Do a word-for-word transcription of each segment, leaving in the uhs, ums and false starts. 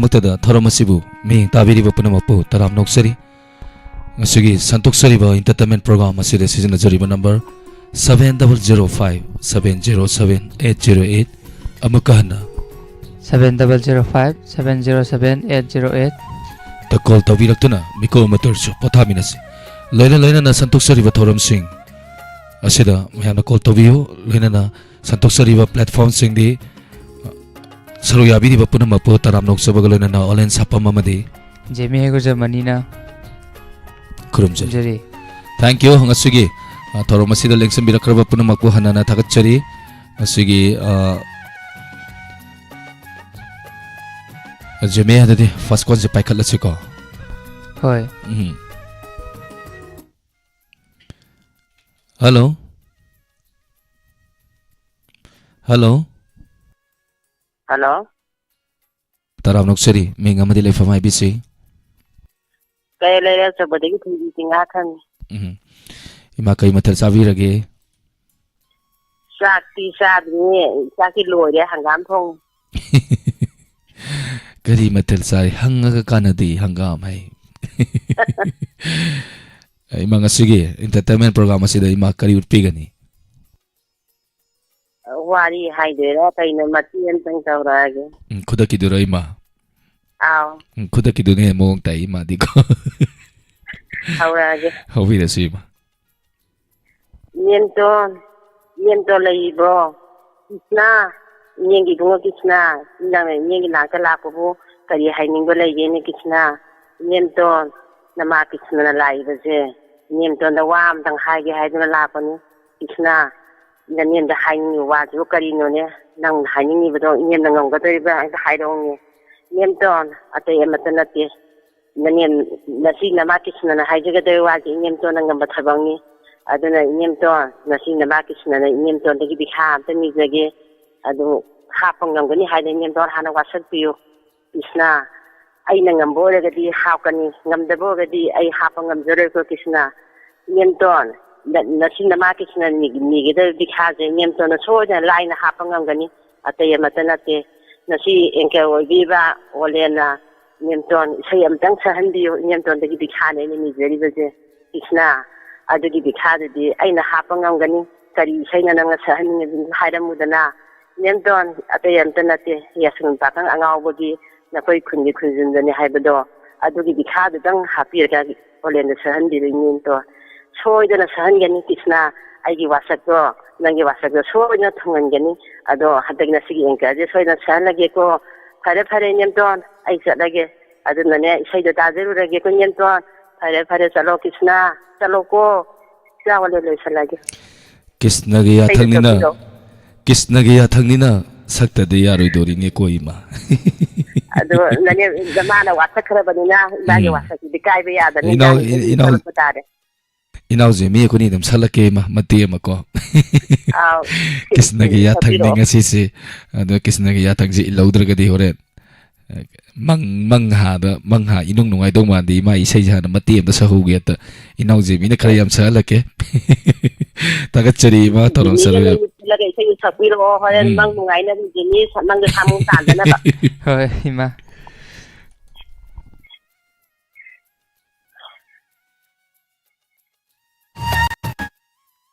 ꯃꯊꯛꯇꯗ ꯊꯧꯔꯝ ꯑꯁꯤꯕꯨ ꯃꯤꯠꯌꯦꯡ ꯇꯥꯕꯤꯔꯤꯕ ꯄꯨꯝꯅꯃꯛꯄꯨ ꯇꯔꯥꯝꯅ ꯑꯣꯛꯆꯔꯤ꯫ ꯉꯁꯤꯒꯤ ꯁꯟꯇꯣꯛꯆꯔꯤꯕ entertainment program ꯑꯁꯤꯗ ꯁꯤꯖꯤꯟꯅꯖꯔꯤꯕ number seven double zero five seven zero seven eight zero eight꯫ ꯑꯃꯨꯛꯀ ꯍꯟꯅ seven double zero five seven zero seven eight zero eight꯫ ꯇ call ꯇꯧꯕꯤꯔꯛꯇꯨꯅ ꯃꯤꯀꯨꯞ ꯑꯃꯇ ꯑꯣꯏꯔꯁꯨ ꯄꯣꯊꯥꯃꯤꯟꯅꯁꯤ꯫ ꯂꯣꯏꯅ ꯂꯣꯏꯅꯅ ꯁꯟꯇꯣꯛꯆꯔꯤꯕ ꯊꯧꯔꯝꯁꯤꯡ ꯑꯁꯤꯗ ꯃꯌꯥꯝꯅ call ꯇꯧꯕꯤꯌꯨ꯫ ꯂꯣꯏꯅꯅ ꯁꯟꯇꯣꯛꯆꯔꯤꯕ platformꯁꯤꯡꯗꯤ ꯁꯔꯨꯛ ꯌꯥꯕꯤꯔꯤꯕ ꯄꯨꯝꯅꯃꯛꯄꯨ ꯇꯔꯥꯝꯅ ꯑꯣꯛꯆꯕꯒ ꯂꯣꯏꯅꯅ ꯑꯣꯂꯦꯟ ꯁꯥꯄꯝ ꯑꯃꯗꯤ ꯖꯦꯃꯤ ꯍꯦꯒꯨꯖꯃꯅꯤꯅ ꯈꯨꯔꯨꯝꯖꯔꯤ꯫ ꯈꯨꯔꯨꯝꯖꯔꯤ꯫ Thank you꯫ ꯉꯁꯤꯒꯤ, ꯑ, ꯊꯧꯔꯝ ꯑꯁꯤꯗ ꯂꯦꯡꯁꯤꯟꯕꯤꯔꯛꯈ꯭ꯔꯕ ꯄꯨꯝꯅꯃꯛꯄꯨ ꯍꯟꯅ ꯍꯟꯅ ꯊꯥꯒꯠꯆꯔꯤ꯫ ꯉꯁꯤꯒꯤ, ꯑ, ꯖꯦꯃꯤ, ꯑꯗꯨꯗꯤ first callꯁꯦ ꯄꯥꯏꯈꯠꯂꯁꯤꯀꯣ꯫ ꯍꯣꯏ꯫ ꯎꯝ꯫ Hello꯫ Hello꯫ Hello꯫ ꯇꯔꯥꯝꯅ ꯑꯣꯛꯆꯔꯤ, ꯃꯤꯡ ꯑꯃꯗꯤ ꯂꯩꯐꯝ ꯍꯥꯏꯕꯤꯁꯤ꯫ ꯀꯩ ꯂꯩꯔꯦ ꯑꯆꯧꯕꯗꯒꯤ ꯊꯣꯏꯕꯤ ꯆꯤꯡꯉꯥ ꯈꯪꯉꯤ꯫ ꯎꯝ꯫ ꯏꯃꯥ, ꯀꯩ ꯃꯊꯦꯜ ꯆꯥꯕꯤꯔꯒꯦ? ꯆꯥꯛꯇꯤ ꯆꯥꯗ꯭ꯔꯤꯌꯦ, ꯆꯥꯛꯇꯤ ꯂꯣꯏꯔꯦ, ꯍꯪꯒꯥꯝ ꯊꯣꯡꯉꯤ꯫ ꯀꯔꯤ ꯃꯊꯦꯜ ꯆꯥꯏ? ꯍꯪꯉꯒ ꯀꯥꯟꯅꯗꯦ, ꯍꯪꯒꯥꯝ ꯍꯥꯏ꯫ ꯏꯃꯥ, ꯉꯁꯤꯒꯤ entertainment program ꯑꯁꯤꯗ ꯏꯃꯥ ꯀꯔꯤ ꯎꯠꯄꯤꯒꯅꯤ? ꯋꯥꯔꯤ ꯍꯥꯏꯗꯣꯏꯔꯥ ꯀꯩꯅꯣ, ꯃꯇꯦꯛ ꯑꯃꯇꯪ ꯇꯧꯔꯛꯑꯒꯦ꯫ ꯎꯝ, ꯈꯨꯗꯛꯀꯤꯗꯨꯔꯣ ꯏꯃꯥ? ꯑꯥꯎ꯫ ꯎꯝ, ꯈꯨꯗꯛꯀꯤꯗꯨꯅ ꯍꯦꯟꯅ ꯃꯑꯣꯡ ꯇꯥꯏ ꯏꯃꯥꯗꯤꯀꯣ꯫ ꯍꯧꯔꯛꯑꯒꯦ꯫ ꯍꯧꯕꯤꯔꯁꯤ ꯏꯃꯥ꯫ ꯏꯅꯦꯝꯇꯣꯟ, ꯏꯅꯦꯝꯇꯣꯟ ꯂꯩꯔꯤꯕ꯭ꯔꯣ? ꯀ꯭ꯔꯤꯁꯅ, ꯏꯅꯦꯒꯤ ꯏꯕꯨꯡꯉꯣ ꯀ꯭ꯔꯤꯁꯅ, ꯅꯪꯅ ꯏꯅꯦꯒꯤ ꯅꯥꯛꯇ ꯂꯥꯛꯄꯕꯨ ꯀꯔꯤ ꯍꯥꯏꯅꯤꯡꯕ ꯂꯩꯒꯦꯅꯦ ꯀ꯭ꯔꯤꯁꯅ? ꯏꯅꯦꯝꯇꯣꯟ, ꯅꯃꯥ ꯀ꯭ꯔꯤꯁꯅꯅ ꯂꯥꯛꯏꯕꯁꯦ, ꯏꯅꯦꯝꯇꯣꯟꯗ ꯋꯥ ꯑꯃꯇꯪ ꯍꯥꯏꯒꯦ ꯍꯥꯏꯗꯨꯅ ꯂꯥꯛꯄꯅꯤ꯫ ꯀ꯭ꯔꯤꯁꯅ, ꯅꯅꯦꯝꯗ ꯍꯥꯏꯅꯤꯡꯉꯤꯕ ꯋꯥꯁꯤꯕꯨ ꯀꯔꯤꯅꯣꯅꯦ? ꯅꯪꯅ ꯍꯥꯏꯅꯤꯡꯉꯤꯕꯗꯣ ꯏꯅꯦꯝꯅ ꯉꯝꯒꯗꯧꯔꯤꯕ꯭ꯔꯥ? ꯑꯝꯇ ꯍꯥꯏꯔꯛꯎꯅꯦ꯫ ꯏꯅꯦꯝꯇꯣꯟ, ꯑꯇꯩ ꯑꯃꯠꯇ ꯅꯠꯇꯦ꯫ ꯅꯅꯦꯝ, ꯅꯁꯤ ꯅꯃꯥ ꯀ꯭ꯔꯤꯁꯅꯅ ꯍꯥꯏꯖꯒꯗꯧꯔꯤꯕ ꯋꯥꯁꯦ ꯏꯅꯦꯝꯇꯣꯟꯅ ꯉꯝꯕ ꯊꯕꯛꯅꯤ꯫ ꯑꯗꯨꯅ ꯏꯅꯦꯝꯇꯣꯟ, ꯅꯁꯤ ꯅꯃꯥ ꯀ꯭ꯔꯤꯁꯅꯅ ꯏꯅꯦꯝꯇꯣꯟꯗꯒꯤ ꯚꯤꯈꯥ ꯑꯝꯇ ꯅꯤꯖꯒꯦ꯫ ꯑꯗꯨ ꯍꯥꯞꯄ ꯉꯝꯒꯅꯤ ꯍꯥꯏꯅ ꯏꯅꯦꯝꯇꯣꯟ ꯍꯥꯟꯅ ꯋꯥꯁꯛꯄꯤꯌꯨ꯫ ꯀ꯭ꯔꯤꯁꯅ, ꯑꯩꯅ ꯉꯝꯕ ꯑꯣꯏꯔꯒꯗꯤ ꯍꯥꯞꯀꯅꯤ, ꯉꯝꯗꯕ ꯑꯣꯏꯔꯒꯗꯤ ꯑꯩ ꯍꯥꯞꯄ ꯉꯝꯖꯔꯣꯏꯀꯣ ꯀ꯭ꯔꯤꯁꯅ꯫ ꯏꯅꯦꯝꯇꯣꯟ, ꯅ-, ꯅꯁꯤ ꯅꯃꯥ ꯀ꯭ꯔꯤꯁꯅ ꯅꯤ-, ꯅꯤꯒꯗꯧꯔꯤꯕ ꯚꯤꯈꯥꯁꯦ ꯏꯅꯦꯝꯇꯣꯟꯅ ꯁꯣꯏꯗꯅ ꯂꯥꯏꯅ ꯍꯥꯞꯄ ꯉꯝꯒꯅꯤ, ꯑꯇꯩ ꯑꯃꯠꯇ ꯅꯠꯇꯦ꯫ ꯉꯁꯤ anchor ꯑꯣꯏꯕꯤꯕ ꯑꯣꯂꯦꯟꯅ ꯏꯅꯦꯝꯇꯣꯟ ꯏꯁꯩ ꯑꯃꯇꯪ ꯁꯛꯍꯟꯕꯤꯌꯨ, ꯏꯅꯦꯝꯇꯣꯟꯗꯒꯤ ꯚꯤꯈꯥꯅꯦ ꯑꯩꯅ ꯅꯤꯖꯔꯤꯕꯁꯦ꯫ ꯀ꯭ꯔꯤꯁꯅ, ꯑꯗꯨꯒꯤ ꯚꯤꯈꯥꯗꯨꯗꯤ ꯑꯩꯅ ꯍꯥꯞꯄ ꯉꯝꯒꯅꯤ꯫ ꯀꯔꯤ ꯏꯁꯩꯅꯣ ꯅꯪꯅ ꯁꯛꯍꯟꯅꯤꯡꯉꯤꯕꯗꯨ ꯍꯥꯏꯔꯝꯃꯨꯗꯅ꯫ ꯏꯅꯦꯝꯇꯣꯟ, ꯑꯇꯩ ꯑꯝꯇ ꯅꯠꯇꯦ, ꯌꯥꯏꯁꯀꯨꯟ ꯄꯥꯈꯪ ꯑꯉꯥꯎꯕꯒꯤ ꯅꯈꯣꯏ ꯈꯨꯟꯒꯤ ꯈꯨꯟꯖꯤꯟꯗꯅꯤ ꯍꯥꯏꯕꯗꯣ, ꯑꯗꯨꯒꯤ ꯚꯤꯈꯥꯗꯨꯗꯪ ꯍꯥꯞꯄꯤꯔꯒ ꯑꯣꯂꯦꯟꯗ ꯁꯛꯍꯟꯕꯤꯔꯣ ꯏꯅꯦꯝꯇꯣꯟ꯫ ꯁꯣꯏꯗꯅ ꯁꯛꯍꯟꯒꯅꯤ ꯀ꯭ꯔꯤꯁꯅ, ꯑꯩꯒꯤ ꯋꯥꯁꯛꯇꯣ, ꯅꯪꯒꯤ ꯋꯥꯁꯛꯇꯣ ꯁꯣꯏꯗꯅ ꯊꯨꯡꯍꯟꯒꯅꯤ꯫ ꯑꯗꯣ ꯍꯟꯗꯛ ꯉꯁꯤꯒꯤ anchorꯁꯦ ꯁꯣꯏꯗꯅ ꯁꯛꯍꯜꯂꯒꯦꯀꯣ꯫ ꯐꯔꯦ, ꯐꯔꯦ, ꯏꯅꯦꯝꯇꯣꯟ, ꯑꯩ ꯆꯠꯂꯒꯦ꯫ ꯑꯗꯨꯅꯅꯦ, ꯏꯁꯩꯗꯣ ꯇꯥꯖꯔꯨꯔꯒꯦꯀꯣ, ꯏꯅꯦꯝꯇꯣꯟ꯫ ꯐꯔꯦ, ꯐꯔꯦ, ꯆꯠꯂꯣ, ꯀ꯭ꯔꯤꯁꯅ, ꯆꯠꯂꯣꯀꯣ꯫ ꯏꯆꯥ ꯋꯥꯂꯦ, ꯂꯣꯏꯁꯜꯂꯒꯦ꯫ ꯀ꯭ꯔꯤꯁꯅꯒꯤ ꯏꯁꯩꯗꯣ ꯌꯥꯊꯪꯅꯤꯅ, ꯁꯛꯄꯤꯔꯣ꯫ ꯀ꯭ꯔꯤꯁꯅꯒꯤ ꯌꯥꯊꯪꯅꯤꯅ ꯁꯛꯇꯗꯤ ꯌꯥꯔꯣꯏꯗꯣꯔꯤꯅꯦꯀꯣ, ꯏꯃꯥ꯫ ꯑꯗꯣ ꯅꯅꯦ, ꯃꯥꯅ ꯋꯥꯁꯛꯈ꯭ꯔꯕꯅꯤꯅ ꯏꯃꯥꯒꯤ ꯎꯝ꯫ ꯋꯥꯁꯛꯇꯨꯗꯤ ꯀꯥꯏꯕ ꯌꯥꯗꯕꯅꯤꯅ ꯏꯅꯥꯎ-, ꯏꯅꯥꯎ-, ꯁꯛꯂꯛꯄ ꯇꯥꯔꯦ꯫ ꯏꯅꯥꯎꯁꯦ ꯃꯤ ꯑꯩꯈꯣꯏꯅꯤ ꯑꯗꯨꯝ ꯁꯛꯂꯛꯀꯦ, ꯏꯃꯥ, ꯃꯇꯦꯛ ꯑꯃ ꯀꯣ꯫ ꯑꯥꯎ, ꯀ꯭ꯔꯤꯁꯅꯒꯤ ꯁꯛꯄꯤꯔꯛꯑꯣ꯫ ꯌꯥꯊꯪꯅꯤ ꯉꯁꯤꯁꯦ꯫ ꯑꯗꯣ ꯀ꯭ꯔꯤꯁꯅꯒꯤ ꯌꯥꯊꯪꯁꯦ ꯏꯜꯍꯧꯗ꯭ꯔꯒꯗꯤ ꯍꯣꯔꯦꯟ, ꯑ, ꯃꯪ, ꯃꯪ ꯍꯥꯗ, ꯃꯪ ꯍꯥ ꯏꯅꯨꯡ ꯅꯨꯡꯉꯥꯏꯗꯧ ꯃꯥꯟꯗꯦ꯫ ꯏꯃꯥ ꯏꯁꯩꯁꯦ ꯍꯥꯟꯅ ꯃꯇꯦꯛ ꯑꯃꯇ ꯁꯛꯍꯧꯒꯦ꯫ ꯑꯗ ꯏꯅꯥꯎ ꯖꯦꯃꯤꯅ ꯈꯔ ꯌꯥꯝ ꯁꯛꯍꯜꯂꯛꯀꯦ꯫ ꯊꯥꯒꯠꯆꯔꯤ ꯏꯃꯥ, ꯊꯧꯔꯝ ꯖꯦꯃꯤꯅ ꯆꯠꯂꯕꯤꯕ꯫ ꯃꯩ ꯃꯨꯠꯁꯤꯜꯂꯒ ꯏꯁꯩ ꯁꯛꯄꯤꯔꯛꯑꯣ꯫ ꯍꯣꯔꯦꯟ ꯎꯝ꯫ ꯃꯪ ꯅꯨꯡꯉꯥꯏꯅꯕ ꯖꯦꯃꯤ, ꯃꯪꯗ ꯁꯥꯃꯨ ꯇꯥꯗꯅꯕ꯫ ꯍꯣꯏ, ꯏꯃꯥ꯫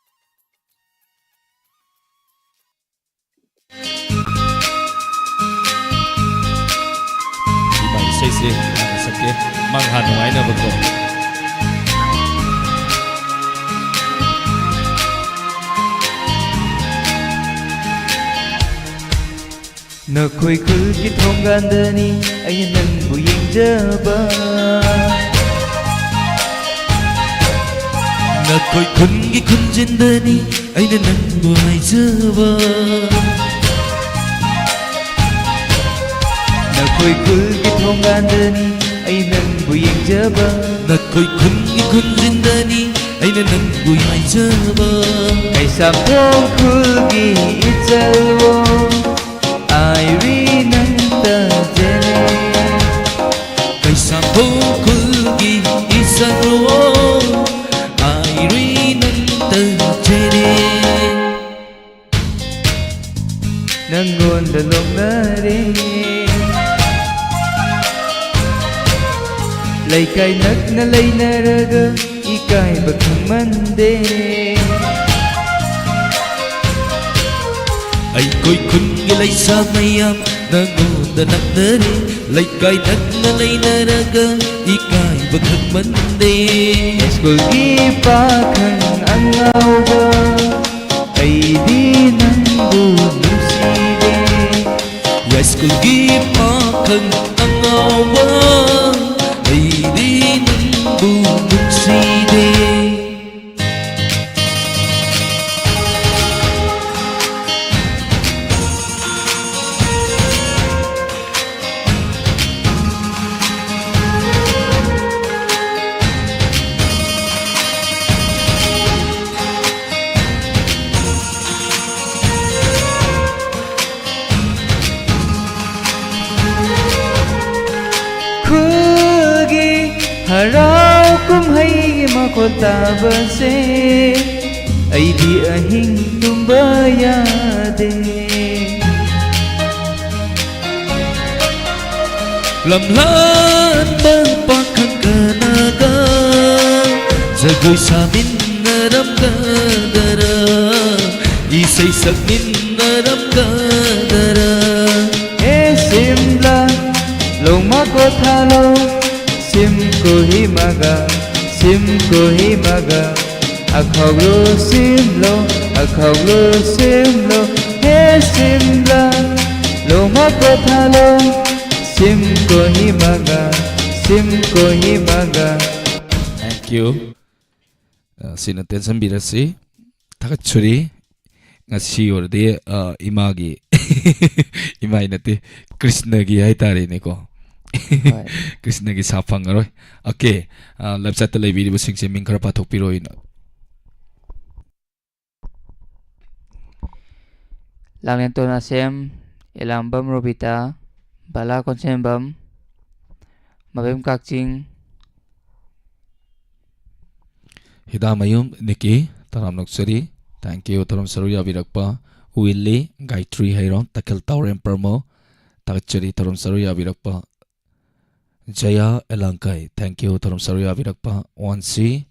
ꯏꯃꯥ ꯏꯁꯩꯁꯦ ꯍꯥꯟꯅ ꯁꯛꯀꯦ, ꯃꯪ ꯍꯥ ꯅꯨꯡꯉꯥꯏꯅꯕꯀꯣ꯫ ꯅꯈꯣꯏ ꯈꯨꯜꯒꯤ ꯊꯣꯡꯒꯥꯟꯗꯅꯤ ꯑꯩꯅ ꯅꯪꯕꯨ ꯌꯦꯡꯖꯕ꯫ ꯅꯈꯣꯏ ꯈꯨꯟꯒꯤ ꯈꯨꯟꯖꯤꯟꯗꯅꯤ ꯑꯩꯅ ꯅꯪꯕꯨ ꯉꯥꯏꯖꯕ꯫ ꯅꯈꯣꯏ ꯈꯨꯜꯒꯤ ꯊꯣꯡꯒꯥꯟꯗꯅꯤ ꯑꯩ ꯅꯪꯕꯨ ꯌꯦꯡꯖꯕ꯫ ꯅꯈꯣꯏ ꯈꯨꯟꯒꯤ ꯈꯨꯟꯖꯤꯟꯗꯅꯤ ꯑꯩꯅ ꯅꯪꯕꯨ ꯉꯥꯏꯖꯕ꯫ ꯀꯩꯁꯥꯝꯊꯣꯡ ꯈꯨꯜꯒꯤ ꯏꯆꯜꯋꯣ, ꯑꯥꯏꯔꯤ ꯅꯪ ꯇꯥꯖꯔꯦ꯫ ꯀꯩꯁꯥꯝꯊꯣꯡ ꯈꯨꯜꯒꯤ ꯏꯆꯜꯋꯣ, ꯑꯥꯏꯔꯤ ꯅꯪ ꯇꯥꯖꯔꯦ꯫ ꯅꯪꯉꯣꯟꯗ ꯅꯣꯛꯅꯔꯦ, ꯂꯩꯀꯥꯏ ꯅꯛꯅ ꯂꯩꯅꯔꯒ ꯏꯀꯥꯏꯕ ꯈꯪꯃꯟꯗꯦ꯫ ꯑꯩꯈꯣꯏ ꯈꯨꯟꯒꯤ ꯂꯩꯁꯥ ꯃꯌꯥꯝ ꯅꯉꯣꯟꯗ ꯅꯛꯅꯔꯦ꯫ ꯂꯩꯀꯥꯏ ꯅꯛꯅ ꯂꯩꯅꯔꯒ ꯏꯀꯥꯏꯕ ꯈꯪꯃꯟꯗꯦ꯫ ꯁ꯭ꯀꯨꯜꯒꯤ ꯄꯥꯈꯪ ꯑꯉꯥꯎꯕ, ꯑꯩꯗꯤ ꯅꯪꯕꯨ ꯅꯨꯡꯁꯤꯔꯦ꯫ ꯌꯥꯏꯁ꯭ꯀꯨꯜꯒꯤ ꯄꯥꯈꯪ ꯑꯉꯥꯎꯕ, ꯑꯩꯗꯤ ꯅꯪꯕꯨ ꯅꯨꯡꯁꯤꯔꯦ꯫ ꯈꯨꯜꯒꯤ ꯍꯔꯥꯎ ꯀꯨꯝꯍꯩꯒꯤ ꯃꯈꯣꯜ ꯇꯥꯕꯁꯦ ꯑꯩꯗꯤ ꯑꯍꯤꯡ ꯇꯨꯝꯕ ꯌꯥꯗꯦ꯫ ꯂꯝꯂꯥꯟꯕ ꯄꯥꯈꯪ ꯀꯅꯥꯒ ꯖꯒꯣꯏ ꯁꯥꯃꯤꯟꯅꯔꯝꯒꯗꯔꯥ, ꯏꯁꯩ ꯁꯛꯃꯤꯟꯅꯔꯝꯒꯗꯔꯥ? ꯍꯦ ꯁꯤꯝꯂꯥ, ꯂꯣꯃꯥ ꯀꯣꯊꯥꯂꯣ, ꯁꯤꯝ ꯀꯣꯍꯤꯃꯥꯒ, ꯁꯤꯝ ꯀꯣꯍꯤꯃꯥꯒ, ꯑꯈꯧꯂꯣ ꯁꯤꯝꯂꯣ, ꯑꯈꯧꯂꯣ ꯁꯤꯝꯂꯣ, ꯍꯦ ꯁꯤꯝꯂꯥ, ꯂꯣꯃꯥ ꯀꯣꯊꯥꯂꯣ, ꯁꯤꯝ ꯀꯣꯍꯤꯃꯥꯒ, ꯁꯤꯝ ꯀꯣꯍꯤꯃꯥꯒ꯫ Thank you. ꯑ, ꯁꯤꯅ ꯇꯦꯟꯁꯤꯟꯕꯤꯔꯁꯤ꯫ ꯊꯥꯒꯠꯆꯔꯤ꯫ ꯉꯁꯤ ꯑꯣꯏꯔꯗꯤ, ꯑ, ꯏꯃꯥꯒꯤ, ꯏꯃꯥꯒꯤ ꯅꯠꯇꯦ, ꯀ꯭ꯔꯤꯁꯅꯒꯤ ꯍꯥꯏꯇꯥꯔꯦꯅꯦꯀꯣ꯫ ꯍꯣꯏ꯫ ꯀ꯭ꯔꯤꯁꯅꯒꯤ ꯁꯥ ꯐꯪꯉꯔꯣꯏ꯫ OK, ꯑ, live chat ꯇ ꯂꯩꯕꯤꯔꯤꯕꯁꯤꯡꯁꯦ ꯃꯤꯡ ꯈꯔ ꯄꯥꯊꯣꯛꯄꯤꯔꯣ ꯑꯩꯅ꯫ ꯂꯥꯡꯂꯦꯟꯇꯣꯟ ꯑꯁꯦꯝ, ꯏꯂꯥꯝꯕꯝ ꯔꯣꯕꯤꯇꯥ, ꯕꯂꯥ ꯀꯣꯟꯁꯦꯝꯕꯝ, ꯃꯕꯦꯝ ꯀꯛꯆꯤꯡ, ꯍꯤꯗꯥꯃꯌꯨꯝ ꯅꯤꯀꯤ, ꯇꯔꯥꯝ ꯅꯣꯛꯆꯔꯤ꯫ Thank you, ꯊꯧꯔꯝ ꯁꯔꯨꯛ ꯌꯥꯕꯤꯔꯛꯄ꯫ ꯎꯏꯜꯂꯤ, ꯒꯥꯌꯇ꯭ꯔꯤ ꯍꯩꯔꯣꯝ, ꯇꯈꯦꯜ ꯇꯥꯎꯔꯦꯝ ꯄ꯭ꯔꯃꯣ꯫ ꯊꯥꯒꯠꯆꯔꯤ, ꯊꯧꯔꯝ ꯁꯔꯨꯛ ꯌꯥꯕꯤꯔꯛꯄ꯫ ꯖꯌꯥ ꯑꯦꯂꯥꯡꯀꯥꯏ, thank you, ꯊꯧꯔꯝ ꯁꯔꯨꯛ ꯌꯥꯕꯤꯔꯛꯄ꯫ ꯋꯥꯟꯁꯤ,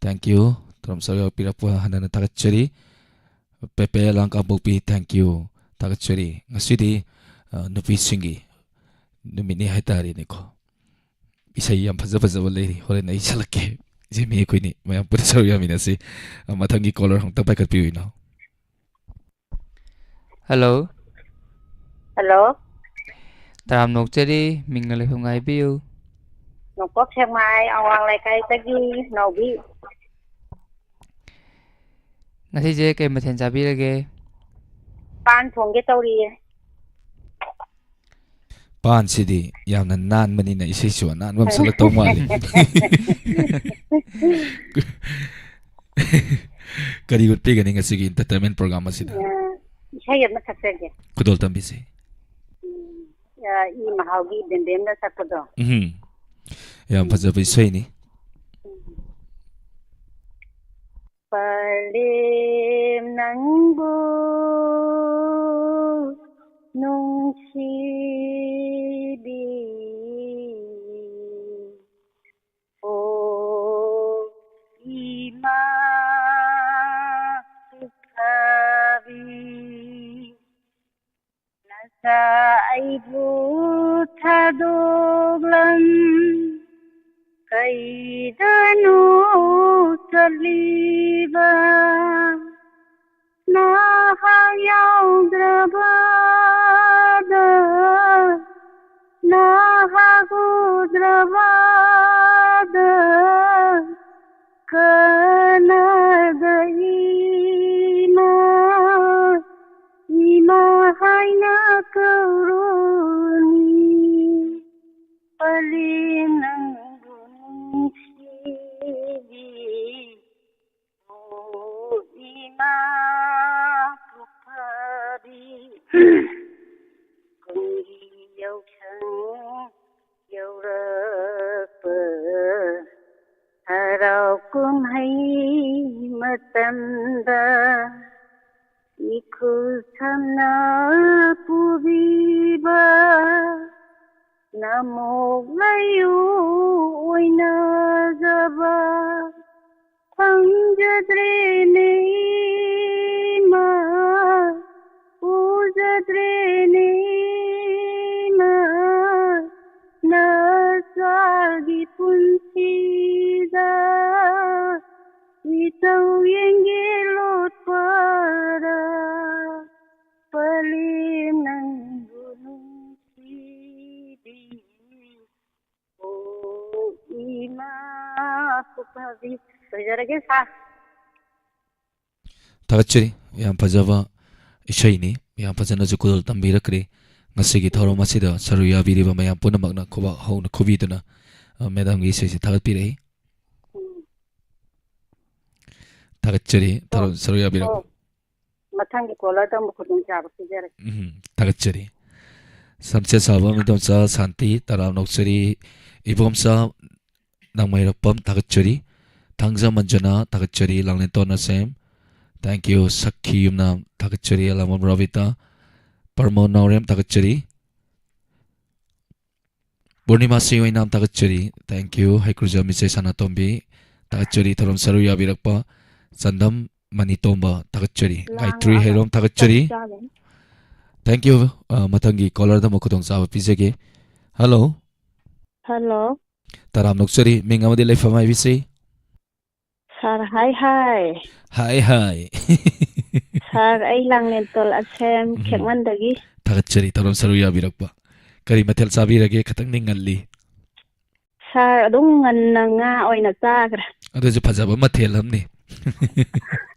thank you, ꯊꯧꯔꯝ ꯁꯔꯨꯛ ꯌꯥꯕꯤꯔꯛꯄ ꯍꯟꯅ ꯍꯟꯅ ꯊꯥꯒꯠꯆꯔꯤ꯫ ꯄꯦꯄꯦ ꯑꯦꯂꯥꯡꯀꯥ ꯄꯣꯛꯄꯤ, thank you, ꯊꯥꯒꯠꯆꯔꯤ꯫ ꯉꯁꯤꯗꯤ, ꯑ, ꯅꯨꯄꯤꯁꯤꯡꯒꯤ ꯅꯨꯃꯤꯠꯅꯤ ꯍꯥꯏꯇꯥꯔꯦꯅꯦꯀꯣ꯫ ꯏꯁꯩ ꯌꯥꯝ ꯐꯖ ꯐꯖꯕ ꯂꯩꯔꯤ, ꯍꯣꯔꯦꯟ ꯑꯩ ꯁꯛꯂꯛꯀꯦ꯫ ꯏꯆꯦ ꯃꯤ ꯑꯩꯈꯣꯏꯅꯤ ꯃꯌꯥꯝ ꯄꯨꯟꯅ ꯁꯔꯨꯛ ꯌꯥꯃꯤꯟꯅꯁꯤ꯫ ꯑ, ꯃꯊꯪꯒꯤ ꯀꯣꯂꯔ ꯑꯃꯨꯛꯇ ꯄꯥꯏꯈꯠꯄꯤꯌꯨ, ꯏꯅꯥꯎ꯫ ꯍꯜꯂꯣ꯫ ꯍꯜꯂꯣ꯫ ꯇꯔꯥꯝꯅ ꯑꯣꯛꯆꯔꯤ, ꯃꯤꯡꯒ ꯂꯩꯐꯝꯒ ꯍꯥꯏꯕꯤꯌꯨ꯫ ꯅꯣꯡꯄꯣꯛ ꯁꯦꯛꯃꯥꯏ ꯑꯋꯥꯡ ꯂꯩꯀꯥꯏꯗꯒꯤ ꯅꯥꯎꯕꯤ꯫ ꯉꯁꯤꯁꯦ ꯀꯩ ꯃꯊꯦꯜ ꯆꯥꯕꯤꯔꯒꯦ? ꯄꯥꯟ ꯊꯣꯡꯒꯦ ꯇꯧꯔꯤꯌꯦ꯫ ꯄꯥꯟꯁꯤꯗꯤ ꯌꯥꯝꯅ ꯅꯥꯟꯕꯅꯤꯅ ꯏꯁꯩꯁꯨ ꯑꯅꯥꯟꯕ ꯑꯃ ꯁꯛꯂꯛꯇꯧ ꯃꯥꯜꯂꯤ꯫ ꯀꯔꯤ ꯎꯠꯄꯤꯒꯅꯤ ꯉꯁꯤꯒꯤ entertainment program ꯑꯁꯤꯗ? ꯑ, ꯏꯁꯩ ꯑꯃ ꯁꯛꯆꯒꯦ꯫ ꯈꯨꯗꯣꯜ ꯇꯝꯕꯤꯁꯤ꯫ ꯎꯝ, ꯑ, ꯏ ꯃꯍꯥꯎꯒꯤ ꯕꯦꯝꯕꯦꯝꯅ ꯁꯛꯄꯗꯣ꯫ ꯎꯝ꯫ ꯌꯥꯝ ꯐꯖꯕ ꯏꯁꯩꯅꯤ꯫ ꯎꯝ꯫ ꯄꯂꯦꯝ ꯅꯪꯕꯨ ꯅꯨꯡꯁꯤꯕꯤ꯫ ꯑꯣ ꯏꯃꯥ ꯄꯤꯊꯕꯤ, ꯅꯆꯥ ꯑꯩꯕꯨ ꯊꯥꯗꯣꯛꯂꯝ ꯀꯩꯗꯅꯣ ꯆꯠꯂꯤꯕ? ꯅꯍꯥꯛ ꯌꯥꯎꯗ꯭ꯔꯕꯗ, ꯅꯍꯥꯛ ꯎꯗ꯭ꯔꯕꯗ, ꯀꯅꯥꯗ ꯏꯃꯥ, ꯏꯃꯥ ꯍꯥꯏꯅ ꯀꯧꯔꯨꯅꯤ? ꯄꯂꯦꯝ ꯅꯪꯕꯨ ꯅꯨꯡꯁꯤꯕꯤ꯫ ꯑꯣ ꯏꯃꯥ ꯄꯣꯛꯐꯥꯕꯤ, ꯀꯨꯝꯒꯤ ꯌꯥꯎꯁꯪ ꯌꯧꯔꯛꯄ, ꯍꯔꯥꯎ ꯀꯨꯝꯍꯩ ꯃꯇꯝꯗ ꯏꯈꯨꯜ ꯁꯝꯅ ꯄꯨꯕꯤꯕ, ꯅꯃꯣꯛ ꯂꯩꯌꯨ ꯑꯣꯏꯅꯖꯕ ꯐꯪꯖꯗ꯭ꯔꯦꯅꯦ ꯏꯃꯥ, ꯎꯖꯗ꯭ꯔꯦꯅꯦ ꯏꯃꯥ, ꯅꯆꯥꯒꯤ ꯄꯨꯟꯁꯤꯗ ꯏꯆꯧ ꯌꯦꯡꯒꯦ ꯂꯣꯠꯄꯗ ꯄꯂꯦꯝ ꯅꯪꯕꯨ ꯅꯨꯡꯁꯤꯕꯤ꯫ ꯑꯣ ꯏꯃꯥ ꯄꯣꯛꯄꯤ꯫ ꯂꯣꯏꯖꯔꯒꯦ ꯁꯥꯔ꯫ ꯊꯥꯒꯠꯆꯔꯤ꯫ ꯌꯥꯝ ꯐꯖꯕ ꯏꯁꯩꯅꯤ꯫ ꯌꯥꯝ ꯐꯖꯅꯁꯨ ꯈꯨꯗꯣꯜ ꯇꯝꯕꯤꯔꯛꯈ꯭ꯔꯦ꯫ ꯉꯁꯤꯒꯤ ꯊꯧꯔꯝ ꯑꯁꯤꯗ ꯁꯔꯨꯛ ꯌꯥꯕꯤꯔꯤꯕ ꯃꯌꯥꯝ ꯄꯨꯝꯅꯃꯛꯅ ꯈꯨꯕꯥꯛ ꯍꯧꯅ ꯈꯨꯕꯤꯗꯨꯅ, ꯑ, ꯃꯦꯗꯥꯝꯒꯤ ꯏꯁꯩꯁꯤ ꯊꯥꯒꯠꯄꯤꯔꯛꯏ꯫ ꯎꯝ꯫ ꯊꯥꯒꯠꯆꯔꯤ꯫ ꯊꯧꯔꯝ ꯑꯣ꯫ ꯁꯔꯨꯛ ꯌꯥꯕꯤꯔꯛꯄ꯫ ꯑꯣ꯫ ꯃꯊꯪꯒꯤ ꯀꯣꯂꯔꯗ ꯑꯃꯨꯛ ꯈꯨꯗꯣꯡꯆꯥꯕ ꯄꯤꯖꯔꯒꯦ꯫ ꯎꯝ, ꯊꯥꯒꯠꯆꯔꯤ꯫ ꯁꯝꯆꯦꯠ ꯁꯥꯕ ꯏꯗꯣꯝꯆꯥ ꯁꯥꯟꯇꯤ, ꯇꯔꯥꯝ ꯅꯣꯛꯆꯔꯤ꯫ ꯏꯕꯣꯝꯆꯥ ꯅꯥꯡꯃꯩꯔꯛꯄꯝ, ꯊꯥꯒꯠꯆꯔꯤ꯫ ꯊꯥꯡꯖ ꯃꯟꯖꯨꯅꯥ, ꯊꯥꯒꯠꯆꯔꯤ꯫ ꯂꯥꯡꯂꯦꯟꯇꯣꯟ ꯑꯁꯦꯝ, thank you꯫ ꯁꯛꯈꯤ ꯌꯨꯝꯅꯥꯝ, ꯊꯥꯒꯠꯆꯔꯤ꯫ ꯑꯂꯥꯡꯕꯝ ꯔꯣꯕꯤꯇꯥ, ꯄꯔꯃꯣ ꯅꯥꯎꯔꯦꯝ, ꯊꯥꯒꯠꯆꯔꯤ꯫ ꯄꯨꯔꯅꯤꯃꯥ ꯁꯤ ꯑꯣꯏꯅꯥꯝ, ꯊꯥꯒꯠꯆꯔꯤ꯫ Thank you꯫ ꯍꯩꯀ꯭ꯔꯨꯖꯝ ꯏꯆꯦ ꯁꯅꯥꯇꯣꯝꯕꯤ, ꯊꯥꯒꯠꯆꯔꯤ꯫ ꯊꯧꯔꯝ ꯁꯔꯨꯛ ꯌꯥꯕꯤꯔꯛꯄ ꯆꯥꯟꯗꯝ ꯃꯅꯤꯇꯣꯝꯕ, ꯊꯥꯒꯠꯆꯔꯤ꯫ ꯂꯥꯡꯉꯛꯑꯒ ꯒꯥꯌꯇ꯭ꯔꯤ ꯍꯩꯔꯣꯝ, ꯊꯥꯒꯠꯆꯔꯤ꯫ ꯆꯥꯛ ꯆꯥꯒꯅꯤ꯫ Thank you꯫ ꯑ, ꯃꯊꯪꯒꯤ ꯀꯣꯂꯔꯗ ꯑꯃꯨꯛ ꯈꯨꯗꯣꯡꯆꯥꯕ ꯄꯤꯖꯒꯦ꯫ ꯍꯜꯂꯣ꯫ ꯍꯜꯂꯣ꯫ ꯇꯔꯥꯝ ꯅꯣꯛꯆꯔꯤ꯫ ꯃꯤꯡ ꯑꯃꯗꯤ ꯂꯩꯐꯝ ꯍꯥꯏꯕꯤꯁꯤ꯫ ꯁꯥꯔ, ꯍꯥꯏ, ꯍꯥꯏ꯫ ꯍꯥꯏ, ꯍꯥꯏ꯫ ꯁꯥꯔ, ꯑꯩ ꯂꯥꯡꯂꯦꯟꯇꯣꯜ ꯑꯁꯦꯝ ꯎꯝ꯫ ꯈꯦꯛꯃꯟꯗꯒꯤ꯫ ꯊꯥꯒꯠꯆꯔꯤ, ꯊꯧꯔꯝ ꯁꯔꯨꯛ ꯌꯥꯕꯤꯔꯛꯄ꯫ ꯀꯔꯤ ꯃꯊꯦꯜ ꯆꯥꯕꯤꯔꯒꯦ? ꯈꯇꯪꯗꯤ ꯉꯜꯂꯤ꯫ ꯁꯥꯔ, ꯑꯗꯨꯝ ꯉꯟꯅ ꯉꯥ ꯑꯣꯏꯅ ꯆꯥꯈ꯭ꯔꯦ꯫ ꯑꯗꯨꯁꯨ ꯐꯖꯕ ꯃꯊꯦꯜ ꯑꯃꯅꯤ꯫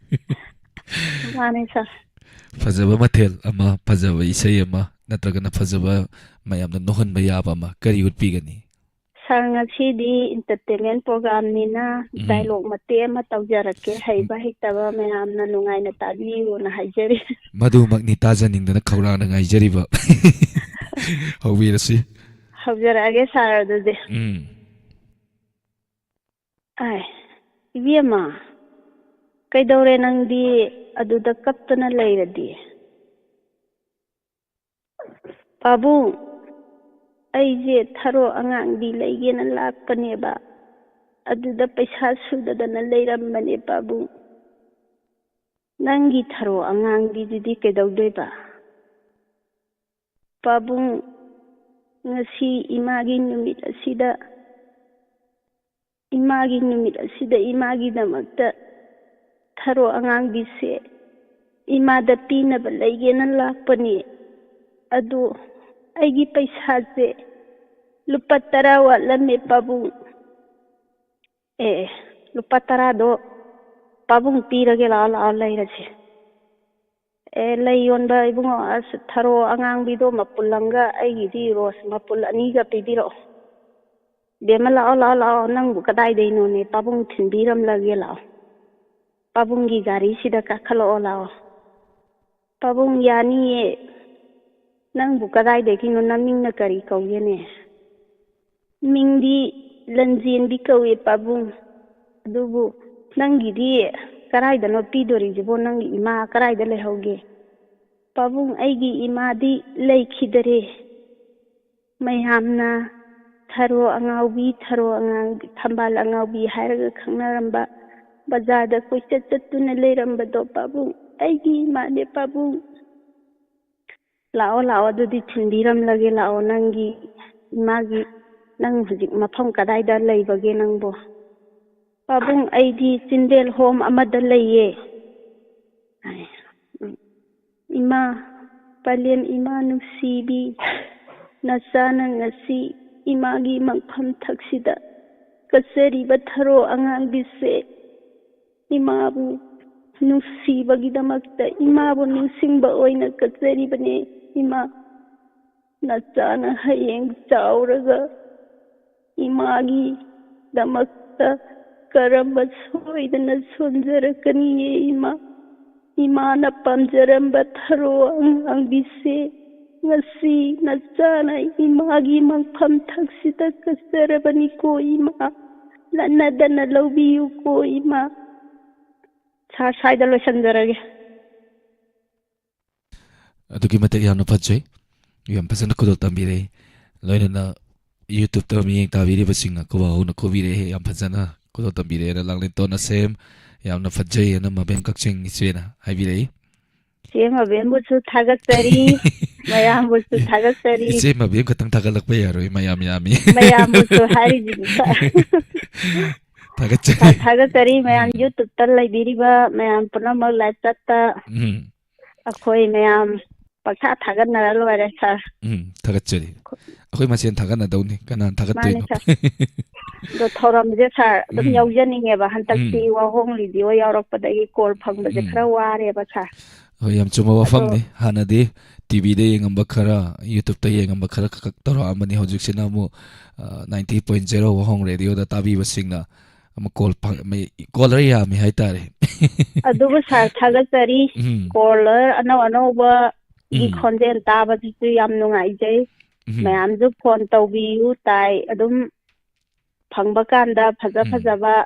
ꯃꯥꯅꯦ, ꯁꯥꯔ꯫ ꯐꯖꯕ ꯃꯊꯦꯜ ꯑꯃ, ꯐꯖꯕ ꯏꯁꯩ ꯑꯃ, ꯅꯠꯇ꯭ꯔꯒꯅ ꯐꯖꯕ ꯃꯌꯥꯝꯅ ꯅꯣꯛꯍꯟꯕ ꯌꯥꯕ ꯑꯃ ꯀꯔꯤ ꯎꯠꯄꯤꯒꯅꯤ? ꯁꯥꯔ, ꯉꯁꯤꯗꯤ entertainment programꯅꯤꯅ ꯎꯝ꯫ Dialogue ꯃꯇꯦꯛ ꯑꯃ ꯇꯧꯖꯔꯛꯀꯦ꯫ ꯍꯩꯕ ꯍꯩꯇꯕ ꯃꯌꯥꯝꯅ ꯅꯨꯡꯉꯥꯏꯅ ꯇꯥꯕꯤꯌꯨꯅ ꯍꯥꯏꯖꯔꯤ꯫ ꯃꯗꯨꯃꯛꯅꯤ ꯇꯥꯖꯅꯤꯡꯗꯅ ꯈꯧꯔꯥꯡꯅ ꯉꯥꯏꯖꯔꯤꯕ꯫ ꯍꯧꯕꯤꯔꯁꯤ꯫ ꯍꯧꯖꯔꯛꯑꯒꯦ ꯁꯥꯔ ꯑꯗꯨꯗꯤ꯫ ꯎꯝ꯫ ꯑꯥꯏ, ꯏꯕꯦꯝꯃ, ꯀꯩꯗꯧꯔꯦ ꯅꯪꯗꯤ ꯑꯗꯨꯗ ꯀꯞꯇꯅ ꯂꯩꯔꯗꯤ? ꯄꯥꯕꯨꯡ, ꯑꯩꯁꯦ ꯊꯔꯣ ꯑꯉꯥꯡꯕꯤ ꯂꯩꯒꯦꯅ ꯂꯥꯛꯄꯅꯦꯕ꯫ ꯑꯗꯨꯗ ꯄꯩꯁꯥ ꯁꯨꯗꯗꯅ ꯂꯩꯔꯝꯕꯅꯦ, ꯄꯥꯕꯨꯡ꯫ ꯅꯪꯒꯤ ꯊꯔꯣ ꯑꯉꯥꯡꯕꯤꯗꯨꯗꯤ ꯀꯩꯗꯧꯗꯣꯏꯕ? ꯄꯥꯕꯨꯡ, ꯉꯁꯤ ꯏꯃꯥꯒꯤ ꯅꯨꯃꯤꯠ ꯑꯁꯤꯗ, ꯏꯃꯥꯒꯤ ꯅꯨꯃꯤꯠ ꯑꯁꯤꯗ ꯏꯃꯥꯒꯤꯗꯃꯛꯇ ꯊꯔꯣ ꯑꯉꯥꯡꯕꯤꯁꯦ ꯏꯃꯥꯗ ꯄꯤꯅꯕ ꯂꯩꯒꯦꯅ ꯂꯥꯛꯄꯅꯤ꯫ ꯑꯗꯨ ꯑꯩꯒꯤ ꯄꯩꯁꯥꯁꯦ ꯂꯨꯄꯥ ꯇꯔꯥ ꯋꯥꯠꯂꯝꯃꯦ, ꯄꯥꯕꯨꯡ꯫ ꯑꯦ, ꯑꯦ, ꯂꯨꯄꯥ ꯇꯔꯥꯗꯣ ꯄꯥꯕꯨꯡ ꯄꯤꯔꯒꯦ, ꯂꯥꯛꯑꯣ, ꯂꯥꯛꯑꯣ, ꯂꯩꯔꯁꯦ꯫ ꯑꯦ, ꯂꯩ ꯌꯣꯟꯕ ꯏꯕꯨꯡꯉꯣ, ꯑꯁ, ꯊꯔꯣ ꯑꯉꯥꯡꯕꯤꯗꯣ ꯃꯄꯨꯜ ꯑꯃꯒ ꯑꯩꯒꯤꯗꯤ ꯔꯣꯁ ꯃꯄꯨꯜ ꯑꯅꯤꯒ ꯄꯤꯕꯤꯔꯛꯑꯣ꯫ ꯕꯦꯝꯃ, ꯂꯥꯛꯑꯣ, ꯂꯥꯛꯑꯣ, ꯂꯥꯛꯑꯣ, ꯅꯪꯕꯨ ꯀꯗꯥꯏꯗꯩꯅꯣꯅꯦ? ꯄꯥꯕꯨꯡ ꯊꯤꯟꯕꯤꯔꯝꯂꯒꯦ, ꯂꯥꯛꯑꯣ꯫ ꯄꯥꯕꯨꯡꯒꯤ ꯒꯥꯔꯤꯁꯤꯗ ꯀꯥꯈꯠꯂꯛꯑꯣ, ꯂꯥꯛꯑꯣ꯫ ꯄꯥꯕꯨꯡ, ꯌꯥꯅꯤꯌꯦ꯫ ꯅꯪꯕꯨ ꯀꯗꯥꯏꯗꯒꯤꯅꯣ? ꯅꯃꯤꯡꯅ ꯀꯔꯤ ꯀꯧꯒꯦꯅꯦ? ꯃꯤꯡꯗꯤ ꯂꯟꯖꯦꯟꯕꯤ ꯀꯧꯏ, ꯄꯥꯕꯨꯡ꯫ ꯑꯗꯨꯕꯨ ꯅꯪꯒꯤꯗꯤ ꯀꯗꯥꯏꯗꯅꯣ ꯄꯤꯗꯣꯔꯤꯁꯤꯕꯣ? ꯅꯪꯒꯤ ꯏꯃꯥ ꯀꯗꯥꯏꯗ ꯂꯩꯍꯧꯒꯦ? ꯄꯥꯕꯨꯡ, ꯑꯩꯒꯤ ꯏꯃꯥꯗꯤ ꯂꯩꯈꯤꯗꯔꯦ꯫ ꯃꯌꯥꯝꯅ ꯊꯔꯣ ꯑꯉꯥꯎꯕꯤ, ꯊꯔꯣ ꯑꯉꯥꯡꯕꯤ, ꯊꯝꯕꯥꯜ ꯑꯉꯥꯎꯕꯤ ꯍꯥꯏꯔꯒ ꯈꯪꯅꯔꯝꯕ, ꯕꯖꯥꯔꯗ ꯀꯣꯏꯆꯠ ꯆꯠꯇꯨꯅ ꯂꯩꯔꯝꯕꯗꯣ, ꯄꯥꯕꯨꯡ, ꯑꯩꯒꯤ ꯏꯃꯥꯅꯦ, ꯄꯥꯕꯨꯡ꯫ ꯂꯥꯛꯑꯣ, ꯂꯥꯛꯑꯣ, ꯑꯗꯨꯗꯤ ꯊꯤꯟꯕꯤꯔꯝꯂꯒꯦ, ꯂꯥꯛꯑꯣ꯫ ꯅꯪꯒꯤ ꯏꯃꯥꯒꯤ, ꯅꯪ ꯍꯧꯖꯤꯛ ꯃꯐꯝ ꯀꯗꯥꯏꯗ ꯂꯩꯕꯒꯦ ꯅꯪꯕꯣ? ꯄꯥꯕꯨꯡ, ꯑꯩꯗꯤ ꯆꯤꯟꯗꯦꯜ ꯍꯣꯝ ꯑꯃꯗ ꯂꯩꯌꯦ꯫ ꯏꯃꯥ, ꯄꯂꯦꯝ ꯏꯃꯥ ꯅꯨꯡꯁꯤꯕꯤ, ꯅꯆꯥꯅ ꯉꯁꯤ ꯏꯃꯥꯒꯤ ꯃꯪꯐꯝ ꯊꯛꯁꯤꯗ ꯀꯠꯆꯔꯤꯕ ꯊꯔꯣ ꯑꯉꯥꯡꯕꯤꯁꯦ ꯏꯃꯥꯕꯨ ꯅꯨꯡꯁꯤꯕꯒꯤꯗꯃꯛꯇ, ꯏꯃꯥꯕꯨ ꯅꯤꯡꯁꯤꯡꯕ ꯑꯣꯏꯅ ꯀꯠꯆꯔꯤꯕꯅꯦ, ꯏꯃꯥ꯫ ꯅꯆꯥꯅ ꯍꯌꯦꯡ ꯆꯥꯎꯔꯒ ꯏꯃꯥꯒꯤꯗꯃꯛꯇ ꯀꯔꯝꯕ ꯁꯣꯏꯗꯅ ꯁꯣꯟꯖꯔꯛꯀꯅꯤꯌꯦ, ꯏꯃꯥ? ꯏꯃꯥꯅ ꯄꯥꯝꯖꯔꯝꯕ ꯊꯔꯣ ꯑꯉꯥꯡꯕꯤꯁꯦ ꯉꯁꯤ ꯅꯆꯥꯅ ꯏꯃꯥꯒꯤ ꯃꯪꯐꯝ ꯊꯛꯁꯤꯗ ꯀꯠꯆꯔꯕꯅꯤꯀꯣ, ꯏꯃꯥ꯫ ꯂꯟꯅꯗꯅ ꯂꯧꯕꯤꯌꯨꯀꯣ, ꯏꯃꯥ꯫ ꯁꯥꯔ, ꯁ꯭ꯋꯥꯏꯗ ꯂꯣꯏꯁꯤꯟꯖꯔꯒꯦ꯫ ꯑꯗꯨꯛꯀꯤ ꯃꯇꯤꯛ ꯌꯥꯝꯅ ꯐꯖꯩ꯫ ꯌꯥꯝ ꯐꯖꯅ ꯈꯨꯗꯣꯜ ꯇꯝꯕꯤꯔꯛꯏ꯫ ꯂꯣꯏꯅꯅ YouTube-ꯇ ꯃꯤꯠꯌꯦꯡ ꯇꯥꯕꯤꯔꯤꯕꯁꯤꯡꯅ ꯈꯨꯕꯥꯛ ꯍꯧꯅ ꯈꯨꯕꯤꯔꯛꯑꯦ, "ꯌꯥꯝ ꯐꯖꯅ ꯈꯨꯗꯣꯜ ꯇꯝꯕꯤꯔꯛꯑꯦꯅ", ꯂꯥꯡꯂꯦꯟꯇꯣꯟ ꯑꯁꯦꯝ, "ꯌꯥꯝꯅ ꯐꯖꯩ" ꯑꯅ ꯃꯕꯦꯝ ꯀꯛꯆꯤꯡ ꯏꯆꯦꯅ ꯍꯥꯏꯕꯤꯔꯛꯏ꯫ ꯏꯆꯦ ꯃꯕꯦꯝꯕꯨꯁꯨ ꯊꯥꯒꯠꯆꯔꯤ, ꯃꯌꯥꯝꯕꯨꯁꯨ ꯊꯥꯒꯠꯆꯔꯤ꯫ ꯏꯆꯦ ꯃꯕꯦꯝ ꯈꯛꯇꯪ ꯊꯥꯒꯠꯂꯛꯄ ꯌꯥꯔꯣꯏ, ꯃꯌꯥꯝ ꯌꯥꯝꯃꯤ꯫ ꯃꯌꯥꯝꯕꯨꯁꯨ ꯍꯥꯏꯔꯤꯁꯤꯅꯤ꯫ ꯊꯥꯒꯠꯆꯔꯤ꯫ ꯊꯥ-, ꯊꯥꯒꯠꯆꯔꯤ ꯃꯌꯥꯝ, ꯎꯝ꯫ YouTube-ꯇ ꯂꯩꯕꯤꯔꯤꯕ ꯃꯌꯥꯝ ꯄꯨꯝꯅꯃꯛ, live chat-ꯇ ꯎꯝ꯫ ꯑꯩꯈꯣꯏ ꯃꯌꯥꯝ ꯄꯪꯊꯥ ꯊꯥꯒꯠꯅꯔ ꯂꯣꯏꯔꯦ, sir꯫ ꯎꯝ, ꯊꯥꯒꯠꯆꯔꯤ꯫ ꯑꯩꯈꯣꯏ ꯃꯁꯦꯟ ꯊꯥꯒꯠꯅꯗꯧꯅꯤ, ꯀꯅꯥꯅ ꯊꯥꯒꯠꯇꯣꯏꯅꯣ? ꯃꯥꯅꯦ, sir꯫ ꯑꯗꯣ ꯊꯧꯔꯝꯁꯦ, sir, ꯑꯗꯨꯝ ꯎꯝ꯫ ꯌꯥꯎꯖꯅꯤꯡꯉꯦꯕ꯫ ꯍꯟꯗꯛꯇꯤ ꯎꯝ꯫ ꯋꯥꯍꯣꯡ ꯔꯦꯗꯤꯑꯣ ꯌꯥꯎꯔꯛꯄꯗꯒꯤ call ꯐꯪꯕꯁꯦ ꯎꯝ꯫ ꯈꯔ ꯋꯥꯔꯦꯕ, sir꯫ ꯍꯣꯏ, ꯌꯥꯝ ꯆꯨꯝꯕ ꯑꯗꯣ ꯋꯥꯐꯝꯅꯤ꯫ ꯍꯥꯟꯅꯗꯤ TV-ꯗ ꯌꯦꯡꯉꯝꯕ ꯈꯔ, YouTube-ꯇ ꯌꯦꯡꯉꯝꯕ ꯈꯔ ꯈꯛ ꯈꯛ ꯇꯧꯔꯛꯑꯝꯕꯅꯤ꯫ ꯍꯧꯖꯤꯛꯁꯤꯅ ꯑꯃꯨꯛ, ꯑ, ninety point zero ꯋꯥꯍꯣꯡ ꯔꯦꯗꯤꯑꯣꯗ ꯇꯥꯕꯤꯕꯁꯤꯡꯅ ꯑꯃꯨꯛ call ꯐꯪ-, ꯃꯩ-, caller ꯌꯥꯝꯃꯤ ꯍꯥꯏꯇꯥꯔꯦ꯫ ꯑꯗꯨꯕꯨ, sir, ꯊꯥꯒꯠꯆꯔꯤ꯫ ꯎꯝ꯫ Caller ꯑꯅꯧ ꯑꯅꯧꯕꯒꯤ ꯎꯝ꯫ ꯈꯣꯟꯖꯦꯜ ꯇꯥꯕꯁꯤꯁꯨ ꯌꯥꯝ ꯅꯨꯡꯉꯥꯏꯖꯩ꯫ ꯎꯝ꯫ ꯃꯌꯥꯝꯁꯨ phone ꯇꯧꯕꯤꯌꯨ, ꯇꯥꯏ꯫ ꯑꯗꯨꯝ ꯐꯪꯕ ꯀꯥꯟꯗ ꯐꯖ ꯎꯝ꯫ ꯐꯖꯕ,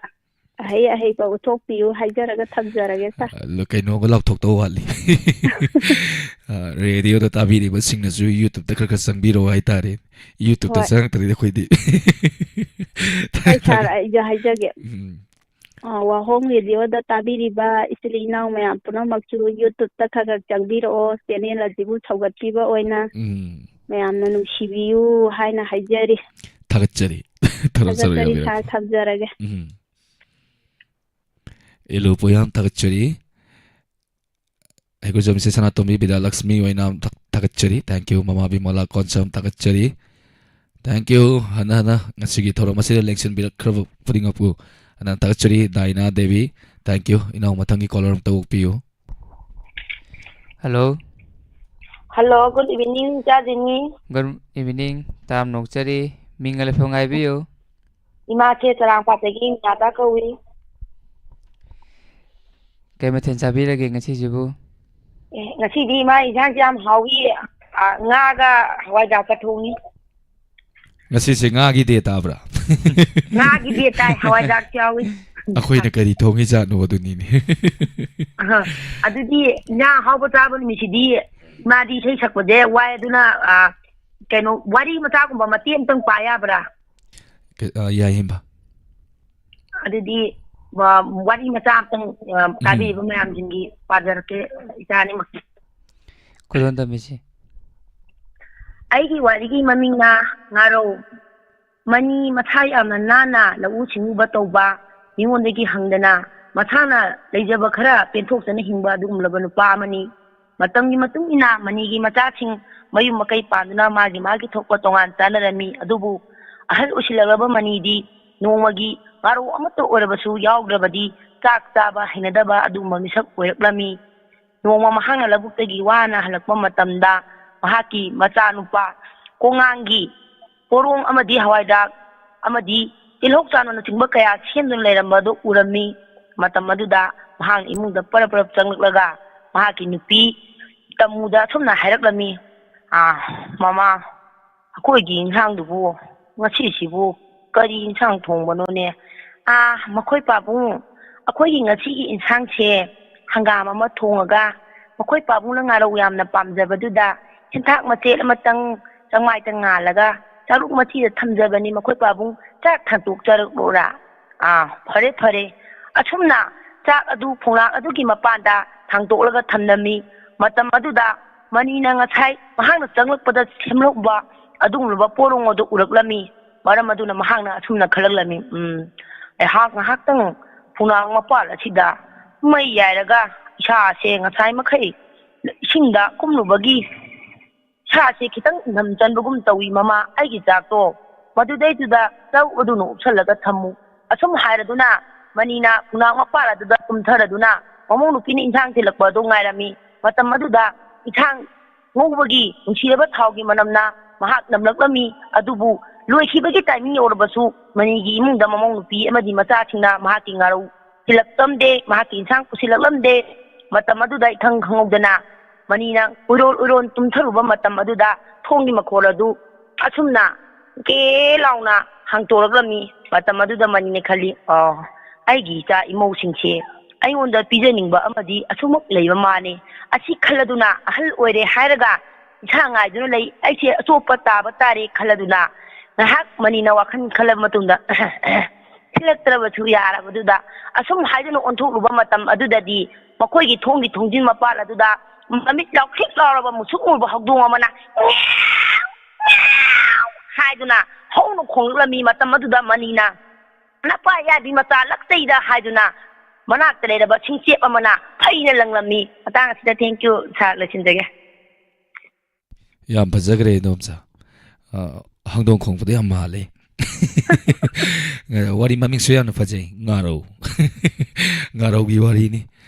ꯑꯍꯩ ꯑꯍꯩꯕ ꯎꯠꯊꯣꯛꯄꯤꯌꯨ ꯍꯥꯏꯖꯔꯒ ꯊꯝꯖꯔꯒꯦ, sir꯫ ꯑ, ꯀꯩꯅꯣꯝꯒ ꯂꯥꯎꯊꯣꯛꯇꯧ ꯋꯥꯠꯂꯤ꯫ ꯑ, ꯔꯦꯗꯤꯑꯣꯗ ꯇꯥꯕꯤꯔꯤꯕꯁꯤꯡꯅꯁꯨ YouTube-ꯇ ꯈꯔ ꯈꯔ ꯆꯪꯕꯤꯔꯛꯑꯣ ꯍꯥꯏꯇꯥꯔꯦ꯫ YouTube-ꯇ ꯍꯣꯏ꯫ ꯆꯪꯉꯛꯇ꯭ꯔꯗꯤ ꯑꯩꯈꯣꯏꯗꯤ ꯑꯩ, sir, ꯑꯩꯁꯨ ꯍꯥꯏꯖꯒꯦ꯫ ꯎꯝ꯫ ꯑ, ꯋꯥꯍꯣꯡ ꯔꯦꯗꯤꯑꯣꯗ ꯇꯥꯕꯤꯔꯤꯕ ꯏꯆꯤꯜ ꯏꯅꯥꯎ ꯃꯌꯥꯝ ꯄꯨꯝꯅꯃꯛꯁꯨ YouTube-ꯇ ꯈꯔ ꯈꯔ ꯆꯪꯕꯤꯔꯛꯑꯣ, channel ꯑꯁꯤꯕꯨ ꯁꯧꯒꯠꯄꯤꯕ ꯑꯣꯏꯅ꯫ ꯎꯝ꯫ ꯃꯌꯥꯝꯅ ꯅꯨꯡꯁꯤꯕꯤꯌꯨ ꯍꯥꯏꯅ ꯍꯥꯏꯖꯔꯤ꯫ ꯊꯥꯒꯠꯆꯔꯤ꯫ ꯊꯥꯒꯠꯆꯔꯤ, ꯊꯥꯒꯠꯆꯔꯤ, ꯌꯥꯕꯤꯔꯛꯄ꯫ Sir, ꯊꯝꯖꯔꯒꯦ꯫ ꯎꯝ꯫ ꯑꯦꯂꯨ ꯄꯣꯌꯥꯝ ꯊꯥꯒꯠꯆꯔꯤ꯫ ꯍꯩꯀ꯭ꯔꯨꯖꯝ ꯏꯆꯦ ꯁꯅꯥꯇꯣꯝꯕꯤ ꯕꯤꯗ꯭ꯌꯥꯂꯛꯁꯃꯤ ꯑꯣꯏꯅ ꯊꯥ-, ꯊꯥꯒꯠꯆꯔꯤ꯫ Thank you꯫ ꯃꯃꯥ ꯕꯤꯃꯣꯂꯥ ꯀꯣꯟꯁꯝ ꯊꯥꯒꯠꯆꯔꯤ꯫ Thank you꯫ ꯍꯟꯅ ꯍꯟꯅ ꯉꯁꯤꯒꯤ ꯊꯧꯔꯝ ꯑꯁꯤꯗ ꯂꯦꯡꯁꯤꯟꯕꯤꯔꯛꯈ꯭ꯔꯕ ꯈꯨꯗꯤꯡꯃꯛꯄꯨ ꯍꯟꯅ ꯊꯥꯒꯠꯆꯔꯤ꯫ ꯗꯥꯏꯅꯥ ꯗꯦꯕꯤ, thank you꯫ ꯏꯅꯥꯎ, ꯃꯊꯪꯒꯤ caller ꯑꯃꯇ ꯑꯣꯛꯄꯤꯌꯨ꯫ Hello꯫ Hello, good evening, ꯏꯆꯥ ꯖꯤꯅꯤ꯫ Good evening, ꯇꯥꯝꯅ ꯑꯣꯛꯆꯔꯤ꯫ ꯃꯤꯡꯒ ꯂꯩꯐꯝꯒ ꯍꯥꯏꯕꯤꯌꯨ꯫ ꯏꯃꯥꯁꯦ ꯆꯔꯥꯡꯄꯥꯠꯇꯒꯤ ꯏꯃꯥꯗ ꯀꯧꯏ꯫ ꯀꯩ ꯃꯊꯦꯜ ꯆꯥꯕꯤꯔꯒꯦ ꯉꯁꯤꯁꯤꯕꯨ? ꯑꯦ, ꯉꯁꯤꯗꯤ ꯏꯃꯥ ꯏꯟꯁꯥꯡꯁꯦ ꯌꯥꯝ ꯍꯥꯎꯏ꯫ ꯑ, ꯉꯥꯒ ꯍꯋꯥꯏꯖꯥꯔꯒ ꯊꯣꯡꯉꯤ꯫ ꯉꯁꯤꯁꯦ ꯉꯥꯒꯤ day ꯇꯥꯕ꯭ꯔꯥ? ꯉꯥꯒꯤ day ꯇꯥꯏ, ꯍꯋꯥꯏꯖꯥꯔꯁꯨ ꯌꯥꯎꯏ꯫ ꯑꯩꯈꯣꯏꯅ ꯀꯔꯤ ꯊꯣꯡꯉꯤꯖꯥꯠꯅꯣ ꯑꯗꯨꯅꯤꯅꯦ꯫ ꯑꯍ, ꯑꯗꯨꯗꯤ ꯏꯟꯖꯥꯡ ꯑꯍꯥꯎꯕ ꯆꯥꯕ ꯅꯨꯃꯤꯠꯁꯤꯗꯤ ꯏꯃꯥꯗꯤ ꯏꯁꯩ ꯁꯛꯄꯁꯦ ꯋꯥꯏ, ꯑꯗꯨꯅ, ꯑ, ꯀꯩꯅꯣ, ꯋꯥꯔꯤ ꯃꯆꯥꯒꯨꯝꯕ ꯃꯇꯦꯛ ꯑꯃꯇꯪ ꯄꯥ ꯌꯥꯕ꯭ꯔꯥ? ꯀ-, ꯑ, ꯌꯥꯏ, ꯍꯦꯝꯕ꯫ ꯑꯗꯨꯗꯤ, ꯑ, ꯋꯥꯔꯤ ꯃꯆꯥ ꯑꯃꯇꯪ, ꯑ, ꯎꯝ꯫ ꯇꯥꯕꯤꯔꯤꯕ ꯃꯌꯥꯝꯁꯤꯡꯒꯤ ꯄꯥꯖꯔꯛꯀꯦ, ꯏꯆꯥ ꯑꯅꯤꯃꯛꯀꯤ꯫ ꯈꯨꯗꯣꯜ ꯇꯝꯕꯤꯁꯤ꯫ ꯑꯩꯒꯤ ꯋꯥꯔꯤꯒꯤ ꯃꯃꯤꯡꯅ ꯉꯥꯔꯧ꯫ ꯃꯅꯤ ꯃꯁꯥ ꯌꯥꯝꯅ ꯅꯥꯟꯅ ꯂꯧꯎ ꯁꯤꯡꯎꯕ ꯇꯧꯕ, ꯃꯤꯉꯣꯟꯗꯒꯤ ꯍꯪꯗꯅ ꯃꯁꯥꯅ ꯂꯩꯖꯕ ꯈꯔ ꯄꯦꯟꯊꯣꯛꯆꯅ ꯍꯤꯡꯕ ꯑꯗꯨꯒꯨꯝꯂꯕ ꯅꯨꯄꯥ ꯑꯃꯅꯤ꯫ ꯃꯇꯝꯒꯤ ꯃꯇꯨꯡ ꯏꯟꯅ ꯃꯅꯤꯒꯤ ꯃꯆꯥꯁꯤꯡ ꯃꯌꯨꯝ ꯃꯀꯩ ꯄꯥꯟꯗꯨꯅ ꯃꯥꯒꯤ ꯃꯥꯒꯤ ꯊꯣꯛꯄ ꯇꯣꯉꯥꯟ ꯆꯥꯅꯔꯝꯃꯤ꯫ ꯑꯗꯨꯕꯨ ꯑꯍꯜ ꯑꯣꯏꯁꯤꯜꯂꯛꯂꯕ ꯃꯅꯤꯗꯤ ꯅꯣꯡꯃꯒꯤ ꯉꯥꯔꯧ ꯑꯃꯠꯇ ꯑꯣꯏꯔꯕꯁꯨ ꯌꯥꯎꯗ꯭ꯔꯕꯗꯤ ꯆꯥꯛ ꯆꯥꯕ ꯍꯩꯅꯗꯕ ꯑꯗꯨꯒꯨꯝꯕ ꯃꯤꯁꯛ ꯑꯣꯏꯔꯛꯂꯝꯃꯤ꯫ ꯅꯣꯡꯃ ꯃꯍꯥꯛꯅ ꯂꯧꯕꯨꯛꯇꯒꯤ ꯋꯥꯅ ꯍꯜꯂꯛꯄ ꯃꯇꯝꯗ ꯃꯍꯥꯛꯀꯤ ꯃꯆꯥꯅꯨꯄꯥ ꯀꯣꯉꯥꯡꯒꯤ ꯄꯣꯔꯣꯡ ꯑꯃꯗꯤ ꯍꯋꯥꯏꯗꯥꯛ ꯑꯃꯗꯤ ꯇꯤꯜꯍꯧ ꯆꯥꯅꯝꯅꯆꯤꯡꯕ ꯀꯌꯥ ꯁꯦꯝꯗꯨꯅ ꯂꯩꯔꯝꯕ ꯑꯗꯨ ꯎꯔꯝꯃꯤ꯫ ꯃꯇꯝ ꯑꯗꯨꯗ ꯃꯍꯥꯛꯅ ꯏꯃꯨꯡꯗ ꯄꯔꯞ ꯄꯔꯞ ꯆꯪꯂꯛꯂꯒ ꯃꯍꯥꯛꯀꯤ ꯅꯨꯄꯤ ꯇꯃꯨꯗ ꯑꯁꯨꯝꯅ ꯍꯥꯏꯔꯛꯂꯝꯃꯤ, "ꯑꯥ, ꯃꯃꯥ, ꯑꯩꯈꯣꯏꯒꯤ ꯏꯟꯁꯥꯡꯗꯨꯕꯨ ꯉꯁꯤꯁꯤꯕꯨ ꯀꯔꯤ ꯏꯟꯁꯥꯡ ꯊꯣꯡꯕꯅꯣꯅꯦ?" "ꯑꯥ, ꯃꯈꯣꯏ ꯄꯥꯕꯨꯡ, ꯑꯩꯈꯣꯏꯒꯤ ꯉꯁꯤꯒꯤ ꯏꯟꯁꯥꯡꯁꯦ ꯍꯪꯒꯥꯝ ꯑꯃ ꯊꯣꯡꯉꯒ, ꯃꯈꯣꯏ ꯄꯥꯕꯨꯡꯅ ꯉꯥꯔꯧ ꯌꯥꯝꯅ ꯄꯥꯝꯖꯕꯗꯨꯗ ꯍꯦꯟꯇꯥꯛ ꯃꯆꯦꯠ ꯑꯃꯇꯪ ꯆꯪꯃꯥꯏꯗ ꯉꯥꯜꯂꯒ ꯆꯥꯂꯨꯛ ꯃꯆꯤꯗ ꯊꯝꯖꯕꯅꯤ, ꯃꯈꯣꯏ ꯄꯥꯕꯨꯡ ꯆꯥꯛ ꯊꯥꯡꯇꯣꯛꯆꯔꯛꯂꯣꯔꯥ?" "ꯑꯥ, ꯐꯔꯦ, ꯐꯔꯦ꯫" ꯑꯁꯨꯝꯅ ꯆꯥꯛ ꯑꯗꯨ ꯐꯣꯡꯂꯥꯡ ꯑꯗꯨꯒꯤ ꯃꯄꯥꯟꯗ ꯊꯥꯡꯇꯣꯛꯂꯒ ꯊꯝꯂꯝꯃꯤ꯫ ꯃꯇꯝ ꯑꯗꯨꯗ ꯃꯅꯤꯅ ꯉꯁꯥꯏ ꯃꯍꯥꯛꯅ ꯆꯪꯂꯛꯄꯗ ꯁꯦꯝꯂꯛꯄ ꯑꯗꯨꯒꯨꯝꯂꯕ ꯄꯣꯔꯣꯡ ꯑꯗꯨ ꯎꯔꯛꯂꯝꯃꯤ꯫ ꯃꯔꯝ ꯑꯗꯨꯅ ꯃꯍꯥꯛꯅ ꯑꯁꯨꯝꯅ ꯈꯜꯂꯛꯂꯝꯃꯤ, "ꯎꯝ, ꯑꯩꯍꯥꯛ ꯉꯥꯏꯍꯥꯛꯇꯪ ꯐꯨꯅꯥꯡ ꯃꯄꯥꯜ ꯑꯁꯤꯗ ꯃꯩ ꯌꯥꯏꯔꯒ ꯏꯁꯥꯁꯦ ꯉꯁꯥꯏ ꯃꯈꯩ ꯏꯁꯤꯡꯗ ꯀꯨꯝꯂꯨꯕꯒꯤ ꯏꯁꯥꯁꯦ ꯈꯤꯇꯪ ꯏꯪꯊꯝ ꯆꯟꯕꯒꯨꯝ ꯇꯧꯏ, ꯃꯃꯥ꯫ ꯑꯩꯒꯤ ꯆꯥꯛꯇꯣ ꯃꯗꯨꯗꯩꯗꯨꯗ ꯆꯔꯨ ꯑꯗꯨꯅ ꯎꯞꯁꯜꯂꯒ ꯊꯝꯃꯨ꯫" ꯑꯁꯨꯝ ꯍꯥꯏꯔꯗꯨꯅ ꯃꯅꯤꯅ ꯐꯨꯅꯥꯡ ꯃꯄꯥꯜ ꯑꯗꯨꯗ ꯀꯨꯝꯊꯔꯗꯨꯅ ꯃꯃꯧ ꯅꯨꯄꯤꯅ ꯏꯟꯁꯥꯡ ꯊꯤꯜꯂꯛꯄ ꯑꯗꯨ ꯉꯥꯏꯔꯝꯃꯤ꯫ ꯃꯇꯝ ꯑꯗꯨꯗ ꯏꯟꯁꯥꯡ ꯉꯧꯕꯒꯤ ꯅꯨꯡꯁꯤꯔꯕ ꯊꯥꯎꯒꯤ ꯃꯅꯝꯅ ꯃꯍꯥꯛ ꯅꯝꯂꯛꯂꯝꯃꯤ꯫ ꯑꯗꯨꯕꯨ ꯂꯣꯏꯈꯤꯕꯒꯤ timing ꯌꯧꯔꯕꯁꯨ ꯃꯅꯤꯒꯤ ꯏꯃꯨꯡꯗ ꯃꯃꯧ ꯅꯨꯄꯤ ꯑꯃꯗꯤ ꯃꯆꯥꯁꯤꯡꯅ ꯃꯍꯥꯛꯀꯤ ꯉꯥꯔꯧ ꯊꯤꯜꯂꯛꯂꯝꯗꯦ, ꯃꯍꯥꯛꯀꯤ ꯏꯟꯁꯥꯡ ꯄꯨꯁꯤꯜꯂꯛꯂꯝꯗꯦ꯫ ꯃꯇꯝ ꯑꯗꯨꯗ ꯏꯈꯪ ꯈꯪꯍꯧꯗꯅ ꯃꯅꯤꯅ ꯎꯏꯔꯣꯟ ꯎꯏꯔꯣꯟ ꯇꯨꯝꯊꯔꯨꯕ ꯃꯇꯝ ꯑꯗꯨꯗ ꯊꯣꯡꯒꯤ ꯃꯈꯣꯜ ꯑꯗꯨ ꯑꯁꯨꯝꯅ ꯀꯦ ꯂꯥꯎꯅ ꯍꯥꯡꯇꯣꯔꯛꯂꯝꯃꯤ꯫ ꯃꯇꯝ ꯑꯗꯨꯗ ꯃꯅꯤꯅ ꯈꯜꯂꯤ, "ꯑꯣ, ꯑꯩꯒꯤ ꯏꯆꯥ ꯏꯃꯧꯁꯤꯡꯁꯦ ꯑꯩꯉꯣꯟꯗ ꯄꯤꯖꯅꯤꯡꯕ ꯑꯃꯗꯤ ꯑꯁꯨꯃꯛ ꯂꯩꯕ ꯃꯥꯜꯂꯤ꯫" ꯑꯁꯤ ꯈꯜꯂꯗꯨꯅ ꯑꯍꯜ ꯑꯣꯏꯔꯦ ꯍꯥꯏꯔꯒ ꯏꯁꯥ ꯉꯥꯏꯗꯨꯅ ꯂꯩ꯫ ꯑꯩꯁꯦ ꯑꯆꯣꯞꯄ ꯇꯥꯕ ꯇꯥꯔꯦ ꯈꯜꯂꯗꯨꯅ ꯉꯥꯏꯍꯥꯛ ꯃꯅꯤꯅ ꯋꯥꯈꯜ ꯈꯜꯂꯕ ꯃꯇꯨꯡꯗ ꯊꯤꯜꯂꯛꯇ꯭ꯔꯕꯁꯨ ꯌꯥꯔꯕꯗꯨꯗ ꯑꯁꯨꯝ ꯍꯥꯏꯗꯨꯅ ꯑꯣꯟꯊꯣꯛꯂꯨꯕ ꯃꯇꯝ ꯑꯗꯨꯗꯗꯤ ꯃꯈꯣꯏꯒꯤ ꯊꯣꯡꯒꯤ ꯊꯣꯡꯖꯤꯟ ꯃꯄꯥꯜ ꯑꯗꯨꯗ ꯃꯃꯤꯠ ꯂꯥꯎꯊ꯭ꯔꯤꯛ ꯂꯥꯎꯔꯕ ꯃꯨꯁꯨꯛ ꯃꯨꯕ ꯍꯧꯗꯣꯡ ꯑꯃꯅ "ꯃꯤꯌꯥꯎ, ꯃꯤꯌꯥꯎ" ꯍꯥꯏꯗꯨꯅ ꯍꯧꯅ ꯈꯣꯡꯂꯛꯂꯝꯃꯤ꯫ ꯃꯇꯝ ꯑꯗꯨꯗ ꯃꯅꯤꯅ "ꯅꯄꯥ ꯌꯥꯕꯤ ꯃꯆꯥ ꯂꯛꯆꯩꯗ" ꯍꯥꯏꯗꯨꯅ ꯃꯅꯥꯛꯇ ꯂꯩꯔꯕ ꯁꯤꯡꯆꯦꯞ ꯑꯃꯅ ꯐꯩꯅ ꯂꯪꯂꯝꯃꯤ꯫ ꯃꯇꯥꯡ ꯑꯁꯤꯗ thank you sir, ꯂꯣꯏꯁꯤꯟꯖꯒꯦ꯫ ꯌꯥꯝ ꯐꯖꯈ꯭ꯔꯦ ꯏꯗꯣꯝꯆꯥ꯫ ꯑ, ꯍꯧꯗꯣꯡ ꯈꯣꯡꯕꯗꯣ ꯌꯥꯝ ꯃꯥꯜꯂꯦ꯫ ꯋꯥꯔꯤ ꯃꯃꯤꯡꯁꯨ ꯌꯥꯝꯅ ꯐꯖꯩ, ꯉꯥꯔꯧ꯫ ꯉꯥꯔꯧꯒꯤ ꯋꯥꯔꯤꯅꯤ꯫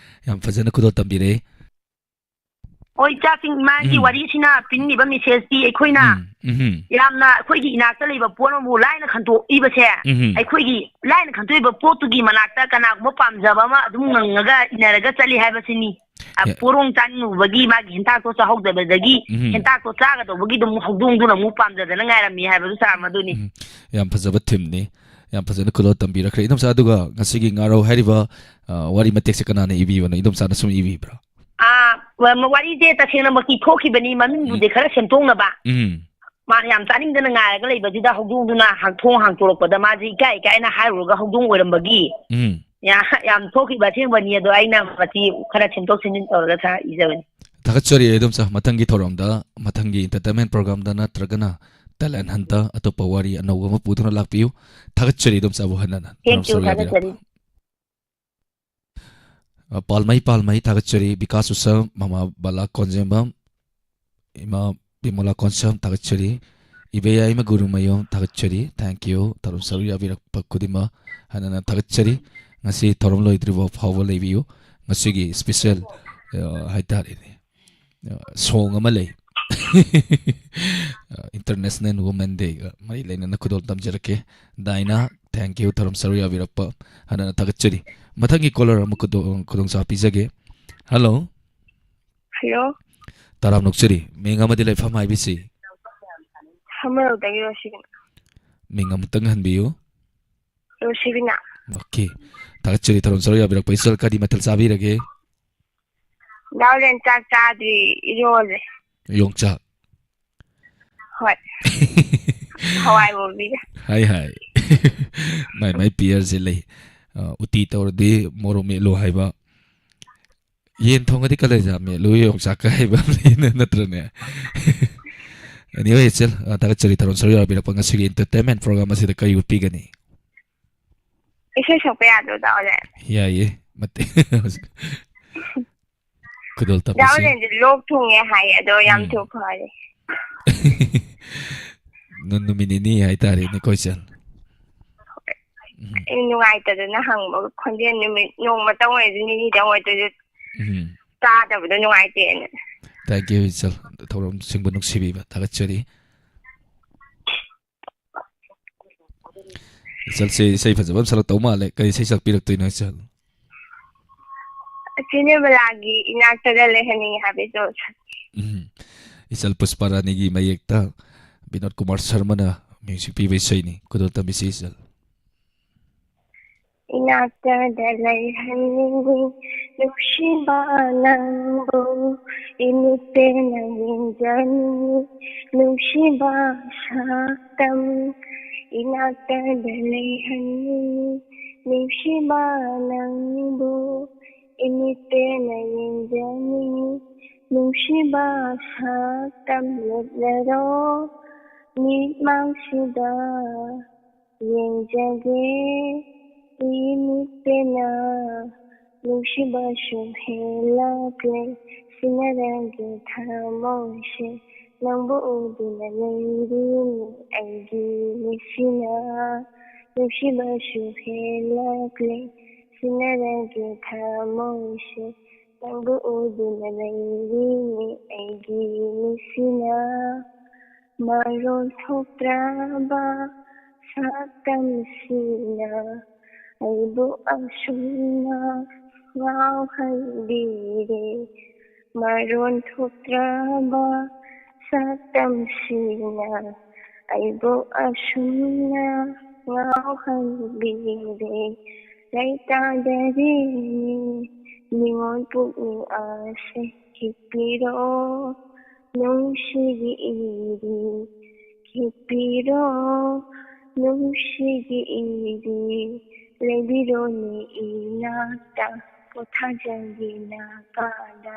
ꯌꯥꯝ ꯐꯖꯅ ꯈꯨꯗꯣꯜ ꯇꯝꯕꯤꯔꯛꯑꯦ꯫ ꯍꯣꯏ, ꯏꯆꯥꯁꯤꯡ, ꯃꯥꯒꯤ ꯎꯝ꯫ ꯋꯥꯔꯤꯁꯤꯅ ꯄꯤꯅꯤꯡꯉꯤꯕ messageꯇꯤ ꯑꯩꯈꯣꯏꯅ ꯎꯝ, ꯎꯝ꯫ ꯌꯥꯝꯅ ꯑꯩꯈꯣꯏꯒꯤ ꯏꯅꯥꯛꯇ ꯂꯩꯕ ꯄꯣꯠ ꯑꯃꯕꯨ ꯂꯥꯏꯅ ꯈꯟꯇꯣꯛꯏꯕꯁꯦ, ꯎꯝ꯫ ꯑꯩꯈꯣꯏꯒꯤ ꯂꯥꯏꯅ ꯈꯟꯇꯣꯛꯏꯕ ꯄꯣꯠꯇꯨꯒꯤ ꯃꯅꯥꯛꯇ ꯀꯅꯥꯒꯨꯝꯕ ꯄꯥꯝꯖꯕ ꯑꯃ ꯑꯗꯨꯝ ꯉꯪꯉꯒ ꯏꯟꯅꯔꯒ ꯆꯠꯂꯤ ꯍꯥꯏꯕꯁꯤꯅꯤ꯫ ꯑ, ꯌꯥ- ꯄꯣꯔꯣꯡ ꯆꯥꯅꯤꯡꯉꯨꯕꯒꯤ ꯃꯥꯒꯤ ꯍꯦꯟꯇꯥꯛꯇꯣ ꯆꯥꯍꯧꯗꯕꯗꯒꯤ ꯎꯝ꯫ ꯍꯦꯟꯇꯥꯛꯇꯣ ꯆꯥꯒꯗꯧꯕꯒꯤ ꯑꯗꯨꯝ ꯍꯧꯗꯣꯡꯗꯨꯅ ꯑꯃꯨꯛ ꯄꯥꯝꯖꯗꯅ ꯉꯥꯏꯔꯝꯃꯤ ꯍꯥꯏꯕꯗꯨ ꯆꯥꯔꯝ ꯑꯗꯨꯅꯤ꯫ ꯎꯝ꯫ ꯌꯥꯝ ꯐꯖꯕ themeꯅꯤ꯫ ꯌꯥꯝ ꯐꯖꯅ ꯈꯨꯗꯣꯜ ꯇꯝꯕꯤꯔꯛꯈ꯭ꯔꯦ꯫ ꯏꯗꯣꯝꯆꯥ, ꯑꯗꯨꯒ ꯉꯁꯤꯒꯤ ꯉꯥꯔꯧ ꯍꯥꯏꯔꯤꯕ, ꯑ, ꯋꯥꯔꯤ ꯃꯇꯦꯛꯁꯦ ꯀꯅꯥꯅ ꯏꯕꯤꯕꯅꯣ? ꯏꯗꯣꯝꯆꯥꯅ ꯁꯨꯝ ꯏꯕꯤꯕ꯭ꯔꯥ? ꯑꯥ, ꯋ-, ꯋꯥꯔꯤꯁꯦ ꯇꯁꯦꯡꯅꯃꯛꯇꯤ ꯊꯣꯛꯈꯤꯕꯅꯤ, ꯃꯃꯤꯡꯕꯨꯗꯤ ꯎꯝ꯫ ꯈꯔ ꯁꯦꯝꯗꯣꯛꯅꯕ꯫ ꯎꯝ꯫ ꯃꯥꯅ ꯌꯥꯝ ꯆꯥꯅꯤꯡꯗꯅ ꯉꯥꯏꯔꯒ ꯂꯩꯕꯗꯨꯗ ꯍꯧꯗꯣꯡꯗꯨꯅ ꯍꯥꯡ-, ꯊꯣꯡ ꯍꯥꯡꯇꯣꯔꯛꯄꯗ ꯃꯥꯁꯦ ꯏꯀꯥꯏ ꯏꯀꯥꯏꯅ ꯍꯥꯏꯔꯨꯔꯒ ꯍꯧꯗꯣꯡ ꯑꯣꯏꯔꯝꯕꯒꯤ꯫ ꯎꯝ꯫ ꯌꯥ-, ꯌꯥꯝ ꯊꯣꯛꯈꯤꯕ ꯑꯁꯦꯡꯕꯅꯤ, ꯑꯗꯣ ꯑꯩꯅ ꯃꯁꯤ ꯈꯔ ꯁꯦꯝꯗꯣꯛ ꯁꯦꯝꯖꯤꯟ ꯇꯧꯔꯒ ꯁꯥ-, ꯏꯖꯕꯅꯤ꯫ ꯊꯥꯒꯠꯆꯔꯤ ꯏꯗꯣꯝꯆꯥ꯫ ꯃꯊꯪꯒꯤ ꯊꯧꯔꯝꯗ, ꯃꯊꯪꯒꯤ entertainment programꯗ ꯅꯠꯇ꯭ꯔꯒꯅ talent huntꯇ ꯑꯇꯣꯞꯄ ꯋꯥꯔꯤ ꯑꯅꯧꯕ ꯑꯃ ꯄꯨꯗꯨꯅ ꯂꯥꯛꯄꯤꯌꯨ꯫ ꯊꯥꯒꯠꯆꯔꯤ ꯏꯗꯣꯝꯆꯥꯕꯨ ꯍꯟꯅ ꯍꯟꯅ꯫ Thank you, ꯊꯧꯔꯝ ꯁꯔꯨꯛ ꯌꯥꯕꯤꯔꯛꯄ꯫ ꯊꯥꯒꯠꯆꯔꯤ꯫ ꯑ, ꯄꯥꯜꯃꯩ, ꯄꯥꯜꯃꯩ, ꯊꯥꯒꯠꯆꯔꯤ꯫ ꯕꯤꯀꯥꯁ ꯎꯁꯝ, ꯃꯃꯥ ꯕꯂꯥ ꯀꯣꯟꯖꯦꯝꯕꯝ, ꯏꯃꯥ ꯕꯤꯃꯣꯂꯥ ꯀꯣꯟꯁꯝ, ꯊꯥꯒꯠꯆꯔꯤ꯫ ꯏꯕꯦꯌꯥꯏꯃ ꯒꯨꯔꯨꯃꯌꯨꯝ, ꯊꯥꯒꯠꯆꯔꯤ꯫ Thank you꯫ ꯊꯧꯔꯝ ꯁꯔꯨꯛ ꯌꯥꯕꯤꯔꯛꯄ ꯈꯨꯗꯤꯡꯃꯛ ꯍꯟꯅ ꯍꯟꯅ ꯊꯥꯒꯠꯆꯔꯤ꯫ ꯉꯁꯤ ꯊꯧꯔꯝ ꯂꯣꯏꯗ꯭ꯔꯤꯕ ꯐꯥꯎꯕ ꯂꯩꯕꯤꯌꯨ꯫ ꯉꯁꯤꯒꯤ special, ꯑ, ꯍꯥꯏꯇꯥꯔꯦꯅꯦ, ꯑ, song ꯑꯃ ꯂꯩ꯫ ꯑ, International Women Dayꯒ ꯃꯔꯤ ꯂꯩꯅꯅ ꯈꯨꯗꯣꯜ ꯇꯝꯖꯔꯛꯀꯦ꯫ ꯗꯥꯏꯅꯥ, thank you, ꯊꯧꯔꯝ ꯁꯔꯨꯛ ꯌꯥꯕꯤꯔꯛꯄ ꯍꯟꯅ ꯍꯟꯅ ꯊꯥꯒꯠꯆꯔꯤ꯫ ꯃꯊꯪꯒꯤ caller ꯑꯃ ꯈꯨꯗꯣꯡ-, ꯈꯨꯗꯣꯡꯆꯥꯕ ꯄꯤꯖꯒꯦ꯫ Hello꯫ Hello꯫ ꯇꯔꯥꯝꯅ ꯑꯣꯛꯆꯔꯤ꯫ ꯃꯤꯡ ꯑꯃꯗꯤ ꯂꯩꯐꯝ ꯍꯥꯏꯕꯤꯁꯤ꯫ ꯁꯃꯨꯔꯧꯗꯒꯤ ꯔꯣꯁꯤꯕꯤꯅꯥ꯫ ꯃꯤꯡ ꯑꯃꯨꯛꯇꯪ ꯍꯟꯕꯤꯌꯨ꯫ ꯔꯣꯁꯤꯕꯤꯅꯥ꯫ Okay꯫ ꯊꯥꯒꯠꯆꯔꯤ ꯊꯧꯔꯝ ꯁꯔꯨꯛ ꯌꯥꯕꯤꯔꯛꯄ꯫ ꯏꯆꯜ, ꯀꯔꯤ ꯃꯊꯦꯜ ꯆꯥꯕꯤꯔꯒꯦ? ꯗꯥ ꯍꯣꯔꯦꯟ ꯆꯥꯛ ꯆꯥꯗ꯭ꯔꯤ, ꯏꯔꯣꯜꯂꯦ꯫ ꯌꯣꯡꯆꯥꯛ꯫ ꯍꯣꯏ꯫ ꯍꯋꯥꯏ ꯃꯨꯕꯤꯒ꯫ ꯍꯥꯏ ꯍꯥꯏ꯫ ꯃꯥꯏ ꯃꯥꯏ ꯄꯤꯌꯔꯁꯦ ꯂꯩ꯫ ꯑ, ꯎꯇꯤ ꯇꯧꯔꯗꯤ ꯃꯣꯔꯣꯛ ꯃꯦꯠꯂꯣ ꯍꯥꯏꯕ, ꯌꯦꯟ ꯊꯣꯡꯉꯗꯤ ꯀꯂꯦꯖꯥ ꯃꯦꯠꯂꯨ ꯌꯣꯡꯆꯥꯛꯀ ꯍꯥꯏꯕ ꯑꯃ ꯂꯩꯅ, ꯅꯠꯇ꯭ꯔꯅꯦ? Anyway, ꯏꯆꯜ, ꯑ, ꯊꯥꯒꯠꯆꯔꯤ ꯊꯧꯔꯝ ꯁꯔꯨꯛ ꯌꯥꯕꯤꯔꯛꯄ꯫ ꯉꯁꯤꯒꯤ entertainment program ꯑꯁꯤꯗ ꯀꯔꯤ ꯎꯠꯄꯤꯒꯅꯤ? ꯏꯁꯩ ꯁꯛꯄ ꯌꯥꯗ꯭ꯔꯣ, ꯗꯥ ꯑꯣꯂꯦꯟ? ꯌꯥꯏꯌꯦ꯫ ꯃꯇꯦꯛ ꯈꯨꯗꯣꯜ ꯗꯥ ꯇꯝꯕꯁꯤ꯫ ꯑꯣꯂꯦꯟꯗꯤ ꯂꯣꯛ ꯊꯨꯡꯉꯦ ꯍꯥꯏ, ꯑꯗꯣ ꯌꯥꯝ ꯎꯝ꯫ ꯊꯨ ꯐꯔꯦ꯫ ꯅꯨ-, ꯅꯨꯃꯤꯠ ꯅꯤꯅꯤ ꯍꯥꯏꯇꯥꯔꯦꯅꯦꯀꯣ, ꯏꯆꯜ꯫ ꯎꯝ꯫ ꯑꯩ ꯅꯨꯡꯉꯥꯏꯇꯗꯅ ꯍꯪꯕ, ꯈꯣꯟꯖꯦꯜ ꯅꯨꯃꯤꯠ ꯅꯣꯡꯃꯇꯪ ꯑꯣꯏꯔꯁꯨ, ꯅꯤꯅꯤꯗꯪ ꯑꯣꯏꯔꯁꯨ ꯎꯝ꯫ ꯇꯥꯗꯕꯗꯣ ꯅꯨꯡꯉꯥꯏꯇꯦꯅ꯫ Thank you, ꯏꯆꯜ꯫ ꯊꯧꯔꯝ ꯁꯤꯟꯕ ꯅꯨꯡꯁꯤꯕꯤꯕ ꯊꯥꯒꯠꯆꯔꯤ꯫ ꯏꯆꯜꯁꯦ ꯏꯁꯩ ꯐꯖꯕ ꯑꯃ ꯁꯛꯂꯛꯇꯧ ꯃꯥꯜꯂꯦ꯫ ꯀꯔꯤ ꯏꯁꯩ ꯁꯛꯄꯤꯔꯛꯇꯣꯏꯅꯣ, ꯏꯆꯜ? ꯁꯤꯅꯦꯃꯥꯒꯤ ꯏꯅꯥꯛꯇꯗ ꯂꯩꯍꯟꯅꯤꯡꯉꯤ ꯍꯥꯏꯕ ꯏꯁꯩ ꯁꯛ-, ꯎꯝ꯫ ꯏꯆꯜ ꯄꯨꯁꯄꯥ ꯔꯥꯅꯤꯒꯤ ꯃꯌꯦꯛꯇ ꯕꯤꯅꯣꯗ ꯀꯨꯃꯥꯔ ꯁꯔꯃꯅ music ꯄꯤꯕ ꯏꯁꯩꯅꯤ꯫ ꯈꯨꯗꯣꯜ ꯇꯝꯕꯤꯁꯤ, ꯏꯆꯜ꯫ ꯏꯅꯥꯛꯇꯗ ꯂꯩꯍꯟꯅꯤꯡꯉꯤ ꯅꯨꯡꯁꯤꯕ ꯅꯪꯕꯨ, ꯏꯃꯤꯠꯇꯅ ꯌꯦꯡꯖꯅꯤꯡꯉꯤ ꯅꯨꯡꯁꯤꯕ ꯁꯛꯇꯝ꯫ ꯏꯅꯥꯛꯇꯗ ꯂꯩꯍꯟꯅꯤꯡꯉꯤ ꯅꯨꯡꯁꯤꯕ ꯅꯪꯕꯨ, ꯏꯃꯤꯠꯇꯅ ꯌꯦꯡꯖꯅꯤꯡꯉꯤ ꯅꯨꯡꯁꯤꯕ ꯁꯛꯇꯝ꯫ ꯂꯦꯞꯂꯔꯣ ꯃꯤꯠꯃꯥꯡꯁꯤꯗ, ꯌꯦꯡꯖꯒꯦ ꯏꯃꯤꯠꯇꯅ ꯅꯨꯡꯁꯤꯕꯁꯨ ꯍꯦꯜꯂꯛꯂꯦ꯫ ꯁꯤꯟꯅꯔꯒꯦ ꯊꯃꯣꯏꯁꯦ, ꯅꯪꯕꯨ ꯎꯗꯨꯅ ꯂꯩꯔꯤꯅꯤ ꯑꯩꯒꯤ ꯃꯤꯠꯁꯤꯅ꯫ ꯅꯨꯡꯁꯤꯕꯁꯨ ꯍꯦꯜꯂꯛꯂꯦ꯫ ꯁꯤꯟꯅꯔꯒꯦ ꯊꯃꯣꯏꯁꯦ, ꯅꯪꯕꯨ ꯎꯗꯨꯅ ꯂꯩꯔꯤꯅꯤ ꯑꯩꯒꯤ ꯃꯤꯠꯁꯤꯅ꯫ ꯃꯔꯣꯟ ꯊꯣꯛꯇ꯭ꯔꯕ ꯁꯛꯇꯝꯁꯤꯅ ꯑꯩꯕꯨ ꯑꯁꯨꯝꯅ ꯉꯥꯎꯍꯟꯕꯤꯔꯦ꯫ ꯃꯔꯣꯟ ꯊꯣꯛꯇ꯭ꯔꯕ ꯁꯛꯇꯝꯁꯤꯅ ꯑꯩꯕꯨ ꯑꯁꯨꯝꯅ ꯉꯥꯎꯍꯟꯕꯤꯔꯦ꯫ ꯂꯩꯇꯥꯗꯔꯦꯅꯦ ꯅꯤꯉꯣꯜ ꯄꯨꯛꯅꯤꯡ ꯑꯁꯦ, ꯍꯤꯞꯄꯤꯔꯣ꯫ ꯅꯨꯡꯁꯤꯒꯤ ꯏꯗꯤ ꯈꯤꯛꯄꯤꯔꯣ, ꯅꯨꯡꯁꯤꯒꯤ ꯏꯗꯤ ꯂꯩꯕꯤꯔꯣꯅꯦ ꯏꯅꯥꯛꯇ, ꯄꯣꯊꯥꯖꯒꯦ ꯅꯥꯀꯥꯗ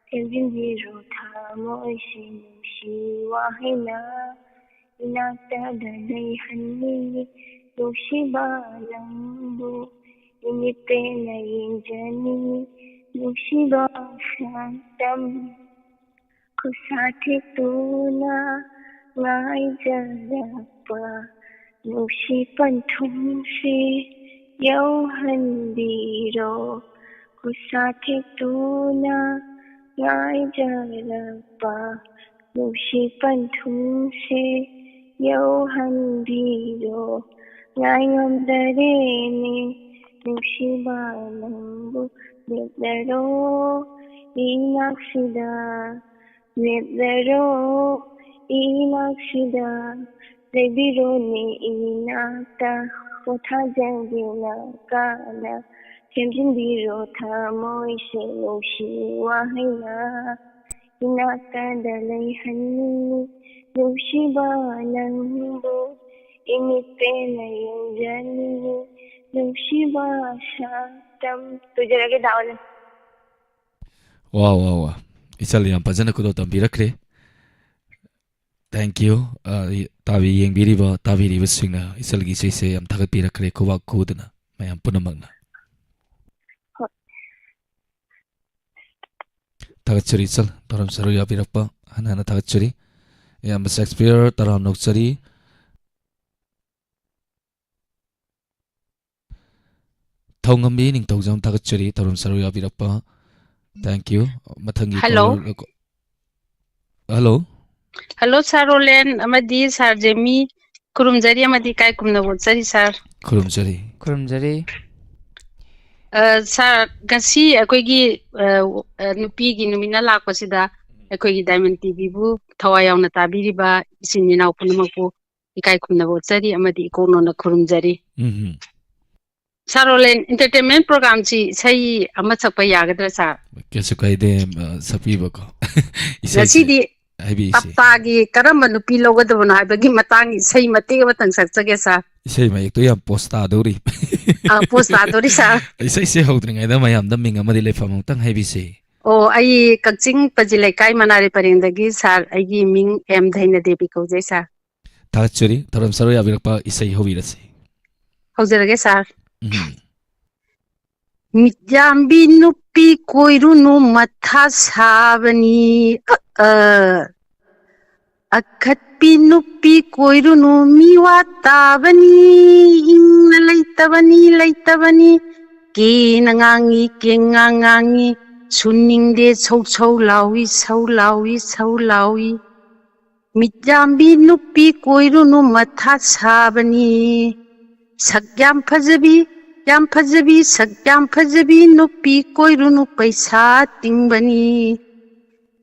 ꯊꯦꯝꯖꯤꯟꯕꯤꯔꯣ ꯊꯃꯣꯏꯁꯦ ꯅꯨꯡꯁꯤ ꯋꯥꯍꯩꯅ ꯏꯅꯥꯛꯇꯗ ꯂꯩꯍꯟꯅꯤꯡꯉꯤ ꯅꯨꯡꯁꯤꯕ ꯅꯪꯕꯨ ꯏꯃꯤꯠ ꯄꯦꯟꯅ ꯌꯦꯡꯖꯅꯤꯡꯉꯤ ꯅꯨꯡꯁꯤꯕ ꯁꯛꯇꯝ ꯈꯨꯠꯁꯥ ꯊꯦꯛꯇꯨꯅ ꯉꯥꯏꯖꯔꯛꯄ ꯅꯨꯡꯁꯤ ꯄꯟꯊꯨꯡꯁꯤ ꯌꯧꯍꯟꯕꯤꯔꯣ ꯈꯨꯠꯁꯥ ꯊꯦꯛꯇꯨꯅ ꯉꯥꯏꯖꯔꯛꯄ ꯅꯨꯡꯁꯤ ꯄꯟꯊꯨꯡꯁꯦ ꯌꯧꯍꯟꯕꯤꯔꯣ ꯉꯥꯏꯉꯝꯗꯔꯦꯅꯦ ꯅꯨꯡꯁꯤꯕ ꯅꯪꯕꯨ ꯂꯦꯞꯂꯔꯣ ꯏꯅꯥꯛꯁꯤꯗ ꯂꯦꯞꯂꯔꯣ ꯏꯅꯥꯛꯁꯤꯗ ꯂꯩꯕꯤꯔꯣꯅꯦ ꯏꯅꯥꯛꯇ ꯄꯣꯊꯥꯖꯒꯦ ꯅꯥꯀꯥꯗ ꯊꯦꯝꯖꯤꯟꯕꯤꯔꯣ ꯊꯃꯣꯏꯁꯦ ꯅꯨꯡꯁꯤ ꯋꯥꯍꯩꯅ ꯏꯅꯥꯛꯇꯗ ꯂꯩꯍꯟꯅꯤꯡꯉꯤ ꯅꯨꯡꯁꯤꯕ ꯅꯪꯕꯨ ꯏꯃꯤꯠ ꯄꯦꯟꯅ ꯌꯦꯡꯖꯅꯤꯡꯉꯤ ꯅꯨꯡꯁꯤꯕ ꯁꯛꯇꯝ ꯇꯨꯖꯔꯒꯦ ꯗꯥ ꯑꯣꯂꯦꯟ꯫ ꯋꯥ ꯋꯥ ꯋꯥ ꯏꯆꯜ ꯌꯥꯝ ꯐꯖꯅ ꯈꯨꯗꯣꯜ ꯇꯝꯕꯤꯔꯛꯈ꯭ꯔꯦ꯫ Thank you꯫ ꯇꯥꯕꯤ ꯌꯦꯡꯕꯤꯔꯤꯕ ꯇꯥꯕꯤꯔꯤꯕꯁꯤꯡꯅ ꯏꯆꯜꯒꯤ ꯏꯁꯩꯁꯦ ꯌꯥꯝ ꯊꯥꯒꯠꯄꯤꯔꯛꯈ꯭ꯔꯦ ꯈꯨꯕꯥꯛ ꯈꯨꯗꯅ ꯃꯌꯥꯝ ꯄꯨꯝꯅꯃꯛꯅ꯫ ꯊꯥꯒꯠꯆꯔꯤ ꯏꯆꯜ ꯊꯧꯔꯝ ꯁꯔꯨꯛ ꯌꯥꯕꯤꯔꯛꯄ ꯍꯟꯅ ꯍꯟꯅ ꯊꯥꯒꯠꯆꯔꯤ꯫ ꯏꯌꯥꯝꯕ ꯁꯦꯛꯁꯄꯤꯌꯔ ꯇꯔꯥꯝꯅ ꯑꯣꯛꯆꯔꯤ꯫ ꯊꯧꯉꯝꯕꯤ ꯅꯤꯡꯊꯧꯖꯝ ꯊꯥꯒꯠꯆꯔꯤ ꯊꯧꯔꯝ ꯁꯔꯨꯛ ꯌꯥꯕꯤꯔꯛꯄ꯫ Thank you꯫ ꯃꯊꯪꯒꯤ Hello꯫ Caller꯫ Hello꯫ Hello sir ꯔꯣꯂꯦꯟ ꯑꯃꯗꯤ sir ꯖꯦꯃꯤ꯫ ꯈꯨꯔꯨꯝꯖꯔꯤ ꯑꯃꯗꯤ ꯏꯀꯥꯏ ꯈꯨꯝꯅꯕ ꯎꯠꯆꯔꯤ sir꯫ ꯈꯨꯔꯨꯝꯖꯔꯤ꯫ ꯈꯨꯔꯨꯝꯖꯔꯤ꯫ ꯑ, sir, ꯉꯁꯤ ꯑꯩꯈꯣꯏꯒꯤ ꯑ, ꯑ, ꯅꯨꯄꯤꯒꯤ ꯅꯨꯃꯤꯠꯅ ꯂꯥꯛꯄꯁꯤꯗ ꯑꯩꯈꯣꯏꯒꯤ Diamond ꯇꯤꯚꯤꯕꯨ ꯊꯋꯥꯏ ꯌꯥꯎꯅ ꯇꯥꯕꯤꯔꯤꯕ ꯏꯆꯤꯟ ꯏꯅꯥꯎ ꯄꯨꯝꯅꯃꯛꯄꯨ ꯏꯀꯥꯏ ꯈꯨꯝꯅꯕ ꯎꯠꯆꯔꯤ ꯑꯃꯗꯤ ꯏꯀꯣꯛꯅꯣꯅ ꯈꯨꯔꯨꯝꯖꯔꯤ꯫ ꯎꯝ Sir ꯔꯣꯂꯦꯟ, entertainment programꯁꯤ ꯏꯁꯩ ꯑꯃ ꯁꯛꯄ ꯌꯥꯒꯗ꯭ꯔꯥ sir? ꯀꯩꯁꯨ ꯀꯥꯏꯗꯦ꯫ ꯑ, ꯁꯛꯄꯤꯕꯀꯣ꯫ ꯏꯁꯩꯁꯦ꯫ ꯉꯁꯤꯗꯤ ꯍꯥꯏꯕꯤꯁꯤ꯫ ꯇꯞꯇꯥꯒꯤ ꯀꯔꯝꯕ ꯅꯨꯄꯤ ꯂꯧꯒꯗꯕꯅꯣ ꯍꯥꯏꯕꯒꯤ ꯃꯇꯥꯡꯒꯤ ꯏꯁꯩ ꯃꯇꯦꯛ ꯑꯃꯇꯪ ꯁꯛꯆꯒꯦ, ꯁꯥꯔ꯫ ꯏꯁꯩ ꯃꯌꯦꯛꯇꯣ ꯌꯥꯝ ꯄꯣꯁ ꯇꯥꯗꯧꯔꯤ꯫ ꯑ, ꯄꯣꯁ ꯇꯥꯗꯧꯔꯤ, ꯁꯥꯔ꯫ ꯏꯁꯩꯁꯦ ꯍꯧꯗ꯭ꯔꯤꯉꯩꯗ ꯃꯌꯥꯝꯗ ꯃꯤꯡ ꯑꯃꯗꯤ ꯂꯩꯐꯝ ꯑꯃꯇꯪ ꯍꯥꯏꯕꯤꯁꯤ꯫ ꯑꯣ, ꯑꯩ ꯀꯛꯆꯤꯡ ꯄꯖꯤ ꯂꯩꯀꯥꯏ ꯃꯅꯥꯔꯤ ꯄꯔꯦꯡꯗꯒꯤ, ꯁꯥꯔ꯫ ꯑꯩꯒꯤ ꯃꯤꯡ ꯑꯦꯝ ꯙꯩꯅꯗꯦꯕꯤ ꯀꯧꯖꯩ, ꯁꯥꯔ꯫ ꯊꯥꯒꯠꯆꯔꯤ, ꯊꯧꯔꯝ ꯁꯔꯨꯛ ꯌꯥꯕꯤꯔꯛꯄ ꯏꯁꯩ ꯍꯧꯕꯤꯔꯁꯤ꯫ ꯍꯧꯖꯔꯒꯦ, ꯁꯥꯔ꯫ ꯎꯝ꯫ ꯃꯤꯠꯌꯥꯝꯕꯤ ꯅꯨꯄꯤ ꯀꯣꯏꯔꯨꯅꯨ ꯃꯊꯥ ꯁꯥꯕꯅꯤ꯫ ꯑ, ꯑ꯫ ꯑꯈꯠꯄꯤ ꯅꯨꯄꯤ ꯀꯣꯏꯔꯨꯅꯨ ꯃꯤꯋꯥ ꯇꯥꯕꯅꯤ꯫ ꯏꯪꯅ ꯂꯩꯇꯕꯅꯤ, ꯂꯩꯇꯕꯅꯤ꯫ ꯀꯦꯅ ꯉꯥꯡꯉꯤ, ꯀꯦꯉꯥꯡ ꯉꯥꯡꯉꯤ꯫ ꯁꯨꯅꯤꯡꯗꯦ ꯁꯧ ꯁꯧ ꯂꯥꯎꯏ, ꯁꯧ ꯂꯥꯎꯏ, ꯁꯧ ꯂꯥꯎꯏ꯫ ꯃꯤꯠꯌꯥꯝꯕꯤ ꯅꯨꯄꯤ ꯀꯣꯏꯔꯨꯅꯨ ꯃꯊꯥ ꯁꯥꯕꯅꯤ꯫ ꯁꯛ ꯌꯥꯝ ꯐꯖꯕꯤ, ꯌꯥꯝ ꯐꯖꯕꯤ, ꯁꯛ ꯌꯥꯝ ꯐꯖꯕꯤ ꯅꯨꯄꯤ ꯀꯣꯏꯔꯨꯅꯨ ꯄꯩꯁꯥ ꯇꯤꯡꯕꯅꯤ꯫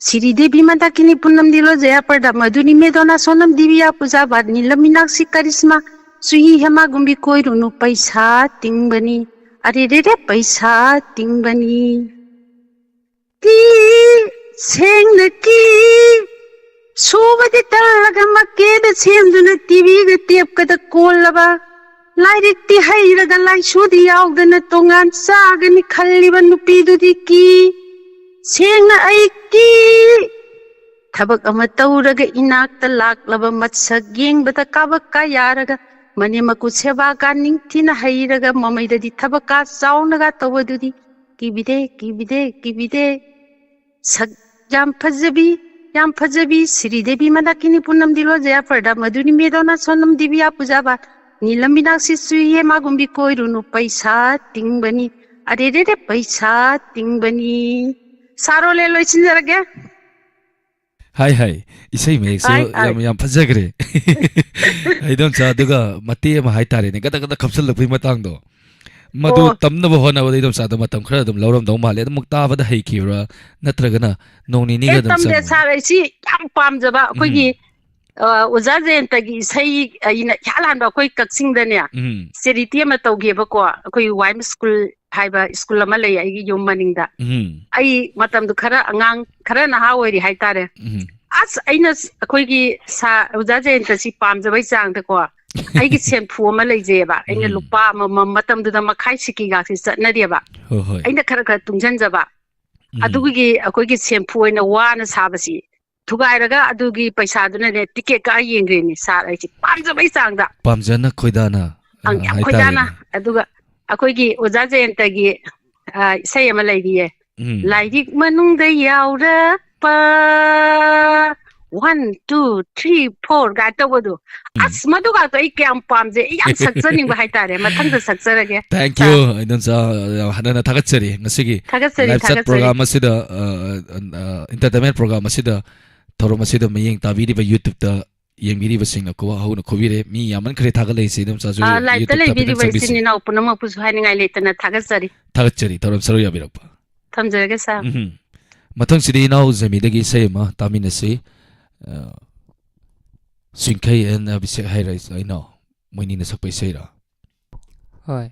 ꯁꯤꯔꯤꯗꯦꯕꯤ ꯃꯟꯗꯥꯀꯤꯅꯤ ꯄꯨꯅꯝ ꯗꯤꯂꯣ ꯖꯌꯥ ꯄꯔꯗꯥ ꯃꯗꯨꯅꯤ ꯃꯦꯗꯣꯅꯥ ꯁꯣꯅꯝ ꯗꯤꯕꯤꯌꯥ ꯄꯨꯖꯥ ꯕꯥꯠ ꯅꯤꯂꯝ ꯃꯤꯅꯥꯛꯁꯤ ꯀꯔꯤꯁꯃꯥ ꯆꯨꯍꯤ ꯍꯦꯃꯥꯒꯨꯝꯕꯤ ꯀꯣꯏꯔꯨꯅꯨ ꯄꯩꯁꯥ ꯇꯤꯡꯕꯅꯤ꯫ ꯑꯔꯦ ꯔꯦ ꯔꯦ ꯄꯩꯁꯥ ꯇꯤꯡꯕꯅꯤ꯫ ꯀꯤ ꯁꯦꯡꯅ ꯀꯤ ꯁꯨꯕꯗꯤ ꯇꯜꯂꯒ ꯃꯀꯦꯗ ꯁꯦꯝꯗꯨꯅ ꯇꯤꯚꯤꯒ ꯇꯦꯞꯀꯗ ꯀꯣꯜꯂꯕ ꯂꯥꯏꯔꯤꯛꯇꯤ ꯍꯩꯔꯒ ꯂꯥꯏꯁꯨꯗꯤ ꯌꯥꯎꯗꯅ ꯇꯣꯉꯥꯟ ꯆꯥꯒꯅꯤ ꯈꯜꯂꯤꯕ ꯅꯨꯄꯤꯗꯨꯗꯤ ꯀꯤ꯫ ꯁꯦꯡꯅ ꯑꯩ ꯀꯤ꯫ ꯊꯕꯛ ꯑꯃ ꯇꯧꯔꯒ ꯏꯅꯥꯛꯇ ꯂꯥꯛꯂꯕ ꯃꯁꯛ ꯌꯦꯡꯕꯗ ꯀꯥꯕꯛ ꯀꯥ ꯌꯥꯔꯒ ꯃꯅꯦꯝ ꯃꯀꯨ ꯁꯦꯕꯥ ꯀꯥ ꯅꯤꯡꯊꯤꯅ ꯍꯩꯔꯒ ꯃꯃꯩꯗꯗꯤ ꯊꯕꯛ ꯀꯥ ꯆꯥꯎꯅꯒ ꯇꯧꯕꯗꯨꯗꯤ ꯀꯤꯕꯤꯗꯦ, ꯀꯤꯕꯤꯗꯦ, ꯀꯤꯕꯤꯗꯦ꯫ ꯁꯛ ꯌꯥꯝ ꯐꯖꯕꯤ, ꯌꯥꯝ ꯐꯖꯕꯤ, ꯁ꯭ꯔꯤꯗꯦꯕꯤ ꯃꯟꯗꯥꯀꯤꯅꯤ ꯄꯨꯅꯝ ꯗꯤꯂꯣ ꯖꯌꯥ ꯄꯔꯗꯥ ꯃꯗꯨꯅꯤ ꯃꯦꯗꯣꯅꯥ ꯁꯣꯅꯝ ꯗꯤꯕꯤꯌꯥ ꯄꯨꯖꯥꯕꯥ ꯅꯤꯂꯝ ꯃꯤꯅꯥꯛꯁꯤ ꯆꯨꯏꯌꯦ ꯃꯥꯒꯨꯝꯕꯤ ꯀꯣꯏꯔꯨꯅꯨ ꯄꯩꯁꯥ ꯇꯤꯡꯕꯅꯤ꯫ ꯑꯔꯦ ꯔꯦ ꯔꯦ ꯄꯩꯁꯥ ꯇꯤꯡꯕꯅꯤ꯫ ꯁꯥꯔꯣꯂꯦ ꯂꯣꯏꯁꯤꯟꯖꯔꯒꯦ꯫ ꯍꯥꯏ, ꯍꯥꯏ꯫ ꯏꯁꯩ ꯃꯌꯦꯛꯁꯨ ꯍꯥꯏ, ꯍꯥꯏ꯫ ꯌꯥꯝ, ꯌꯥꯝ ꯐꯖꯈ꯭ꯔꯦ꯫ ꯏꯗꯣꯝꯆꯥ, ꯑꯗꯨꯒ ꯃꯇꯦꯛ ꯑꯃ ꯍꯥꯏꯇꯥꯔꯦꯅꯦ, ꯒꯗ ꯒꯗ ꯈꯞꯆꯜꯂꯛꯄꯒꯤ ꯃꯇꯥꯡꯗꯣ꯫ ꯃꯗꯨ ꯑꯣ꯫ ꯇꯝꯅꯕ ꯍꯣꯠꯅꯕꯗ ꯏꯗꯣꯝꯆꯥꯗ ꯃꯇꯝ ꯈꯔ ꯑꯗꯨꯝ ꯂꯧꯔꯝꯗꯧ ꯃꯥꯜꯂꯦ꯫ ꯑꯗꯨꯃꯛ ꯇꯥꯕꯗ ꯍꯩꯈꯤꯕ꯭ꯔꯥ? ꯅꯠꯇ꯭ꯔꯒꯅ ꯅꯣꯡ ꯅꯤꯅꯤꯒ ꯑꯦ, ꯑꯗꯨꯝ ꯇꯝꯗꯦ, ꯆꯪꯕ꯭ꯔꯥ? ꯁꯥꯔ꯫ ꯑꯩꯁꯤ ꯌꯥꯝ ꯄꯥꯝꯖꯕ ꯑꯩꯈꯣꯏꯒꯤ, ꯎꯝ꯫ ꯑ, ꯑꯣꯖꯥ ꯖꯌꯟꯇꯒꯤ ꯏꯁꯩ ꯑꯩꯅ ꯏꯍꯥꯟ ꯍꯥꯟꯕ ꯑꯩꯈꯣꯏ ꯀꯛꯆꯤꯡꯗꯅꯦ ꯎꯝ꯫ ꯆꯦꯔꯤꯇꯤ ꯑꯃ ꯇꯧꯒꯦꯕꯀꯣ꯫ ꯑꯩꯈꯣꯏ ꯋꯥꯏ ꯑꯦꯝ ꯁ꯭ꯀꯨꯜ ꯍꯥꯏꯕ ꯁ꯭ꯀꯨꯜ ꯑꯃ ꯂꯩ ꯑꯩꯒꯤ ꯌꯨꯝ ꯃꯅꯤꯡꯗ꯫ ꯎꯝ꯫ ꯑꯩ ꯃꯇꯝꯗꯨ ꯈꯔ ꯑꯉꯥꯡ, ꯈꯔ ꯅꯍꯥ ꯑꯣꯏꯔꯤ ꯍꯥꯏꯇꯥꯔꯦ꯫ ꯎꯝ꯫ ꯑꯁ, ꯑꯩꯅ ꯁ-, ꯑꯩꯈꯣꯏꯒꯤ ꯁꯥ-, ꯑꯣꯖꯥ ꯖꯌꯟꯇꯁꯤ ꯄꯥꯝꯖꯕꯩ ꯆꯥꯡꯗꯀꯣ, ꯑꯩꯒꯤ ꯁꯦꯝꯐꯨ ꯑꯃ ꯂꯩꯖꯩꯑꯕ꯫ ꯑꯩꯅ ꯎꯝ꯫ ꯂꯨꯄꯥ ꯑꯃꯃꯝ, ꯃꯇꯝꯗꯨꯗ ꯃꯈꯥꯏ ꯁꯤꯀꯤꯒꯥꯁꯤ ꯆꯠꯅꯔꯤꯑꯕ꯫ ꯍꯣꯏ, ꯍꯣꯏ꯫ ꯑꯩꯅ ꯈꯔ ꯈꯔ ꯇꯨꯡꯁꯤꯟꯖꯕ꯫ ꯎꯝ꯫ ꯑꯗꯨꯒꯤ ꯑꯩꯈꯣꯏꯒꯤ ꯁꯦꯝꯐꯨ ꯑꯣꯏꯅ ꯋꯥꯅ ꯁꯥꯕꯁꯤ ꯊꯨꯒꯥꯏꯔꯒ ꯑꯗꯨꯒꯤ ꯄꯩꯁꯥꯗꯨꯅꯅꯦ ꯇꯤꯀꯦꯠ ꯀꯛꯑ ꯌꯦꯡꯈ꯭ꯔꯤꯅꯤ ꯁꯥꯔ ꯑꯩꯁꯦ ꯄꯥꯝꯖꯕꯩ ꯆꯥꯡꯗ꯫ ꯄꯥꯝꯖꯅ ꯈꯣꯏꯗꯥꯅ, ꯑꯪ, ꯑ, ꯌꯥꯝ ꯈꯣꯏꯗꯥꯅ꯫ ꯍꯥꯏꯇꯥꯔꯦꯅꯦ꯫ ꯑꯗꯨꯒ ꯑꯩꯈꯣꯏꯒꯤ ꯑꯣꯖꯥ ꯖꯌꯟꯇꯒꯤ, ꯑ, ꯏꯁꯩ ꯑꯃ ꯂꯩꯔꯤꯌꯦ꯫ ꯎꯝ꯫ ꯂꯥꯏꯔꯤꯛ ꯃꯅꯨꯡꯗ ꯌꯥꯎꯔꯛꯄ one, two, three, four ꯀꯥꯏ ꯇꯧꯕꯗꯣ꯫ ꯎꯝ꯫ ꯑꯁ, ꯃꯗꯨꯒꯥꯛꯇꯣ ꯑꯩ ꯀꯌꯥꯝ ꯄꯥꯝꯖꯩ꯫ ꯑꯩ ꯌꯥꯝ ꯁꯛꯆꯅꯤꯡꯕ ꯍꯥꯏꯇꯥꯔꯦ꯫ ꯃꯊꯪꯗ ꯁꯛꯆꯔꯒꯦ, Thank ꯁꯥꯔ꯫ You, ꯏꯗꯣꯝꯆꯥ꯫ ꯌꯥꯝ ꯍꯟꯅ ꯊꯥꯒꯠꯆꯔꯤ ꯉꯁꯤꯒꯤ ꯊꯥꯒꯠꯆꯔꯤ, live chat ꯊꯥꯒꯠꯆꯔꯤ꯫ Program ꯑꯁꯤꯗ, ꯑ, ꯑ, entertainment program ꯑꯁꯤꯗ ꯊꯧꯔꯝ ꯑꯁꯤꯗ ꯃꯤꯠꯌꯦꯡ ꯇꯥꯕꯤꯔꯤꯕ YouTube-ꯇ ꯌꯦꯡꯕꯤꯔꯤꯕꯁꯤꯡꯅ ꯈꯨꯕꯥꯛ ꯍꯧꯅ ꯈꯨꯕꯤꯔꯦ꯫ ꯃꯤ ꯌꯥꯝꯃꯟꯈ꯭ꯔꯦ ꯊꯥꯒꯠꯂꯛꯏꯁꯦ, ꯏꯗꯣꯝꯆꯥꯁꯨ ꯑ, live-ꯇ YouTube-ꯇ ꯍꯥꯏꯐꯦꯠꯇꯪ ꯂꯩꯕꯤꯔꯤꯕ ꯆꯪꯕꯤꯁꯤ꯫ ꯏꯆꯤꯟ ꯏꯅꯥꯎ ꯄꯨꯝꯅꯃꯛꯄꯨꯁꯨ ꯍꯥꯏꯅꯤꯡꯉꯥꯏ ꯂꯩꯇꯅ ꯊꯥꯒꯠꯆꯔꯤ꯫ ꯊꯥꯒꯠꯆꯔꯤ, ꯊꯧꯔꯝ ꯁꯔꯨꯛ ꯌꯥꯕꯤꯔꯛꯄ꯫ ꯊꯝꯖꯔꯒꯦ, ꯁꯥꯔ꯫ ꯎꯝ꯫ ꯃꯊꯪꯁꯤꯗꯤ ꯏꯅꯥꯎ ꯖꯦꯃꯤꯗꯒꯤ ꯏꯁꯩ ꯑꯃ ꯇꯥꯃꯤꯟꯅꯁꯤ꯫ ꯑ, ꯁꯤꯡꯈꯩ and ꯑꯕꯤꯁꯦꯛ ꯍꯥꯏꯔ ꯏꯅꯥꯎ ꯃꯣꯏꯅꯤꯅ ꯁꯛꯄ ꯏꯁꯩꯔꯥ? ꯍꯣꯏ꯫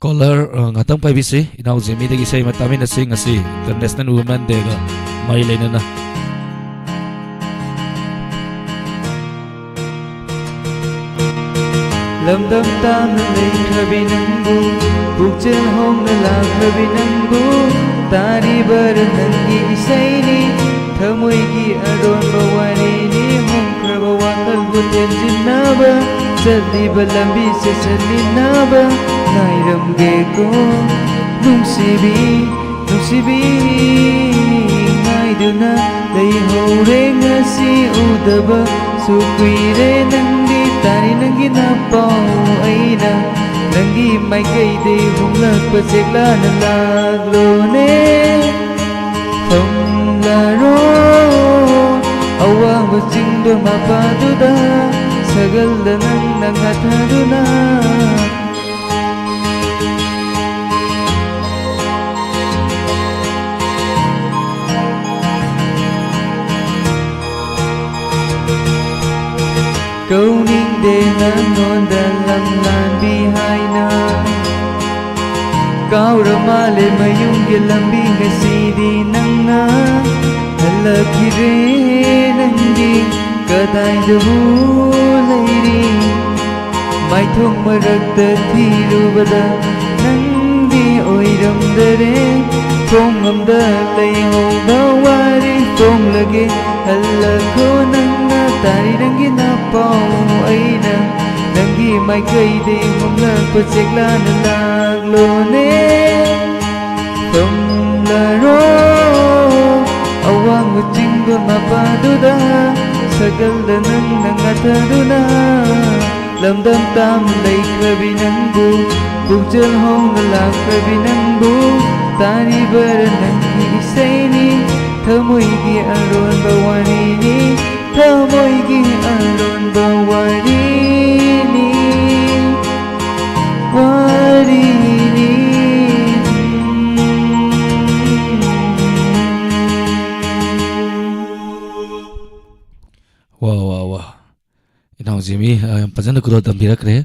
Caller, ꯑ, ꯉꯥꯛꯇꯪ ꯄꯥꯏꯕꯤꯁꯤ꯫ ꯏꯅꯥꯎ ꯖꯦꯃꯤꯗꯒꯤ ꯏꯁꯩ ꯑꯃ ꯇꯥꯃꯤꯟꯅꯁꯤ꯫ ꯉꯁꯤ International Women Day-ꯒ ꯃꯔꯤ ꯂꯩꯅꯅ꯫ ꯂꯝꯗꯝ ꯇꯥꯝꯅ ꯂꯩꯈ꯭ꯔꯕꯤ ꯅꯪꯕꯨ, ꯄꯨꯛꯆꯦꯜ ꯍꯣꯡꯅ ꯂꯥꯛꯈ꯭ꯔꯕꯤ ꯅꯪꯕꯨ, ꯇꯥꯔꯤꯕꯔ ꯅꯪꯒꯤ ꯏꯁꯩꯅꯤ, ꯊꯃꯣꯏꯒꯤ ꯑꯔꯣꯟꯕ ꯋꯥꯔꯤꯅꯤ, ꯍꯣꯡꯈ꯭ꯔꯕ ꯋꯥꯈꯜꯕꯨ ꯇꯦꯝꯖꯤꯟꯅꯕ, ꯆꯠꯂꯤꯕ ꯂꯝꯕꯤꯁꯦ ꯆꯠꯃꯤꯟꯅꯕ ꯉꯥꯏꯔꯝꯒꯦꯀꯣ, ꯅꯨꯡꯁꯤꯕꯤ, ꯅꯨꯡꯁꯤꯕꯤ꯫ ꯉꯥꯏꯗꯨꯅ ꯂꯩꯍꯧꯔꯦ ꯉꯁꯤ ꯎꯗꯕꯁꯨ ꯀꯨꯏꯔꯦ ꯅꯪꯗꯤ, ꯇꯥꯔꯤ ꯅꯪꯒꯤ ꯅꯄꯥꯎ ꯑꯩꯅ, ꯅꯪꯒꯤ ꯃꯥꯏꯀꯩꯗꯩ ꯍꯨꯝꯂꯛꯄ ꯆꯦꯛꯂꯥꯅ ꯂꯥꯛꯂꯣꯅꯦ꯫ ꯐꯝꯂꯔꯣ ꯑꯋꯥꯡꯕ ꯆꯤꯡꯗꯣ ꯃꯄꯥꯗꯨꯗ, ꯁꯒꯜꯗ ꯅꯪꯅ ꯉꯥꯊꯗꯨꯅ꯫ ꯀꯧꯅꯤꯡꯗꯦ ꯅꯪꯉꯣꯟꯗ ꯂꯝ ꯂꯥꯟꯕꯤ ꯍꯥꯏꯅ꯫ ꯀꯥꯎꯔ ꯃꯥꯜꯂꯦ ꯃꯌꯨꯝꯒꯤ ꯂꯝꯕꯤ ꯉꯁꯤꯗꯤ ꯅꯪꯅ ꯍꯜꯂꯛꯈꯤꯔꯦ ꯅꯪꯗꯤ ꯀꯗꯥꯏꯗꯕꯨ ꯂꯩꯔꯤ? ꯃꯥꯏꯊꯣꯡ ꯃꯔꯛꯇ ꯊꯤꯔꯨꯕꯗ ꯅꯪꯗꯤ ꯑꯣꯏꯔꯝꯗꯔꯦ꯫ ꯈꯣꯡ ꯑꯝꯗ ꯂꯩꯍꯧꯕ ꯋꯥꯔꯤ ꯐꯣꯡꯂꯒꯦ꯫ ꯍꯜꯂꯛꯈꯣ ꯅꯪꯅ ꯇꯥꯔꯤ ꯅꯪꯒꯤ ꯅꯄꯥꯎ ꯑꯩꯅ ꯅꯪꯒꯤ ꯃꯥꯏꯀꯩꯗꯩ ꯍꯨꯝꯂꯛꯄ ꯆꯦꯛꯂꯥꯅ ꯂꯥꯛꯂꯣꯅꯦ꯫ ꯊꯨꯝꯂꯔꯣ ꯑꯋꯥꯡꯕ ꯆꯤꯡꯗꯣꯜ ꯃꯄꯥꯗꯨꯗ ꯁꯒꯜꯗ ꯅꯪꯅ ꯉꯥꯊꯗꯨꯅ ꯂꯝꯗꯝ ꯇꯥꯝ ꯂꯩꯈ꯭ꯔꯕꯤ ꯅꯪꯕꯨ ꯄꯨꯛꯆꯦꯜ ꯍꯣꯡꯅ ꯂꯥꯛꯈ꯭ꯔꯕꯤ ꯅꯪꯕꯨ ꯇꯥꯔꯤꯕꯔ ꯅꯪꯒꯤ ꯏꯁꯩꯅꯤ ꯊꯃꯣꯏꯒꯤ ꯑꯔꯣꯟꯕ ꯋꯥꯔꯤꯅꯤ ꯊꯃꯣꯏꯒꯤ ꯑꯔꯣꯟꯕ ꯋꯥꯔꯤꯅꯤ ꯋꯥꯔꯤꯅꯤ꯫ ꯋꯥ ꯋꯥ ꯋꯥ ꯏꯅꯥꯎ ꯖꯤꯃꯤ, ꯑ, ꯌꯥꯝ ꯐꯖꯅ ꯈꯨꯗꯣꯜ ꯇꯝꯕꯤꯔꯛꯈ꯭ꯔꯦ꯫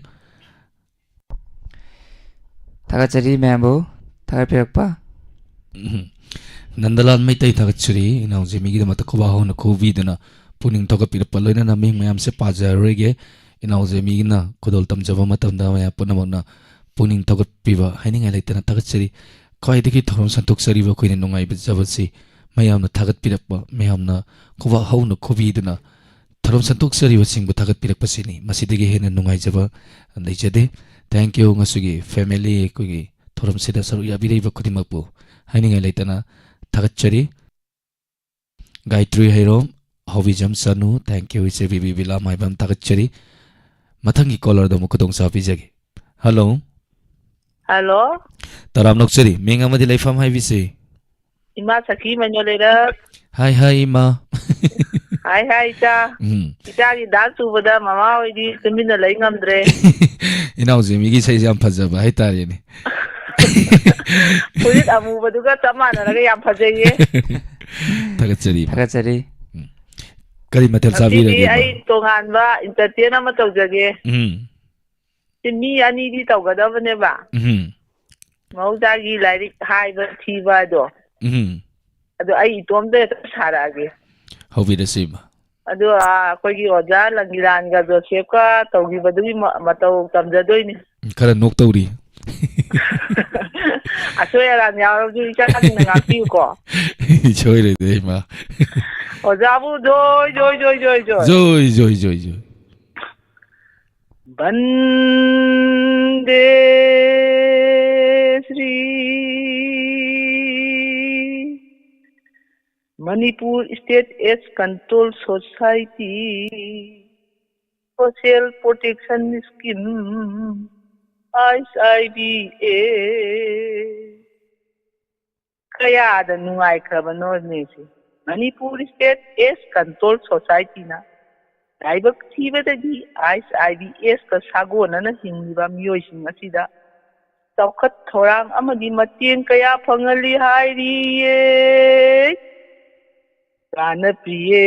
ꯊꯥꯒꯠꯆꯔꯤ ꯃꯌꯥꯝꯕꯨ ꯊꯥꯒꯠꯄꯤꯔꯛꯄ꯫ ꯎꯝ꯫ ꯅꯟꯗꯂꯥꯜ ꯃꯩꯇꯩ ꯊꯥꯒꯠꯆꯔꯤ꯫ ꯏꯅꯥꯎ ꯖꯤꯃꯤꯒꯤꯗꯃꯛꯇ ꯈꯨꯕꯥꯛ ꯍꯧꯅ ꯈꯨꯕꯤꯗꯨꯅ ꯄꯨꯛꯅꯤꯡ ꯊꯧꯒꯠꯄꯤꯔꯛꯄ ꯂꯣꯏꯅꯅ ꯃꯤꯡ ꯃꯌꯥꯝꯁꯦ ꯄꯥꯖꯔꯔꯣꯏꯒꯦ꯫ ꯏꯅꯥꯎ ꯖꯤꯃꯤꯒꯤꯅ ꯈꯨꯗꯣꯜ ꯇꯝꯖꯕ ꯃꯇꯝꯗ ꯃꯌꯥꯝ ꯄꯨꯝꯅꯃꯛꯅ ꯄꯨꯛꯅꯤꯡ ꯊꯧꯒꯠꯄꯤꯕ ꯍꯥꯏꯅꯤꯡꯉꯥꯏ ꯂꯩꯇꯅ ꯊꯥꯒꯠꯆꯔꯤ꯫ ꯈ꯭ꯋꯥꯏꯗꯒꯤ ꯊꯧꯔꯝ ꯁꯟꯗꯣꯛꯆꯔꯤꯕ ꯑꯩꯈꯣꯏꯅ ꯅꯨꯡꯉꯥꯏꯖꯕꯁꯤ ꯃꯌꯥꯝꯅ ꯊꯥꯒꯠꯄꯤꯔꯛꯄ, ꯃꯌꯥꯝꯅ ꯈꯨꯕꯥꯛ ꯍꯧꯅ ꯈꯨꯕꯤꯗꯨꯅ ꯊꯧꯔꯝ ꯁꯟꯗꯣꯛꯆꯔꯤꯕꯁꯤꯡꯕꯨ ꯊꯥꯒꯠꯄꯤꯔꯛꯄꯁꯤꯅꯤ꯫ ꯃꯁꯤꯗꯒꯤ ꯍꯦꯟꯅ ꯅꯨꯡꯉꯥꯏꯖꯕ ꯂꯩꯖꯗꯦ꯫ Thank you꯫ ꯉꯁꯤꯒꯤ family, ꯑꯩꯈꯣꯏꯒꯤ ꯊꯧꯔꯝꯁꯤꯗ ꯁꯔꯨꯛ ꯌꯥꯕꯤꯔꯛꯏꯕ ꯈꯨꯗꯤꯡꯃꯛꯄꯨ ꯍꯥꯏꯅꯤꯡꯉꯥꯏ ꯂꯩꯇꯅ ꯊꯥꯒꯠꯆꯔꯤ꯫ ꯒꯥꯌꯇ꯭ꯔꯤ ꯍꯩꯔꯣꯝ, ꯍꯥꯎꯕꯤꯖꯝ ꯆꯅꯨ, thank you꯫ ꯏꯆꯦ ꯕꯤꯕꯤ ꯕꯤꯂꯥ ꯃꯥꯏꯕꯝ, ꯊꯥꯒꯠꯆꯔꯤ꯫ ꯃꯊꯪꯒꯤ caller ꯗ ꯑꯃꯨꯛ ꯈꯨꯗꯣꯡꯆꯥꯕ ꯄꯤꯖꯒꯦ꯫ Hello꯫ Hello꯫ ꯇꯔꯥꯝ ꯅꯣꯛꯆꯔꯤ꯫ ꯃꯤꯡ ꯑꯃꯗꯤ ꯂꯩꯐꯝ ꯍꯥꯏꯕꯤꯁꯤ꯫ ꯏꯃꯥ ꯁꯈꯤ ꯃꯩꯅꯣ ꯂꯩꯔꯛ꯫ ꯍꯥꯏ ꯍꯥꯏ ꯏꯃꯥ꯫ ꯍꯥꯏ ꯍꯥꯏ ꯏꯆꯥ꯫ ꯎꯝ꯫ ꯏꯆꯥꯒꯤ dance ꯎꯕꯗ ꯃꯃꯥ ꯍꯣꯏꯗꯤ ꯇꯨꯃꯤꯟꯅ ꯂꯩ ꯉꯝꯗ꯭ꯔꯦ꯫ ꯏꯅꯥꯎꯁꯦ ꯃꯤꯒꯤ ꯏꯁꯩꯁꯦ ꯌꯥꯝ ꯐꯖꯕ ꯍꯥꯏꯇꯥꯔꯦꯅꯦ꯫ ꯐꯨꯔꯤꯠ ꯑꯃꯨꯕꯗꯨꯒ ꯆꯞ ꯃꯥꯟꯅꯔꯒ ꯌꯥꯝ ꯐꯖꯩꯌꯦ꯫ ꯊꯥꯒꯠꯆꯔꯤ ꯏꯃꯥ꯫ ꯊꯥꯒꯠꯆꯔꯤ꯫ ꯎꯝ꯫ ꯀꯔꯤ ꯃꯊꯦꯜ ꯉꯁꯤꯗꯤ ꯆꯥꯕꯤꯔꯒꯦ, ꯏꯃꯥ? ꯑꯩ ꯇꯣꯉꯥꯟꯕ entertain ꯑꯃ ꯇꯧꯖꯒꯦ꯫ ꯎꯝ꯫ ꯁꯤ ꯃꯤ ꯑꯅꯤꯗꯤ ꯇꯧꯒꯗꯕꯅꯦꯕ꯫ ꯎꯝ꯫ ꯃꯍꯧꯁꯥꯒꯤ ꯂꯥꯏꯔꯤꯛ ꯍꯥꯏꯕ ꯊꯤꯕ ꯍꯥꯏꯗꯣ꯫ ꯎꯝ꯫ ꯑꯗꯣ ꯑꯩ ꯏꯇꯣꯝꯇ ꯍꯦꯛꯇ ꯁꯥꯔꯛꯑꯒꯦ꯫ ꯍꯧꯕꯤꯔꯁꯤ, ꯏꯃꯥ꯫ ꯑꯗꯣ, ꯑꯥ, ꯑꯩꯈꯣꯏꯒꯤ ꯑꯣꯖꯥ ꯂꯪꯒꯤꯔꯥꯟꯒ ꯖꯣꯁꯦꯐꯀ ꯇꯧꯈꯤꯕꯗꯨꯒꯤ ꯃ-, ꯃꯇꯧ ꯇꯝꯖꯗꯣꯏꯅꯤ꯫ ꯈꯔ ꯅꯣꯛꯇꯧꯔꯤ꯫ ꯑꯁꯣꯏ ꯑꯔꯥꯟ ꯌꯥꯎꯔꯕꯁꯨ ꯏꯆꯥꯁꯤꯡꯅ ꯉꯥꯛꯄꯤꯌꯨꯀꯣ꯫ ꯁꯣꯏꯔꯣꯏꯗ, ꯏꯃꯥ꯫ ꯑꯣꯖꯥꯕꯨ ꯖꯣꯏ, ꯖꯣꯏ, ꯖꯣꯏ, ꯖꯣꯏ, ꯖꯣꯏ꯫ ꯖꯣꯏ, ꯖꯣꯏ, ꯖꯣꯏ, ꯖꯣꯏ꯫ ꯕꯟꯗꯦ Shri Manipur state AIDS control society social protection scheme, ꯑꯥꯏꯁ ꯑꯥꯏ ꯕꯤ ꯑꯦ꯫ ꯀꯌꯥꯗ ꯅꯨꯡꯉꯥꯏꯈ꯭ꯔꯕꯅꯣꯅꯦ ꯁꯤ꯫ ꯃꯅꯤꯄꯨꯔ ꯁ꯭ꯇꯦꯠ ꯑꯦꯁ ꯀꯟꯇ꯭ꯔꯣꯜ ꯁꯣꯁꯥꯏꯇꯤꯅ ꯂꯥꯏꯕꯛ ꯊꯤꯕꯗꯒꯤ ꯑꯥꯏꯁ ꯑꯥꯏ ꯕꯤ ꯑꯦꯁꯀ ꯁꯥꯒꯣꯟꯅꯅ ꯍꯤꯡꯂꯤꯕ ꯃꯤꯑꯣꯏꯁꯤꯡ ꯑꯁꯤꯗ ꯆꯥꯎꯈꯠ ꯊꯧꯔꯥꯡ ꯑꯃꯗꯤ ꯃꯇꯦꯡ ꯀꯌꯥ ꯐꯪꯍꯜꯂꯤ ꯍꯥꯏꯔꯤꯌꯦ꯫ ꯀꯥꯟꯅ ꯄꯤꯌꯦ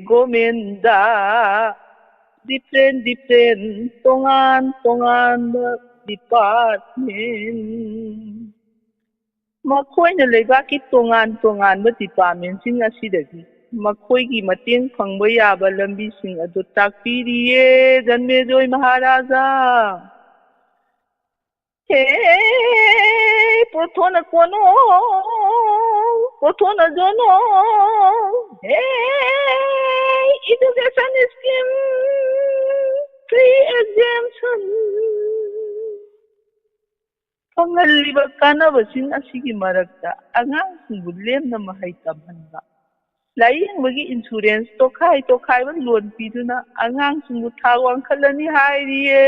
ꯒꯣꯃꯦꯟꯗ ꯗꯤꯐ꯭ꯔꯦꯟ ꯗꯤꯐ꯭ꯔꯦꯟ, ꯇꯣꯉꯥꯟ ꯇꯣꯉꯥꯟꯕ ꯗꯤꯄꯥꯔꯠꯃꯦꯟ꯫ ꯃꯈꯣꯏꯅ ꯂꯩꯕꯥꯛꯀꯤ ꯇꯣꯉꯥꯟ ꯇꯣꯉꯥꯟꯕ ꯗꯤꯄꯥꯔꯠꯃꯦꯟꯁꯤꯡ ꯑꯁꯤꯗꯒꯤ ꯃꯈꯣꯏꯒꯤ ꯃꯇꯦꯡ ꯐꯪꯕ ꯌꯥꯕ ꯂꯝꯕꯤꯁꯤꯡ ꯑꯗꯨ ꯇꯥꯛꯄꯤꯔꯤꯌꯦ, ꯖꯟꯃꯦꯖꯣꯏ ꯃꯍꯥꯔꯥꯖꯥ꯫ ꯍꯦ ꯄ꯭ꯔꯣꯊꯣꯅ ꯀꯣꯅꯣ, ꯄ꯭ꯔꯣꯊꯣꯅ ꯖꯣꯅꯣ, ꯍꯦ education scheme, free exemption꯫ ꯐꯪꯍꯜꯂꯤꯕ ꯀꯥꯟꯅꯕꯁꯤꯡ ꯑꯁꯤꯒꯤ ꯃꯔꯛꯇ ꯑꯉꯥꯡꯁꯤꯡꯕꯨ ꯂꯦꯝꯅ ꯃꯍꯩ ꯇꯝꯍꯟꯕ, ꯂꯥꯏꯌꯦꯡꯕꯒꯤ ꯏꯟꯁꯨꯔꯦꯟꯁ ꯇꯣꯈꯥꯏ ꯇꯣꯈꯥꯏꯕ ꯂꯣꯟ ꯄꯤꯗꯨꯅ ꯑꯉꯥꯡꯁꯤꯡꯕꯨ ꯊꯥꯛ ꯋꯥꯡꯈꯠꯂꯅꯤ ꯍꯥꯏꯔꯤꯌꯦ꯫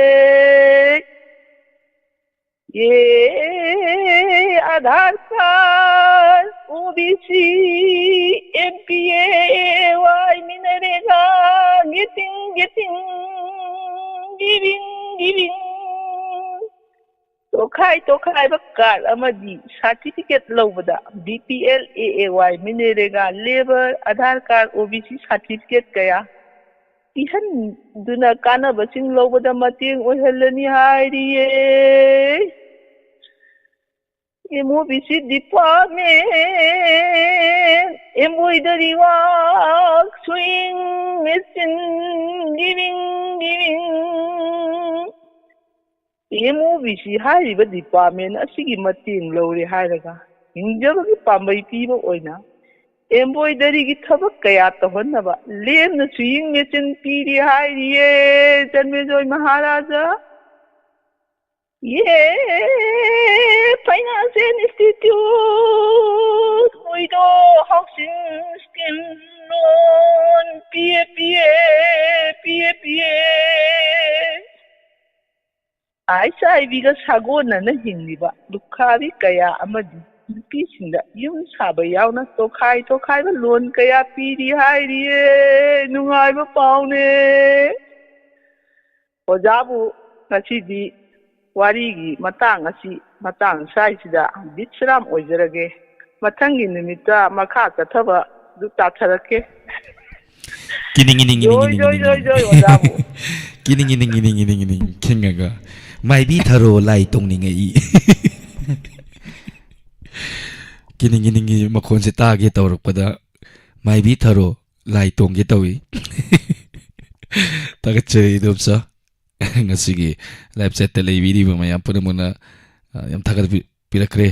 ꯑꯦ ꯑꯥꯙꯥꯔ ꯀꯥꯔꯗ, ꯑꯣ ꯕꯤ ꯁꯤ, ꯑꯦꯝ ꯄꯤ ꯑꯦ ꯋꯥꯏ, ꯃꯤꯅꯔꯦꯒꯥ, ꯒꯤꯇꯤꯡ ꯒꯤꯇꯤꯡ, ꯒꯤꯕꯤꯡ ꯒꯤꯕꯤꯡ꯫ ꯇꯣꯈꯥꯏ ꯇꯣꯈꯥꯏꯕ ꯀꯥꯔꯗ ꯑꯃꯗꯤ ꯁꯥꯔꯇꯤꯐꯤꯀꯦꯠ ꯂꯧꯕꯗ ꯕꯤ ꯄꯤ ꯑꯦꯜ, ꯑꯦ ꯑꯦ ꯋꯥꯏ, ꯃꯤꯅꯔꯦꯒꯥ, ꯂꯦꯕꯔ, ꯑꯙꯥꯔ ꯀꯥꯔꯗ, ꯑꯣ ꯕꯤ ꯁꯤ ꯁꯥꯔꯇꯤꯐꯤꯀꯦꯠ ꯀꯌꯥ ꯄꯤꯍꯟꯗꯨꯅ ꯀꯥꯟꯅꯕꯁꯤꯡ ꯂꯧꯕꯗ ꯃꯇꯦꯡ ꯑꯣꯏꯍꯜꯂꯅꯤ ꯍꯥꯏꯔꯤꯌꯦ꯫ M O B C department, embroidery ꯋꯥꯛ, sewing machine, ꯒꯤꯔꯤꯡ ꯒꯤꯔꯤꯡ꯫ M O B C ꯍꯥꯏꯔꯤꯕ ꯗꯤꯄꯥꯔꯠꯃꯦꯟ ꯑꯁꯤꯒꯤ ꯃꯇꯦꯡ ꯂꯧꯔꯦ ꯍꯥꯏꯔꯒ ꯍꯤꯡꯖꯕꯒꯤ ꯄꯥꯝꯕꯩ ꯄꯤꯕ ꯑꯣꯏꯅ ꯑꯦꯝꯕ꯭ꯔꯣꯏꯗꯔꯤꯒꯤ ꯊꯕꯛ ꯀꯌꯥ ꯇꯧꯍꯟꯅꯕ ꯂꯦꯝꯅ ꯁ꯭ꯋꯤꯡ ꯃꯦꯆꯤꯟ ꯄꯤꯔꯦ ꯍꯥꯏꯔꯤꯌꯦ, ꯖꯟꯃꯦꯖꯣꯏ ꯃꯍꯥꯔꯥꯖꯥ꯫ ꯌꯦ, ꯐꯥꯏꯅꯥꯟꯁꯤꯌꯦꯜ ꯏꯟꯁꯇꯤꯇ꯭ꯌꯨꯠ ꯃꯣꯏꯗꯣ ꯍꯥꯎꯁꯤꯡ ꯁ꯭ꯀꯤꯝ ꯂꯣꯟ ꯄꯤꯌꯦ, ꯄꯤꯌꯦ, ꯄꯤꯌꯦ, ꯄꯤꯌꯦ꯫ ꯑꯩꯠꯆ ꯑꯥꯏ ꯚꯤꯒ ꯁꯥꯒꯣꯟꯅꯅ ꯍꯤꯡꯂꯤꯕ ꯂꯨꯈ꯭ꯔꯥꯕꯤ ꯀꯌꯥ ꯑꯃꯗꯤ ꯅꯨꯄꯤꯁꯤꯡꯗ ꯌꯨꯝ ꯁꯥꯕ ꯌꯥꯎꯅ ꯇꯣꯈꯥꯏ ꯇꯣꯈꯥꯏꯕ ꯂꯣꯟ ꯀꯌꯥ ꯄꯤꯔꯤ ꯍꯥꯏꯔꯤꯌꯦ꯫ ꯅꯨꯡꯉꯥꯏꯕ ꯄꯥꯎꯅꯦ꯫ ꯑꯣꯖꯥꯕꯨ ꯉꯁꯤꯗꯤ ꯋꯥꯔꯤꯒꯤ ꯃꯇꯥꯡ ꯑꯁꯤ ꯃꯇꯥꯡ ꯁ꯭ꯋꯥꯏꯁꯤꯗ ꯕꯤꯁ꯭ꯔꯥꯝ ꯑꯣꯏꯖꯔꯒꯦ꯫ ꯃꯊꯪꯒꯤ ꯅꯨꯃꯤꯠꯇ ꯃꯈꯥ ꯆꯠꯊꯕꯗꯨ ꯇꯥꯊꯔꯛꯀꯦ꯫ ꯀꯤꯅꯤꯡ ꯀꯤꯅꯤꯡ ꯀꯤꯅꯤꯡ ꯖꯣꯏ, ꯀꯤꯅꯤꯡ ꯖꯣꯏ, ꯀꯤꯅꯤꯡ ꯖꯣꯏ, ꯖꯣꯏ, ꯑꯣꯖꯥꯕꯨ꯫ ꯀꯤꯅꯤꯡ ꯀꯤꯅꯤꯡ ꯀꯤꯅꯤꯡ ꯀꯤꯅꯤꯡ ꯀꯤꯅꯤꯡ ꯈꯤꯡꯉꯒ ꯃꯥꯏꯕꯤ ꯊꯔꯣ ꯂꯥꯏ ꯇꯣꯡꯅꯤꯡꯉꯛꯏ꯫ ꯀꯤꯅꯤꯡ ꯀꯤꯅꯤꯡꯒꯤ ꯃꯈꯣꯟꯁꯦ ꯇꯥꯒꯦ ꯇꯧꯔꯛꯄꯗ ꯃꯥꯏꯕꯤ ꯊꯔꯣ ꯂꯥꯏ ꯇꯣꯡꯒꯦ ꯇꯧꯏ꯫ ꯊꯥꯒꯠꯆꯔꯤ ꯏꯗꯣꯝꯆꯥ꯫ ꯉꯁꯤꯒꯤ ꯂꯥꯏꯚ ꯆꯦꯠꯇ ꯂꯩꯕꯤꯔꯤꯕ ꯃꯌꯥꯝ ꯄꯨꯝꯅꯃꯛꯅ, ꯑ, ꯌꯥꯝ ꯊꯥꯒꯠꯄꯤ-, ꯄꯤꯔꯛꯈ꯭ꯔꯦ꯫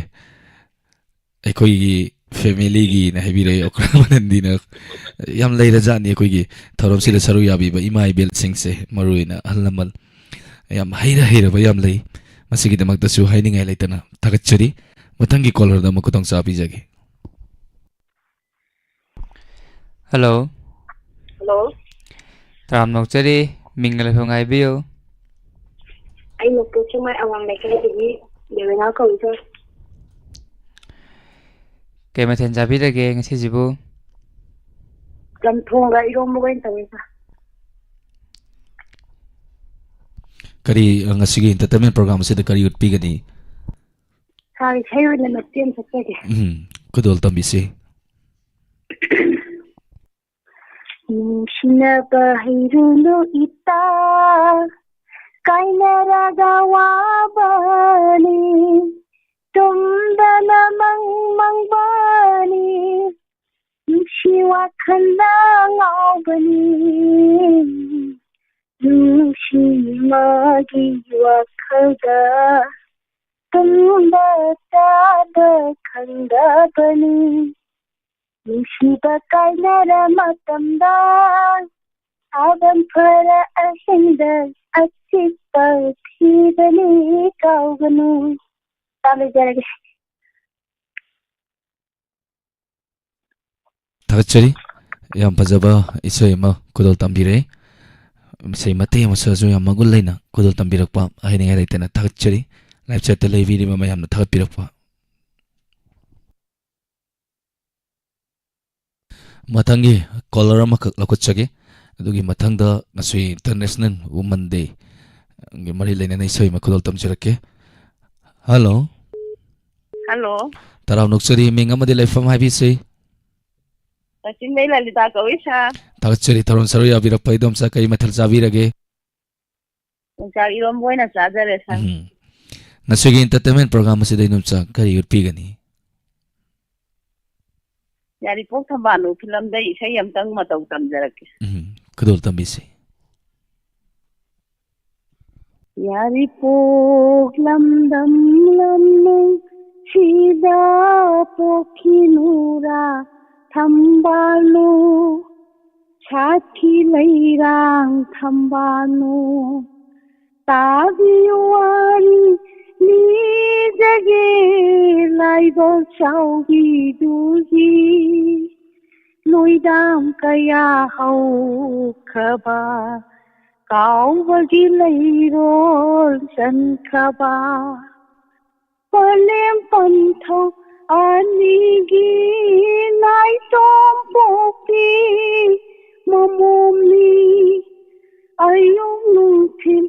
ꯑꯩꯈꯣꯏꯒꯤ ꯐꯦꯃꯤꯂꯤꯒꯤꯅ ꯍꯥꯏꯕꯤꯔꯛꯏ, ꯑꯣꯀ꯭ꯔꯥ ꯃꯅꯟꯗꯤꯅ꯫ ꯌꯥꯝ ꯂꯩꯔꯖꯥꯠꯅꯤ ꯑꯩꯈꯣꯏꯒꯤ ꯊꯧꯔꯝꯁꯤꯗ ꯁꯔꯨꯛ ꯌꯥꯕꯤꯕ ꯏꯃꯥ ꯏꯕꯦꯜꯁꯤꯡꯁꯦ, ꯃꯔꯨꯑꯣꯏꯅ ꯑꯍꯜ ꯂꯃꯟ ꯌꯥꯝ ꯍꯩꯔ ꯍꯩꯔꯕ ꯌꯥꯝ ꯂꯩ꯫ ꯃꯁꯤꯒꯤꯗꯃꯛꯇꯁꯨ ꯍꯥꯏꯅꯤꯡꯉꯥꯏ ꯂꯩꯇꯅ ꯊꯥꯒꯠꯆꯔꯤ꯫ ꯃꯊꯪꯒꯤ ꯀꯣꯂꯔꯗ ꯑꯃꯨꯛ ꯈꯨꯗꯣꯡꯆꯥꯕ ꯄꯤꯖꯒꯦ꯫ ꯍꯜꯂꯣ꯫ ꯍꯜꯂꯣ꯫ ꯇꯔꯥꯝꯅ ꯑꯣꯛꯆꯔꯤ꯫ ꯃꯤꯡꯒ ꯂꯩꯐꯝꯒ ꯍꯥꯏꯕꯤꯌꯨ꯫ ꯑꯩ ꯅꯣꯡꯄꯣꯛ ꯁꯦꯛꯃꯥꯏ ꯑꯋꯥꯡ ꯂꯩꯀꯥꯏꯗꯒꯤ ꯗꯦꯕꯦꯅꯥ ꯀꯧꯏ, ꯁꯥꯔ꯫ ꯀꯩ ꯃꯊꯦꯜ ꯆꯥꯕꯤꯔꯒꯦ ꯉꯁꯤꯁꯤꯕꯨ? ꯆꯝꯊꯣꯡꯒ ꯏꯔꯣꯝꯕꯒ ꯑꯣꯏꯅ ꯇꯧꯋꯦ, ꯁꯥꯔ꯫ ꯀꯔꯤ, ꯑ, ꯉꯁꯤꯒꯤ entertainment program ꯑꯁꯤꯗ ꯀꯔꯤ ꯎꯠꯄꯤꯒꯅꯤ? ꯁꯥꯔ, ꯏꯁꯩ ꯑꯣꯏꯅ ꯃꯇꯦꯛ ꯑꯃ ꯁꯛꯆꯒꯦ꯫ ꯎꯝ, ꯈꯨꯗꯣꯜ ꯇꯝꯕꯤꯁꯤ꯫ ꯅꯨꯡꯁꯤꯅꯕ ꯍꯩꯔꯨꯅꯨ ꯏꯇꯥ, ꯀꯥꯏꯅꯔꯒ ꯋꯥꯕꯅꯤ, ꯇꯨꯝꯗꯅ ꯃꯪ ꯃꯪꯕꯅꯤ, ꯅꯨꯡꯁꯤ ꯋꯥꯈꯜꯅ ꯉꯥꯎꯕꯅꯤ, ꯅꯨꯡꯁꯤ ꯃꯥꯒꯤ ꯋꯥꯈꯜꯗ ꯇꯨꯝꯕ ꯆꯥꯕ ꯈꯪꯗꯕꯅꯤ꯫ ꯅꯨꯡꯁꯤꯕ ꯀꯥꯏꯅꯔ ꯃꯇꯝꯗ, ꯁꯥꯕꯝ ꯐꯔ ꯑꯍꯤꯡꯗ ꯑꯆꯤꯛꯄ ꯊꯤꯕꯅꯤ ꯀꯥꯎꯒꯅꯨ꯫ ꯇꯥ ꯂꯩꯖꯔꯒꯦ꯫ ꯊꯥꯒꯠꯆꯔꯤ꯫ ꯌꯥꯝ ꯐꯖꯕ ꯏꯁꯩ ꯑꯃ ꯈꯨꯗꯣꯜ ꯇꯝꯕꯤꯔꯦ꯫ ꯏꯁꯩ ꯃꯇꯦꯛ ꯑꯃ ꯁꯛꯑꯁꯨ ꯌꯥꯝ ꯃꯒꯨꯟ ꯂꯩꯅ ꯈꯨꯗꯣꯜ ꯇꯝꯕꯤꯔꯛꯄ ꯍꯥꯏꯅꯤꯡꯉꯥꯏ ꯂꯩꯇꯅ ꯊꯥꯒꯠꯆꯔꯤ꯫ Live chat ꯇ ꯂꯩꯕꯤꯔꯤꯕ ꯃꯌꯥꯝꯅ ꯊꯥꯒꯠꯄꯤꯔꯛꯄ꯫ ꯃꯊꯪꯒꯤ caller ꯑꯃꯈꯛ ꯂꯧꯈꯠꯆꯒꯦ꯫ ꯑꯗꯨꯒꯤ ꯃꯊꯪꯗ ꯉꯁꯤ International Women Day ꯒꯤ ꯃꯔꯤ ꯂꯩꯅꯅ ꯏꯁꯩ ꯑꯃ ꯈꯨꯗꯣꯜ ꯇꯝꯖꯔꯛꯀꯦ꯫ Hello꯫ Hello꯫ ꯇꯔꯥꯝꯅ ꯑꯣꯛꯆꯔꯤ, ꯃꯤꯡ ꯑꯃꯗꯤ ꯂꯩꯐꯝ ꯍꯥꯏꯕꯤꯁꯤ꯫ ꯀꯛꯆꯤꯡꯗꯩ ꯂꯂꯤꯇꯥ ꯀꯧꯏ, ꯁꯥꯔ꯫ ꯊꯥꯒꯠꯆꯔꯤ, ꯊꯧꯔꯝ ꯁꯔꯨꯛ ꯌꯥꯕꯤꯔꯛꯄ꯫ ꯏꯗꯣꯝꯆꯥ, ꯀꯔꯤ ꯃꯊꯦꯜ ꯆꯥꯕꯤꯔꯒꯦ? ꯌꯣꯡꯆꯥꯛ ꯏꯔꯣꯝꯕ ꯑꯣꯏꯅ ꯆꯥꯖꯔꯦ, ꯁꯥꯔ꯫ ꯎꯝ꯫ ꯉꯁꯤꯒꯤ entertainment program ꯑꯁꯤꯗ ꯏꯗꯣꯝꯆꯥ ꯀꯔꯤ ꯎꯠꯄꯤꯒꯅꯤ? ꯌꯥꯔꯤꯄꯣꯛ ꯊꯝꯕꯥꯜꯅꯨ ꯐꯤꯂꯝꯗꯩ ꯏꯁꯩ ꯑꯝꯇꯪ ꯃꯇꯧ ꯇꯝꯖꯔꯛꯀꯦ꯫ ꯎꯝ, ꯈꯨꯗꯣꯜ ꯇꯝꯕꯤꯁꯤ꯫ ꯌꯥꯔꯤꯄꯣꯛ ꯂꯝꯗꯝ ꯂꯝꯅꯨꯡ ꯁꯤꯗ ꯄꯣꯛꯈꯤꯅꯨꯔꯥ ꯊꯝꯕꯥꯜꯅꯨ, ꯁꯥꯠꯈꯤ ꯂꯩꯔꯥꯡ ꯊꯝꯕꯥꯜꯅꯨ꯫ ꯇꯥꯕꯤꯌꯨ ꯋꯥꯔꯤ ꯂꯤꯖꯒꯦ ꯂꯥꯏꯕꯛ ꯆꯥꯎꯕꯤꯗꯨꯒꯤ, ꯂꯣꯏꯗꯥꯝ ꯀꯌꯥ ꯍꯧꯈ꯭ꯔꯕ, ꯀꯥꯎꯕꯒꯤ ꯂꯩꯔꯣꯜ ꯆꯟꯈ꯭ꯔꯕ꯫ ꯄꯂꯦꯝ ꯄꯟꯊꯧ ꯑꯅꯤꯒꯤ ꯅꯥꯏꯇꯣꯝ ꯄꯣꯛꯄꯤ ꯃꯃꯣꯝꯅꯤ꯫ ꯑꯌꯨꯛ ꯅꯨꯡꯊꯤꯜ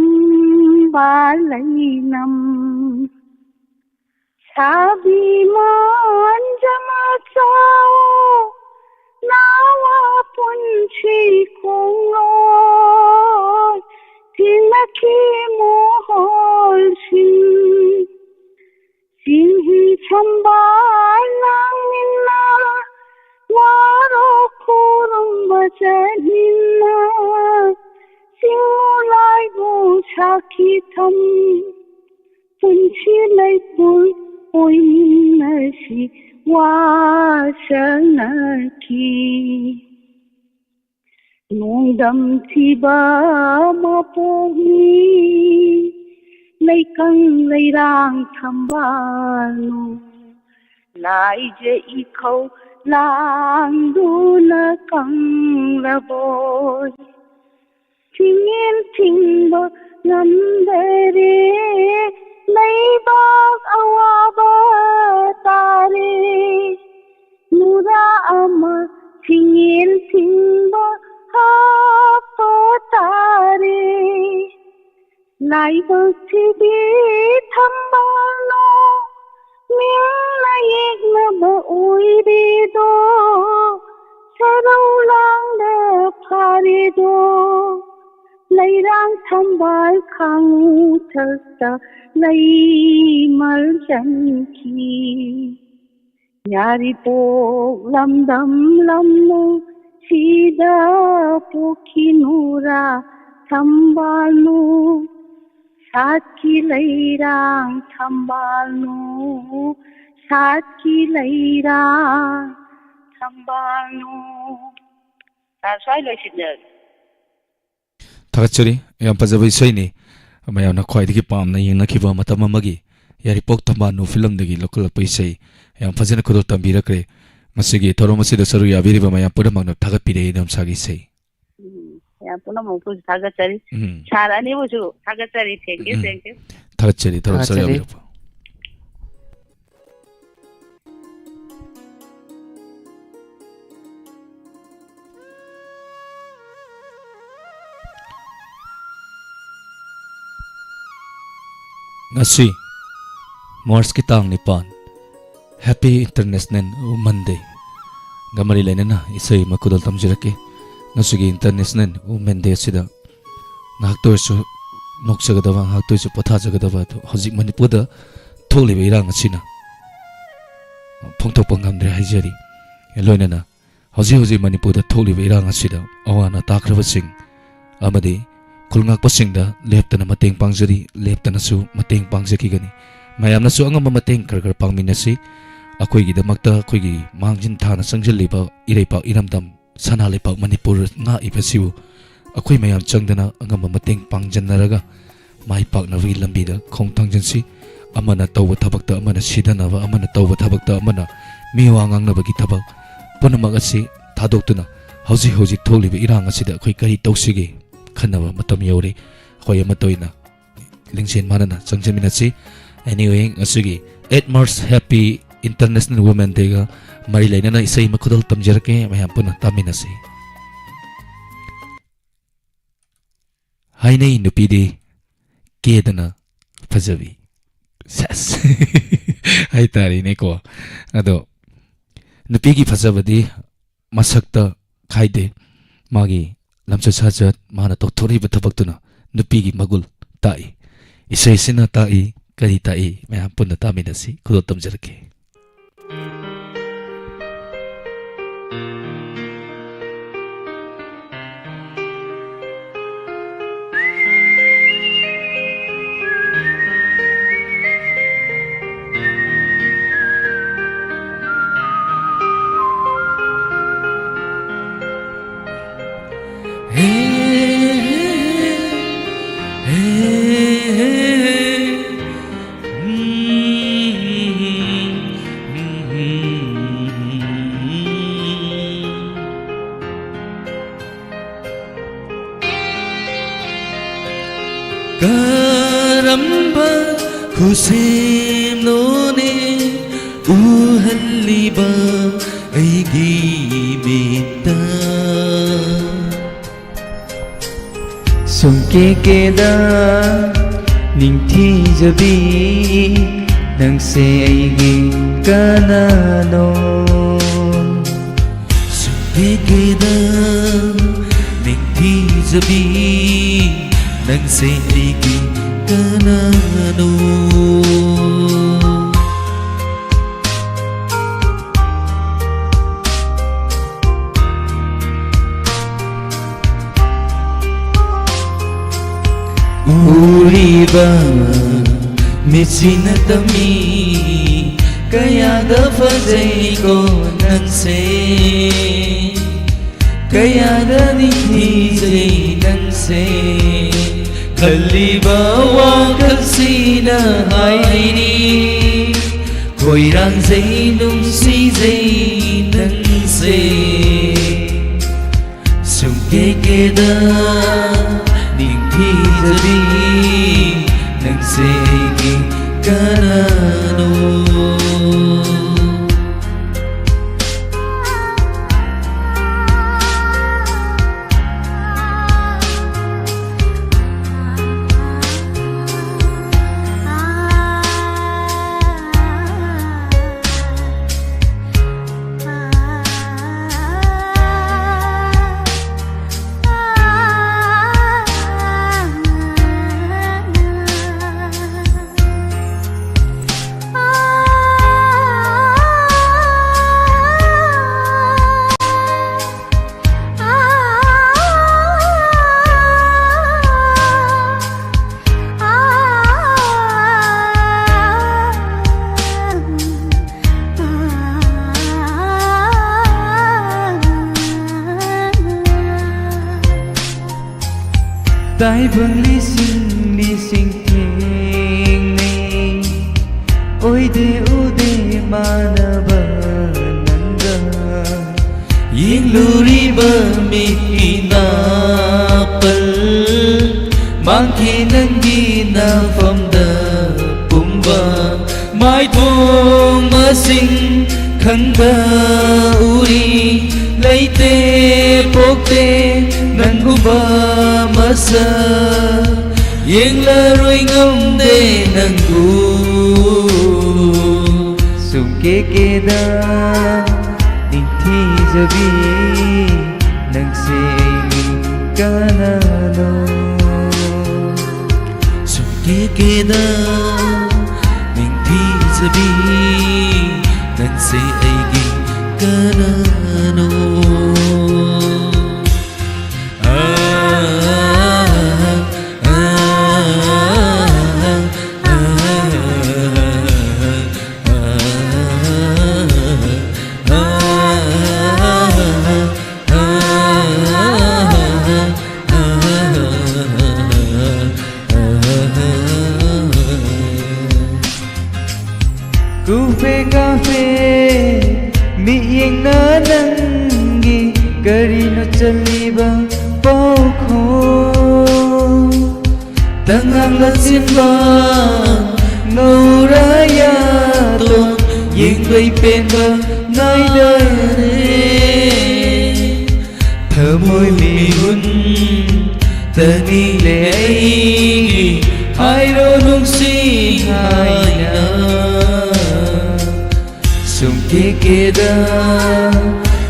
ꯊꯝꯕꯥꯜ ꯂꯩꯅꯝ ꯁꯥꯕꯤ ꯃꯥꯟꯖꯃ ꯆꯥꯎ ꯅꯥꯋꯥ ꯄꯨꯟꯁꯤ ꯈꯣꯡꯂꯣꯏ ꯊꯤꯂꯛꯈꯤ ꯃꯣꯍꯣꯜꯁꯤꯡ ꯆꯤꯡꯍꯤ ꯊꯝꯕꯥꯜ ꯂꯥꯡꯃꯤꯟꯅ ꯋꯥꯔꯣ ꯈꯨꯔꯨꯝꯕ ꯆꯠꯃꯤꯟꯅ ꯆꯤꯡꯃꯨ ꯂꯥꯏꯕꯨ ꯁꯥꯈꯤ ꯊꯝ ꯄꯨꯟꯁꯤ ꯂꯩꯄꯨꯟ ꯑꯣꯏꯃꯤꯟꯅꯁꯤ ꯋꯥꯁꯛꯅꯈꯤ꯫ ꯅꯣꯡꯗꯝ ꯊꯤꯕ ꯃꯄꯣꯛꯅꯤ ꯂꯩꯀꯪ ꯂꯩꯔꯥꯡ ꯊꯝꯕꯥꯜꯅꯨ ꯂꯥꯏꯖ ꯏꯈꯧ ꯂꯥꯡꯗꯨꯅ ꯀꯪꯂꯕꯣꯏ꯫ ꯊꯤꯡꯉꯦꯟ ꯊꯤꯡꯕ ꯉꯝꯗꯔꯦ ꯂꯩꯕꯥꯛ ꯑꯋꯥꯕ ꯇꯥꯔꯦ꯫ ꯅꯨꯔꯥ ꯑꯃ ꯊꯤꯡꯉꯦꯟ ꯊꯤꯡꯕ ꯍꯥꯞꯄ ꯇꯥꯔꯦ꯫ ꯂꯥꯏꯕꯛ ꯊꯤꯕꯤ ꯊꯝꯕꯥꯜꯅꯨ ꯃꯤꯡꯅ ꯌꯦꯛꯅꯕ ꯑꯣꯏꯔꯦꯗꯣ ꯁꯔꯧ ꯂꯥꯡꯗ ꯐꯥꯔꯦꯗꯣ꯫ ꯂꯩꯔꯥꯡ ꯊꯝꯕꯥꯜ ꯈꯥꯡꯉꯨ ꯊꯛꯇ ꯂꯩꯃꯜ ꯆꯟꯈꯤ꯫ ꯌꯥꯔꯤꯄꯣꯛ ꯂꯝꯗꯝ ꯂꯝꯅꯨ ꯁꯤꯗ ꯄꯣꯛꯈꯤꯅꯨꯔꯥ ꯊꯝꯕꯥꯜꯅꯨ ꯁꯥꯠꯈꯤ ꯂꯩꯔꯥꯡ ꯊꯝꯕꯥꯜꯅꯨ ꯁꯥꯠꯈꯤ ꯂꯩꯔꯥꯡ ꯊꯝꯕꯥꯜꯅꯨ꯫ ꯁꯥꯔ, ꯁ꯭ꯋꯥꯏ ꯂꯣꯏꯁꯤꯟꯖꯔꯒꯦ꯫ ꯊꯥꯒꯠꯆꯔꯤ꯫ ꯌꯥꯝ ꯐꯖꯕ ꯏꯁꯩꯅꯤ꯫ ꯃꯌꯥꯝꯅ ꯈ꯭ꯋꯥꯏꯗꯒꯤ ꯄꯥꯝꯅ ꯌꯦꯡꯅꯈꯤꯕ ꯃꯇꯝ ꯑꯃꯒꯤ ꯌꯥꯔꯤꯄꯣꯛ ꯊꯝꯕꯥꯜꯅꯨ ꯐꯤꯂꯝꯗꯒꯤ ꯂꯧꯈꯠꯂꯛꯄ ꯏꯁꯩ꯫ ꯌꯥꯝ ꯐꯖꯅ ꯈꯨꯗꯣꯜ ꯇꯝꯕꯤꯔꯛꯈ꯭ꯔꯦ꯫ ꯉꯁꯤꯒꯤ ꯊꯧꯔꯝ ꯑꯁꯤꯗ ꯁꯔꯨꯛ ꯌꯥꯕꯤꯔꯤꯕ ꯃꯌꯥꯝ ꯄꯨꯝꯅꯃꯛꯅ ꯊꯥꯒꯠꯄꯤꯔꯛꯏ ꯏꯅꯝꯁꯥꯒꯤ ꯏꯁꯩ꯫ ꯎꯝ, ꯌꯥꯝ ꯄꯨꯝꯅꯃꯛꯄꯨꯁꯨ ꯊꯥꯒꯠꯆꯔꯤ꯫ ꯎꯝ꯫ ꯁꯥꯔ ꯑꯅꯤꯕꯨꯁꯨ ꯊꯥꯒꯠꯆꯔꯤ꯫ Thank you, um. Thank you꯫ ꯊꯥꯒꯠꯆꯔꯤ, ꯊꯧꯔꯝ ꯁꯔꯨꯛ ꯊꯥꯒꯠꯆꯔꯤ꯫ ꯌꯥꯕꯤꯔꯛꯄ꯫ ꯉꯁꯤ ꯃꯥꯔꯆꯀꯤ ꯇꯥꯡ ꯅꯤꯄꯥꯟ, Happy International Women Day ꯒ ꯃꯔꯤ ꯂꯩꯅꯅ ꯏꯁꯩ ꯑꯃ ꯈꯨꯗꯣꯜ ꯇꯝꯖꯔꯛꯀꯦ꯫ ꯉꯁꯤꯒꯤ International Women Day ꯑꯁꯤꯗ ꯉꯥꯏꯍꯥꯛꯇ ꯑꯣꯏꯔꯁꯨ ꯅꯣꯛꯆꯒꯗꯕ, ꯉꯥꯏꯍꯥꯛꯇ ꯑꯣꯏꯔꯁꯨ ꯄꯣꯊꯥꯖꯒꯗꯕ ꯑꯗꯨ ꯍꯧꯖꯤꯛ ꯃꯅꯤꯄꯨꯔꯗ ꯊꯣꯛꯂꯤꯕ ꯏꯔꯥꯡ ꯑꯁꯤꯅ ꯐꯣꯡꯗꯣꯛꯄ ꯉꯝꯗ꯭ꯔꯦ ꯍꯥꯏꯖꯔꯤ꯫ ꯂꯣꯏꯅꯅ ꯍꯧꯖꯤꯛ ꯍꯧꯖꯤꯛ ꯃꯅꯤꯄꯨꯔꯗ ꯊꯣꯛꯂꯤꯕ ꯏꯔꯥꯡ ꯑꯁꯤꯗ ꯑꯋꯥ ꯑꯅꯥ ꯇꯥꯈ꯭ꯔꯕꯁꯤꯡ ꯑꯃꯗꯤ ꯈꯨꯜ ꯉꯥꯛꯄꯁꯤꯡꯗ ꯂꯦꯞꯇꯅ ꯃꯇꯦꯡ ꯄꯥꯡꯖꯔꯤ, ꯂꯦꯞꯇꯅꯁꯨ ꯃꯇꯦꯡ ꯄꯥꯡꯖꯈꯤꯒꯅꯤ꯫ ꯃꯌꯥꯝꯅꯁꯨ ꯑꯉꯝꯕ ꯃꯇꯦꯡ ꯈꯔ ꯈꯔ ꯄꯥꯡꯃꯤꯟꯅꯁꯤ꯫ ꯑꯩꯈꯣꯏꯒꯤꯗꯃꯛꯇ ꯑꯩꯈꯣꯏꯒꯤ ꯃꯥꯡꯖꯤꯟ ꯊꯥꯅ ꯆꯪꯁꯤꯜꯂꯤꯕ ꯏꯔꯩꯄꯥꯛ ꯏꯔꯝꯗꯝ ꯁꯅꯥ ꯂꯩꯄꯥꯛ ꯃꯅꯤꯄꯨꯔ ꯉꯥꯛꯏꯕꯁꯤꯕꯨ ꯑꯩꯈꯣꯏ ꯃꯌꯥꯝ ꯆꯪꯗꯅ ꯑꯉꯝꯕ ꯃꯇꯦꯡ ꯄꯥꯡꯖꯟꯅꯔꯒ ꯃꯥꯏ ꯄꯥꯛꯅꯕꯒꯤ ꯂꯝꯕꯤꯗ ꯈꯣꯡ ꯊꯥꯡꯖꯤꯟꯁꯤ꯫ ꯑꯃꯅ ꯇꯧꯕ ꯊꯕꯛꯇ ꯑꯃꯅ ꯁꯤꯗꯅꯕ, ꯑꯃꯅ ꯇꯧꯕ ꯊꯕꯛꯇ ꯑꯃꯅ ꯃꯤꯋꯥ ꯉꯥꯡꯅꯕꯒꯤ ꯊꯕꯛ ꯄꯨꯝꯅꯃꯛ ꯑꯁꯤ ꯊꯥꯗꯣꯛꯇꯨꯅ ꯍꯧꯖꯤꯛ ꯍꯧꯖꯤꯛ ꯊꯣꯛꯂꯤꯕ ꯏꯔꯥꯡ ꯑꯁꯤꯗ ꯑꯩꯈꯣꯏ ꯀꯔꯤ ꯇꯧꯁꯤꯒꯦ ꯈꯟꯅꯕ ꯃꯇꯝ ꯌꯧꯔꯦ꯫ ꯑꯩꯈꯣꯏ ꯑꯃꯠꯇ ꯑꯣꯏꯅ ꯂꯤꯡꯖꯦꯜ ꯃꯥꯟꯅꯅ ꯆꯪꯁꯤꯟꯃꯤꯟꯅꯁꯤ꯫ Anyway, ꯉꯁꯤꯒꯤ eight March Happy International Women Day ꯒ ꯃꯔꯤ ꯂꯩꯅꯅ ꯏꯁꯩ ꯑꯃ ꯈꯨꯗꯣꯜ ꯇꯝꯖꯔꯛꯀꯦ, ꯃꯌꯥꯝ ꯄꯨꯟꯅ ꯇꯥꯃꯤꯟꯅꯁꯤ꯫ ꯍꯥꯏꯅꯩ ꯅꯨꯄꯤꯗꯤ ꯀꯦꯗꯅ ꯐꯖꯕꯤ꯫ ꯁꯦꯁ꯫ ꯍꯥꯏꯇꯥꯔꯦꯅꯦꯀꯣ꯫ ꯑꯗꯣ ꯅꯨꯄꯤꯒꯤ ꯐꯖꯕꯗꯤ ꯃꯁꯛꯇ ꯈꯥꯏꯗꯦ꯫ ꯃꯥꯒꯤ ꯂꯝꯆꯠ ꯁꯥꯖꯠ, ꯃꯥꯅ ꯇꯧꯊꯣꯔꯛꯏꯕ ꯊꯕꯛꯇꯨꯅ ꯅꯨꯄꯤꯒꯤ ꯃꯒꯨꯜ ꯇꯥꯛꯏ꯫ ꯏꯁꯩꯁꯤꯅ ꯇꯥꯛꯏ, ꯀꯔꯤ ꯇꯥꯛꯏ? ꯃꯌꯥꯝ ꯄꯨꯟꯅ ꯇꯥꯃꯤꯟꯅꯁꯤ꯫ ꯈꯨꯗꯣꯜ ꯇꯝꯖꯔꯛꯀꯦ꯫ ꯀꯔꯝꯕ ꯈꯨꯁꯦꯝꯅꯣꯅꯦ ꯎꯍꯜꯂꯤꯕ ꯑꯩꯒꯤ ꯃꯤꯠꯇ? ꯁꯨꯝ ꯀꯦ ꯀꯦꯗ ꯅꯤꯡꯊꯤ ꯅꯤꯡꯊꯤꯖꯕꯤ, ꯅꯪꯁꯦ ꯑꯩꯒꯤ ꯀꯅꯥꯅꯣ? ꯁꯨꯛꯀꯦ ꯀꯦꯗ ꯅꯤꯡꯊꯤꯖꯕꯤ, ꯅꯪꯁꯦ ꯑꯩꯒꯤ ꯀꯅꯥꯅꯣ? ꯎꯔꯤꯕ ꯃꯤꯠꯁꯤꯅ ꯇꯝꯃꯤ, ꯀꯌꯥꯗ ꯐꯖꯩꯀꯣ ꯅꯪꯁꯦ, ꯀꯌꯥꯗ ꯅꯤꯡꯊꯤꯖꯩ ꯅꯪꯁꯦ꯫ ꯈꯜꯂꯤꯕ ꯋꯥꯈꯜꯁꯤꯅ ꯍꯥꯏꯔꯤ, ꯈꯣꯏꯔꯥꯡꯖꯩ, ꯅꯨꯡꯁꯤꯖꯩ ꯅꯪꯁꯦ꯫ ꯁꯨꯝ ꯀꯦꯀꯦꯗ ꯅꯤꯡꯊꯤꯖꯕꯤ, ꯅꯪꯁꯦ ꯑꯩꯒꯤ ꯀꯅꯥꯅꯣ? ꯇꯥꯏꯕꯪ ꯂꯤꯁꯤꯡ ꯂꯤꯁꯤꯡ ꯊꯦꯡꯅꯩ, ꯑꯣꯏꯗꯦ ꯎꯗꯦ ꯃꯥꯟꯅꯕ ꯅꯪꯒ꯫ ꯌꯦꯡꯂꯨꯔꯤꯕ ꯃꯤꯠꯀꯤ ꯅꯥꯄꯜ ꯃꯥꯡꯈꯤ ꯅꯪꯒꯤ ꯅꯐꯝꯗ ꯄꯨꯝꯕ꯫ ꯃꯥꯏꯊꯣꯡ ꯃꯁꯤꯡ ꯈꯪꯗ ꯎꯔꯤ, ꯂꯩꯇꯦ ꯄꯣꯛꯇꯦ ꯅꯪꯒꯨꯝꯕ ꯃꯁꯛ꯫ ꯌꯦꯡꯂꯔꯣꯏ ꯉꯝꯗꯦ ꯅꯪꯕꯨ꯫ ꯁꯨꯝ ꯀꯦꯀꯦꯗ ꯅꯤꯡꯊꯤꯖꯕꯤ, ꯅꯪꯁꯦ ꯑꯩꯒꯤ ꯀꯅꯥꯅꯣ? ꯁꯨꯝ ꯀꯦꯀꯦꯗ ꯅꯤꯡꯊꯤꯖꯕꯤ, ꯅꯪꯁꯦ ꯑꯩꯒꯤ ꯀꯅꯥꯅꯣ? ꯀꯨꯐꯦ ꯀꯥꯐꯦ ꯃꯤꯠꯌꯦꯡꯅ ꯅꯪꯒꯤ ꯀꯔꯤꯅꯣ ꯆꯜꯂꯤꯕ ꯄꯥꯎꯈꯣꯡ? ꯇꯉꯥꯡꯅ ꯆꯤꯟꯕ ꯉꯧꯔꯥ ꯌꯥꯗꯣ ꯌꯦꯡꯕꯩ ꯄꯦꯟꯕ ꯅꯥꯏꯗꯔꯦ꯫ ꯊꯃꯣꯏ ꯃꯤꯍꯨꯟ ꯇꯅꯤꯂꯦ ꯑꯩꯒꯤ ꯍꯥꯏꯔꯣ ꯅꯨꯡꯁꯤ ꯍꯥꯏꯅ꯫ ꯁꯨꯝ ꯀꯦꯀꯦꯗ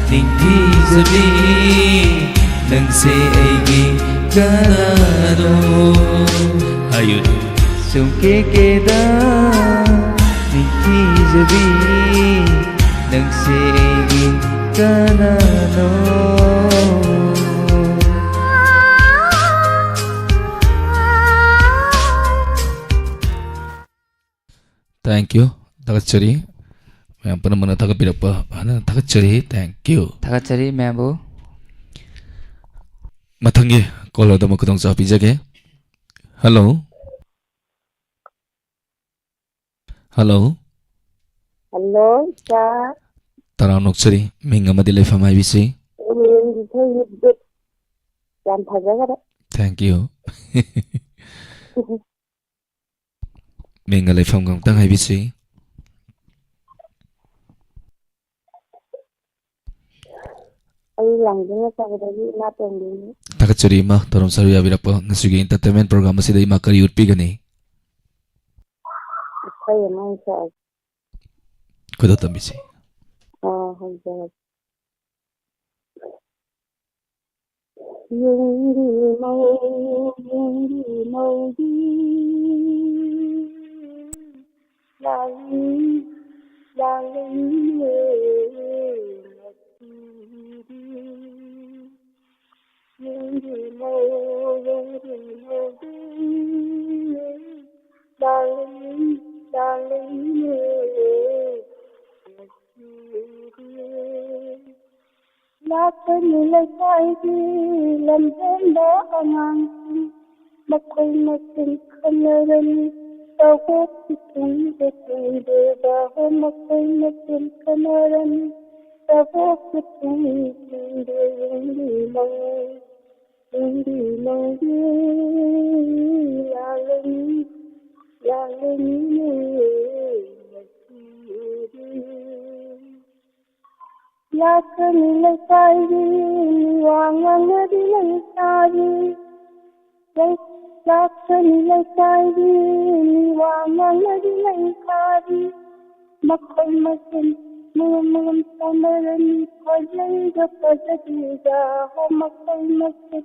ꯅꯤꯡꯊꯤꯖꯕꯤ, ꯅꯪꯁꯦ ꯑꯩꯒꯤ ꯀꯅꯥꯅꯣ? ꯍꯥꯏꯌꯨ꯫ ꯁꯨꯝ ꯀꯦꯀꯦꯗ ꯅꯤꯡꯊꯤꯖꯕꯤ, ꯅꯪꯁꯦ ꯑꯩꯒꯤ ꯀꯅꯥꯅꯣ? Thank you. ꯊꯥꯒꯠꯆꯔꯤ꯫ ꯃꯌꯥꯝ ꯄꯨꯝꯅꯃꯛꯅ ꯊꯥꯒꯠꯄꯤꯔꯛꯄ ꯍꯥꯟꯅ ꯊꯥꯒꯠꯆꯔꯤ꯫ Thank you. ꯊꯥꯒꯠꯆꯔꯤ ꯃꯌꯥꯝꯕꯨ꯫ ꯃꯊꯪꯒꯤ ꯀꯣꯂꯔꯗ ꯑꯃꯨꯛ ꯈꯨꯗꯣꯡꯆꯥꯕ ꯄꯤꯖꯒꯦ꯫ ꯍꯜꯂꯣ꯫ ꯍꯜꯂꯣ꯫ ꯍꯜꯂꯣ, ꯏꯆꯥ꯫ ꯇꯔꯥꯝꯅ ꯑꯣꯛꯆꯔꯤ꯫ ꯃꯤꯡ ꯑꯃꯗꯤ ꯂꯩꯐꯝ ꯍꯥꯏꯕꯤꯁꯤ꯫ ꯎꯝ, ꯏꯊꯣꯏ ꯍꯤꯞꯄꯤ꯫ ꯌꯥꯝ ꯐꯖꯈꯔꯦ꯫ Thank you. ꯃꯤꯡꯒ ꯂꯩꯐꯝꯒ ꯑꯃꯨꯛꯇꯪ ꯍꯥꯏꯕꯤꯁꯤ꯫ ꯑꯩ ꯂꯥꯡꯖꯤꯡ ꯑꯆꯧꯕꯗꯒꯤ ꯏꯃꯥ ꯇꯣꯝꯕꯤꯅꯤ꯫ ꯊꯥꯒꯠꯆꯔꯤ ꯏꯃꯥ, ꯊꯧꯔꯝ ꯁꯔꯨꯛ ꯌꯥꯕꯤꯔꯛꯄ꯫ ꯉꯁꯤꯒꯤ entertainment program ꯑꯁꯤꯗ ꯏꯃꯥ ꯀꯔꯤ ꯎꯠꯄꯤꯒꯅꯤ? ꯏꯁꯩ ꯑꯃ ꯁꯛꯑꯒꯦ꯫ ꯈꯨꯗꯣꯜ ꯇꯝꯕꯤꯁꯤ꯫ ꯑꯥ, ꯍꯧꯖꯔꯒꯦ꯫ ꯌꯨꯝꯒꯤ ꯃꯧ, ꯌꯨꯝꯒꯤ ꯃꯧꯒꯤ ꯂꯥꯡꯂꯤ, ꯂꯥꯡꯂꯤꯅꯦ ꯉꯁꯤꯗꯤ꯫ ꯌꯨꯝꯒꯤ ꯃꯧ, ꯌꯨꯝꯒꯤ ꯃꯧꯒꯤ ꯂꯥꯡꯂꯤ, ꯂꯥꯡꯂꯤꯅꯦ ꯉꯁꯤꯗꯤ꯫ ꯂꯥꯛꯀꯅꯤ ꯂꯩꯀꯥꯏꯒꯤ ꯂꯝꯍꯦꯟꯕ ꯑꯉꯥꯡꯁꯤꯡ, ꯃꯈꯣꯏ ꯃꯁꯦꯟ ꯈꯟꯅꯔꯅꯤ ꯇꯧꯕ ꯈꯨꯇꯨꯡꯗ ꯇꯨꯡꯗꯦꯗ ꯍꯣ, ꯃꯈꯣꯏ ꯃꯁꯦꯟ ꯈꯟꯅꯔꯅꯤ ꯇꯧꯕ ꯈꯨꯇꯨꯡꯗ ꯇꯨꯡꯗꯦ꯫ ꯌꯨꯝꯒꯤ ꯃꯧ, ꯌꯨꯝꯒꯤ ꯃꯧꯒꯤ ꯂꯥꯡꯂꯤ, ꯂꯥꯡꯂꯤꯅꯦ ꯉꯁꯤꯗꯤ꯫ ꯂꯥꯛꯀꯅꯤ ꯂꯩꯀꯥꯏꯒꯤ ꯃꯤ ꯋꯥ ꯉꯥꯡꯅꯕꯤ ꯂꯩꯁꯥꯕꯤ꯫ ꯂꯩ-, ꯂꯥꯛꯀꯅꯤ ꯂꯩꯀꯥꯏꯒꯤ ꯃꯤ ꯋꯥ ꯉꯥꯡꯅꯕꯤ ꯂꯩꯁꯥꯕꯤ꯫ ꯃꯈꯣꯏ ꯃꯁꯦꯟ ꯃꯔꯝ ꯃꯔꯝ ꯁꯥꯟꯅꯔꯅꯤ ꯐꯖꯩꯒ ꯐꯖꯗꯦꯒ꯫ ꯍꯣ, ꯃꯈꯣꯏ ꯃꯁꯦꯟ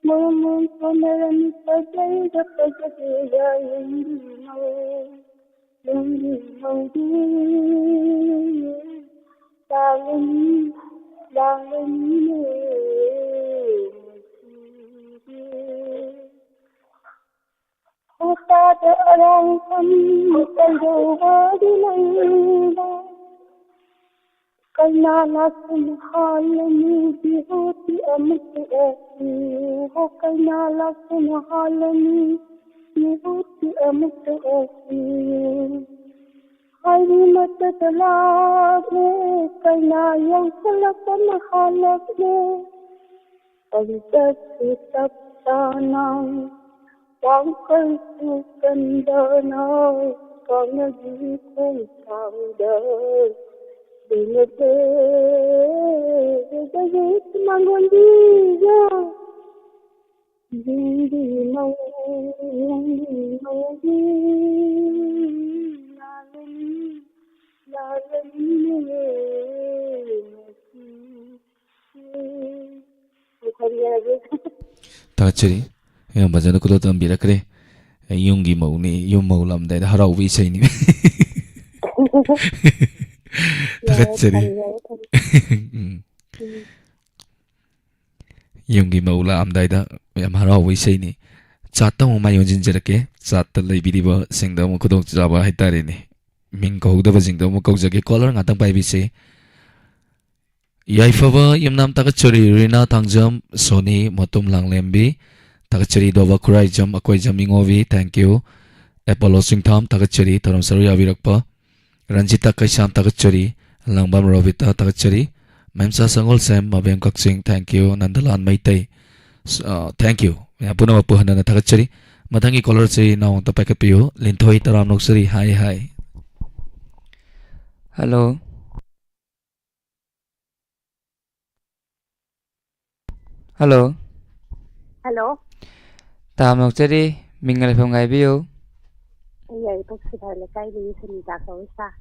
ꯃꯔꯝ ꯃꯔꯝ ꯁꯥꯟꯅꯔꯅꯤ ꯐꯖꯩꯒ ꯐꯖꯗꯦꯒ꯫ ꯌꯦꯡꯕꯤꯅꯧ꯫ ꯂꯥꯡꯂꯤ, ꯂꯥꯡꯂꯤ, ꯂꯥꯡꯂꯤ, ꯂꯥꯡꯂꯤꯅꯦ ꯉꯁꯤꯗꯤ꯫ ꯍꯣ ꯇꯥꯗ ꯑꯔꯥꯡꯐꯝ ꯀꯩꯗꯧꯕꯗꯤ ꯂꯩꯕ? ꯀꯩꯅꯥ ꯂꯥꯛꯇꯨꯅ ꯍꯥꯜꯂꯅꯤ ꯕꯤꯍꯨꯗꯤ ꯑꯃꯨꯛꯇ ꯑꯣꯛꯄꯤꯌꯨ꯫ ꯍꯣ ꯀꯩꯅꯥ ꯂꯥꯛꯇꯨꯅ ꯍꯥꯜꯂꯅꯤ ꯕꯤꯍꯨꯗꯤ ꯑꯃꯨꯛꯇ ꯑꯣꯛꯄꯤꯌꯨ꯫ ꯍꯥꯏꯔꯤ ꯃꯇꯗ ꯂꯥꯛꯂꯦ, ꯀꯩꯅꯥ ꯌꯧꯁꯜꯂꯛꯄꯅ ꯍꯥꯜꯂꯛꯂꯦ꯫ ꯈꯣꯡꯆꯠꯁꯨ ꯇꯞ ꯇꯥꯅ ꯄꯥꯡꯀꯜꯁꯨ ꯀꯟꯗꯅ ꯀꯥꯡꯅꯒꯤ ꯈꯣꯡꯊꯥꯡꯗ ꯂꯦꯡꯂꯛꯂꯦ꯫ ꯃꯥꯡꯒꯣꯟꯕꯤꯒ ꯌꯨꯝꯒꯤ ꯃꯧ, ꯌꯨꯝꯒꯤ ꯃꯧꯒꯤ ꯂꯥꯂꯣꯟ, ꯂꯥꯂꯣꯟꯅꯦ ꯅꯨꯡꯁꯤꯌꯦ꯫ ꯊꯥꯒꯠꯆꯔꯤ꯫ ꯌꯥꯝ ꯐꯖꯅ ꯈꯨꯗꯣꯜ ꯇꯝꯕꯤꯔꯛꯈ꯭ꯔꯦ꯫ ꯌꯨꯝꯒꯤ ꯃꯧꯅꯤ, ꯌꯨꯝ ꯃꯧ ꯂꯥꯛꯑꯝꯗꯥꯏꯗ ꯍꯔꯥꯎꯕ ꯏꯁꯩꯅꯤ꯫ ꯊꯥꯒꯠꯆꯔꯤ꯫ ꯌꯥꯔꯦ, ꯊꯝꯖꯔꯦ, ꯊꯝꯖꯔꯦ꯫ ꯎꯝ꯫ ꯎꯝ꯫ ꯌꯨꯝꯒꯤ ꯃꯧ ꯂꯥꯛꯑꯝꯗꯥꯏꯗ ꯌꯥꯝ ꯍꯔꯥꯎꯕ ꯏꯁꯩꯅꯤ꯫ ꯆꯥꯠꯇ ꯑꯃꯨꯛ ꯃꯥꯏ ꯑꯣꯟꯁꯤꯟꯖꯔꯛꯀꯦ꯫ ꯆꯥꯠꯇ ꯂꯩꯕꯤꯔꯤꯕꯁꯤꯡꯗ ꯑꯃꯨꯛ ꯈꯨꯗꯣꯡꯆꯥꯕ ꯍꯥꯏꯇꯥꯔꯦꯅꯦ꯫ ꯃꯤꯡ ꯀꯧꯍꯧꯗꯕꯁꯤꯡꯗꯣ ꯑꯃꯨꯛ ꯀꯧꯖꯒꯦ꯫ ꯀꯣꯂꯔ ꯉꯥꯛꯇꯪ ꯄꯥꯏꯕꯤꯁꯦ꯫ ꯌꯥꯏꯐꯕ ꯌꯨꯝꯅꯥꯝ ꯊꯥꯒꯠꯆꯔꯤ꯫ ꯔꯤꯅꯥ ꯊꯥꯡꯖꯝ, ꯁꯣꯅꯤ ꯃꯇꯨꯝ ꯂꯥꯡꯂꯦꯝꯕꯤ ꯊꯥꯒꯠꯆꯔꯤ꯫ ꯗꯣꯕ Khuraijam, Akoijam ꯏꯉꯣꯕꯤ, thank you꯫ Apollo ꯆꯤꯡꯊꯥꯝ ꯊꯥꯒꯠꯆꯔꯤ꯫ ꯊꯧꯔꯝ ꯁꯔꯨꯛ ꯌꯥꯕꯤꯔꯛꯄ ꯔꯟꯖꯤꯇꯥ ꯀꯩꯁꯥꯝ ꯊꯥꯒꯠꯆꯔꯤ꯫ ꯂꯥꯡꯕꯝ ꯔꯣꯕꯤꯇꯥ ꯊꯥꯒꯠꯆꯔꯤ꯫ ꯃꯦꯝꯆꯥ ꯁꯪꯒꯣꯜꯁꯦꯝ, ꯃꯕꯦꯝ ꯀꯛꯆꯤꯡ, thank you꯫ ꯅꯟꯗꯂꯥꯜ ꯃꯩꯇꯩ, ꯑ, thank you꯫ ꯃꯌꯥꯝ ꯄꯨꯝꯅꯃꯛꯄꯨ ꯍꯟꯅ ꯍꯟꯅ ꯊꯥꯒꯠꯆꯔꯤ꯫ ꯃꯊꯪꯒꯤ ꯀꯣꯂꯔꯁꯤ ꯏꯅꯥꯎ ꯑꯝꯇ ꯄꯥꯏꯈꯠꯄꯤꯌꯨ꯫ ꯂꯤꯟꯊꯣꯏ ꯇꯔꯥꯝ ꯅꯣꯛꯆꯔꯤ꯫ ꯍꯥꯏ, ꯍꯥꯏ꯫ ꯍꯜꯂꯣ꯫ ꯍꯜꯂꯣ꯫ ꯍꯜꯂꯣ꯫ ꯇꯥ ꯅꯣꯛꯆꯔꯤ, ꯃꯤꯡꯒ ꯂꯩꯐꯝꯒ ꯍꯥꯏꯕꯤꯌꯨ꯫ ꯑꯩ ꯌꯥꯏꯔꯤꯄꯣꯛ ꯁꯤꯐꯥꯏ ꯂꯩꯀꯥꯏꯗꯒꯤ ꯁꯨꯅꯤꯇꯥ ꯀꯧꯏ ꯁꯥꯔ꯫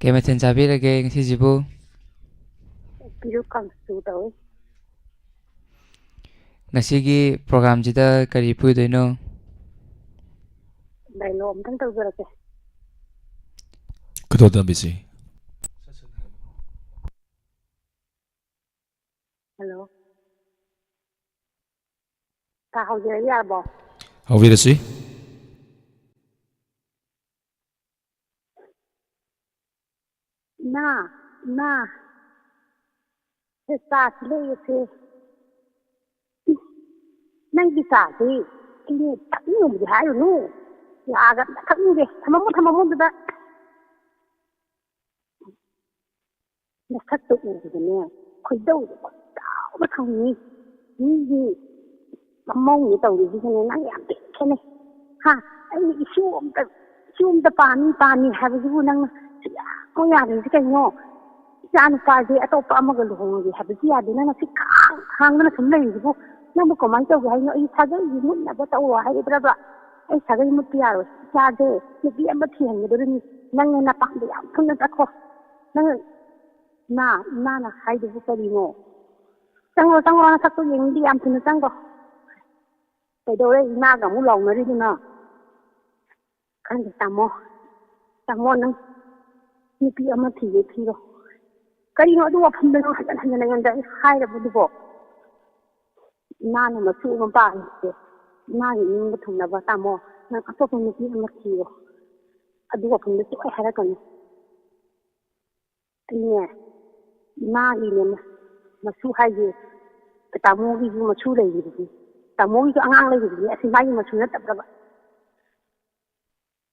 ꯀꯩ ꯃꯊꯦꯜ ꯆꯥꯕꯤꯔꯒꯦ ꯉꯁꯤꯁꯤꯕꯨ? ꯄꯤꯔꯨꯛ ꯀꯥꯡꯁꯨ ꯇꯧꯏ꯫ ꯉꯁꯤꯒꯤ ꯄ꯭ꯔꯣꯒ꯭ꯔꯥꯝꯁꯤꯗ ꯀꯔꯤ ꯄꯨꯗꯣꯏꯅꯣ? ꯗꯥꯏꯂꯣꯒ ꯑꯝꯇꯪ ꯇꯧꯖꯔꯛꯀꯦ꯫ ꯈꯨꯗꯣꯜ ꯇꯝꯕꯤꯁꯤ꯫ ꯍꯜꯂꯣ꯫ ꯁꯥꯔ, ꯍꯧꯖꯔꯛꯑꯒꯦ, ꯌꯥꯔꯕꯣ? ꯍꯧꯕꯤꯔꯁꯤ꯫ ꯏꯃꯥ, ꯏꯃꯥ, ꯁꯦ ꯆꯥꯁꯤ ꯂꯩꯔꯁꯦ꯫ ꯏꯁ, ꯅꯪꯒꯤ ꯆꯥꯁꯤ ꯑꯩꯅ ꯊꯛꯅꯤꯡꯉꯨꯕꯗꯤ ꯍꯥꯏꯔꯨꯅꯨ꯫ ꯌꯥꯒ ꯑꯝꯇ ꯊꯛꯅꯤꯡꯗꯦ꯫ ꯊꯝꯃꯝꯃꯣ, ꯊꯝꯃꯝꯃꯣ ꯑꯗꯨꯗ꯫ ꯅꯁꯛꯇꯣ ꯎꯕꯗꯅꯦ, ꯈꯣꯏꯗꯧꯗꯣ ꯈꯣꯏꯗꯥꯎꯕ ꯁꯥꯎꯅꯤꯡꯉꯤ꯫ ꯃꯤꯒꯤ ꯃꯃꯧꯅꯦ ꯇꯧꯔꯤꯁꯤꯒꯅꯦ, ꯅꯪ ꯌꯥꯝ ꯊꯤ ꯈꯦꯠꯅꯩ꯫ ꯍꯥ? ꯑꯩꯅ ꯏꯁꯨ ꯑꯝꯇ, ꯏꯁꯨ ꯑꯝꯇ ꯄꯥꯝꯃꯤ, ꯄꯥꯝꯃꯤ ꯍꯥꯏꯕꯁꯤꯕꯨ ꯅꯪꯅ ꯁꯨꯡꯌꯥ ꯌꯥꯗ꯭ꯔꯤꯁꯤ ꯀꯩꯅꯣ? ꯏꯆꯥ ꯅꯨꯄꯥꯁꯦ ꯑꯇꯣꯞꯄ ꯑꯃꯒ ꯂꯨꯍꯣꯡꯉꯒꯦ ꯍꯥꯏꯕꯁꯨ ꯌꯥꯗꯦ꯫ ꯅꯪꯅ ꯁꯤ ꯈꯥꯡ ꯈꯥꯡꯗꯅ ꯁꯨꯝ ꯂꯩꯔꯤꯁꯤꯕꯨ ꯅꯪꯕꯨ ꯀꯃꯥꯏꯅ ꯇꯧꯒꯦ ꯍꯥꯏꯅꯣ? ꯑꯩ ꯁꯥꯒꯩꯒꯤ ꯃꯨꯠꯅꯕ ꯇꯧꯔꯣ ꯍꯥꯏꯒꯗ꯭ꯔꯕ? ꯑꯩ ꯁꯥꯒꯩ ꯃꯨꯠꯄ ꯌꯥꯔꯣꯏ꯫ ꯏꯆꯥꯁꯦ ꯅꯨꯄꯤ ꯑꯃ ꯊꯤꯍꯟꯒꯗꯧꯔꯤꯅꯤ꯫ ꯅꯪꯅ ꯅꯄꯥꯝꯗ ꯌꯥꯝ ꯊꯨꯅ ꯆꯠꯈꯣ꯫ ꯅꯪ ꯏꯃꯥ, ꯏꯃꯥꯅ ꯍꯥꯏꯗꯨꯕꯨ ꯀꯔꯤꯅꯣ? ꯆꯪꯉꯣ, ꯆꯪꯉꯣ, ꯅꯁꯛꯇꯣ ꯌꯦꯡꯅꯤꯡꯗꯦ, ꯌꯥꯝ ꯊꯨꯅ ꯆꯪꯈꯣ꯫ ꯀꯩꯗꯧꯔꯦ ꯏꯃꯥꯒ ꯑꯃꯨꯛ ꯂꯥꯎꯅꯔꯤꯗꯨꯅ? ꯈꯪꯗꯦ ꯇꯥꯃꯣ, ꯇꯥꯃꯣ ꯅꯪ ꯅꯨꯄꯤ ꯑꯃ ꯊꯤꯒꯦ ꯊꯤꯔꯣ꯫ ꯀꯔꯤꯅꯣ ꯑꯗꯨ ꯋꯥꯐꯝꯗꯣ ꯅꯪ ꯍꯟꯖꯟ ꯍꯟꯖꯟ ꯑꯩꯉꯣꯟꯗ ꯑꯩ ꯍꯥꯏꯔꯕꯗꯨꯕꯣ? ꯏꯃꯥꯅ ꯃꯁꯨ ꯑꯃ ꯄꯥꯝꯃꯤꯁꯦ ꯏꯃꯥꯒꯤ ꯅꯤꯡꯕ ꯊꯨꯡꯅꯕ ꯇꯥꯃꯣ꯫ ꯅꯪ ꯑꯇꯣꯞꯄ ꯅꯨꯄꯤ ꯑꯃ ꯊꯤꯔꯣ꯫ ꯑꯗꯨ ꯋꯥꯐꯝꯗꯣ ꯁꯨꯡꯍꯥꯏ ꯍꯥꯏꯔꯛꯀꯅꯨ꯫ ꯑꯩꯅꯦ, ꯏꯃꯥꯒꯤꯅꯦ ꯃ-, ꯃꯁꯨ ꯍꯥꯏꯁꯦ ꯇꯥꯃꯣꯒꯤꯁꯨ ꯃꯁꯨ ꯂꯩꯔꯤꯕꯅꯤ, ꯇꯥꯃꯣꯒꯤꯁꯨ ꯑꯉꯥꯡ ꯂꯩꯔꯤꯕꯅꯤ꯫ ꯑꯁꯤ ꯃꯥꯒꯤ ꯃꯁꯨ ꯅꯠꯇꯕ꯭ꯔꯕ?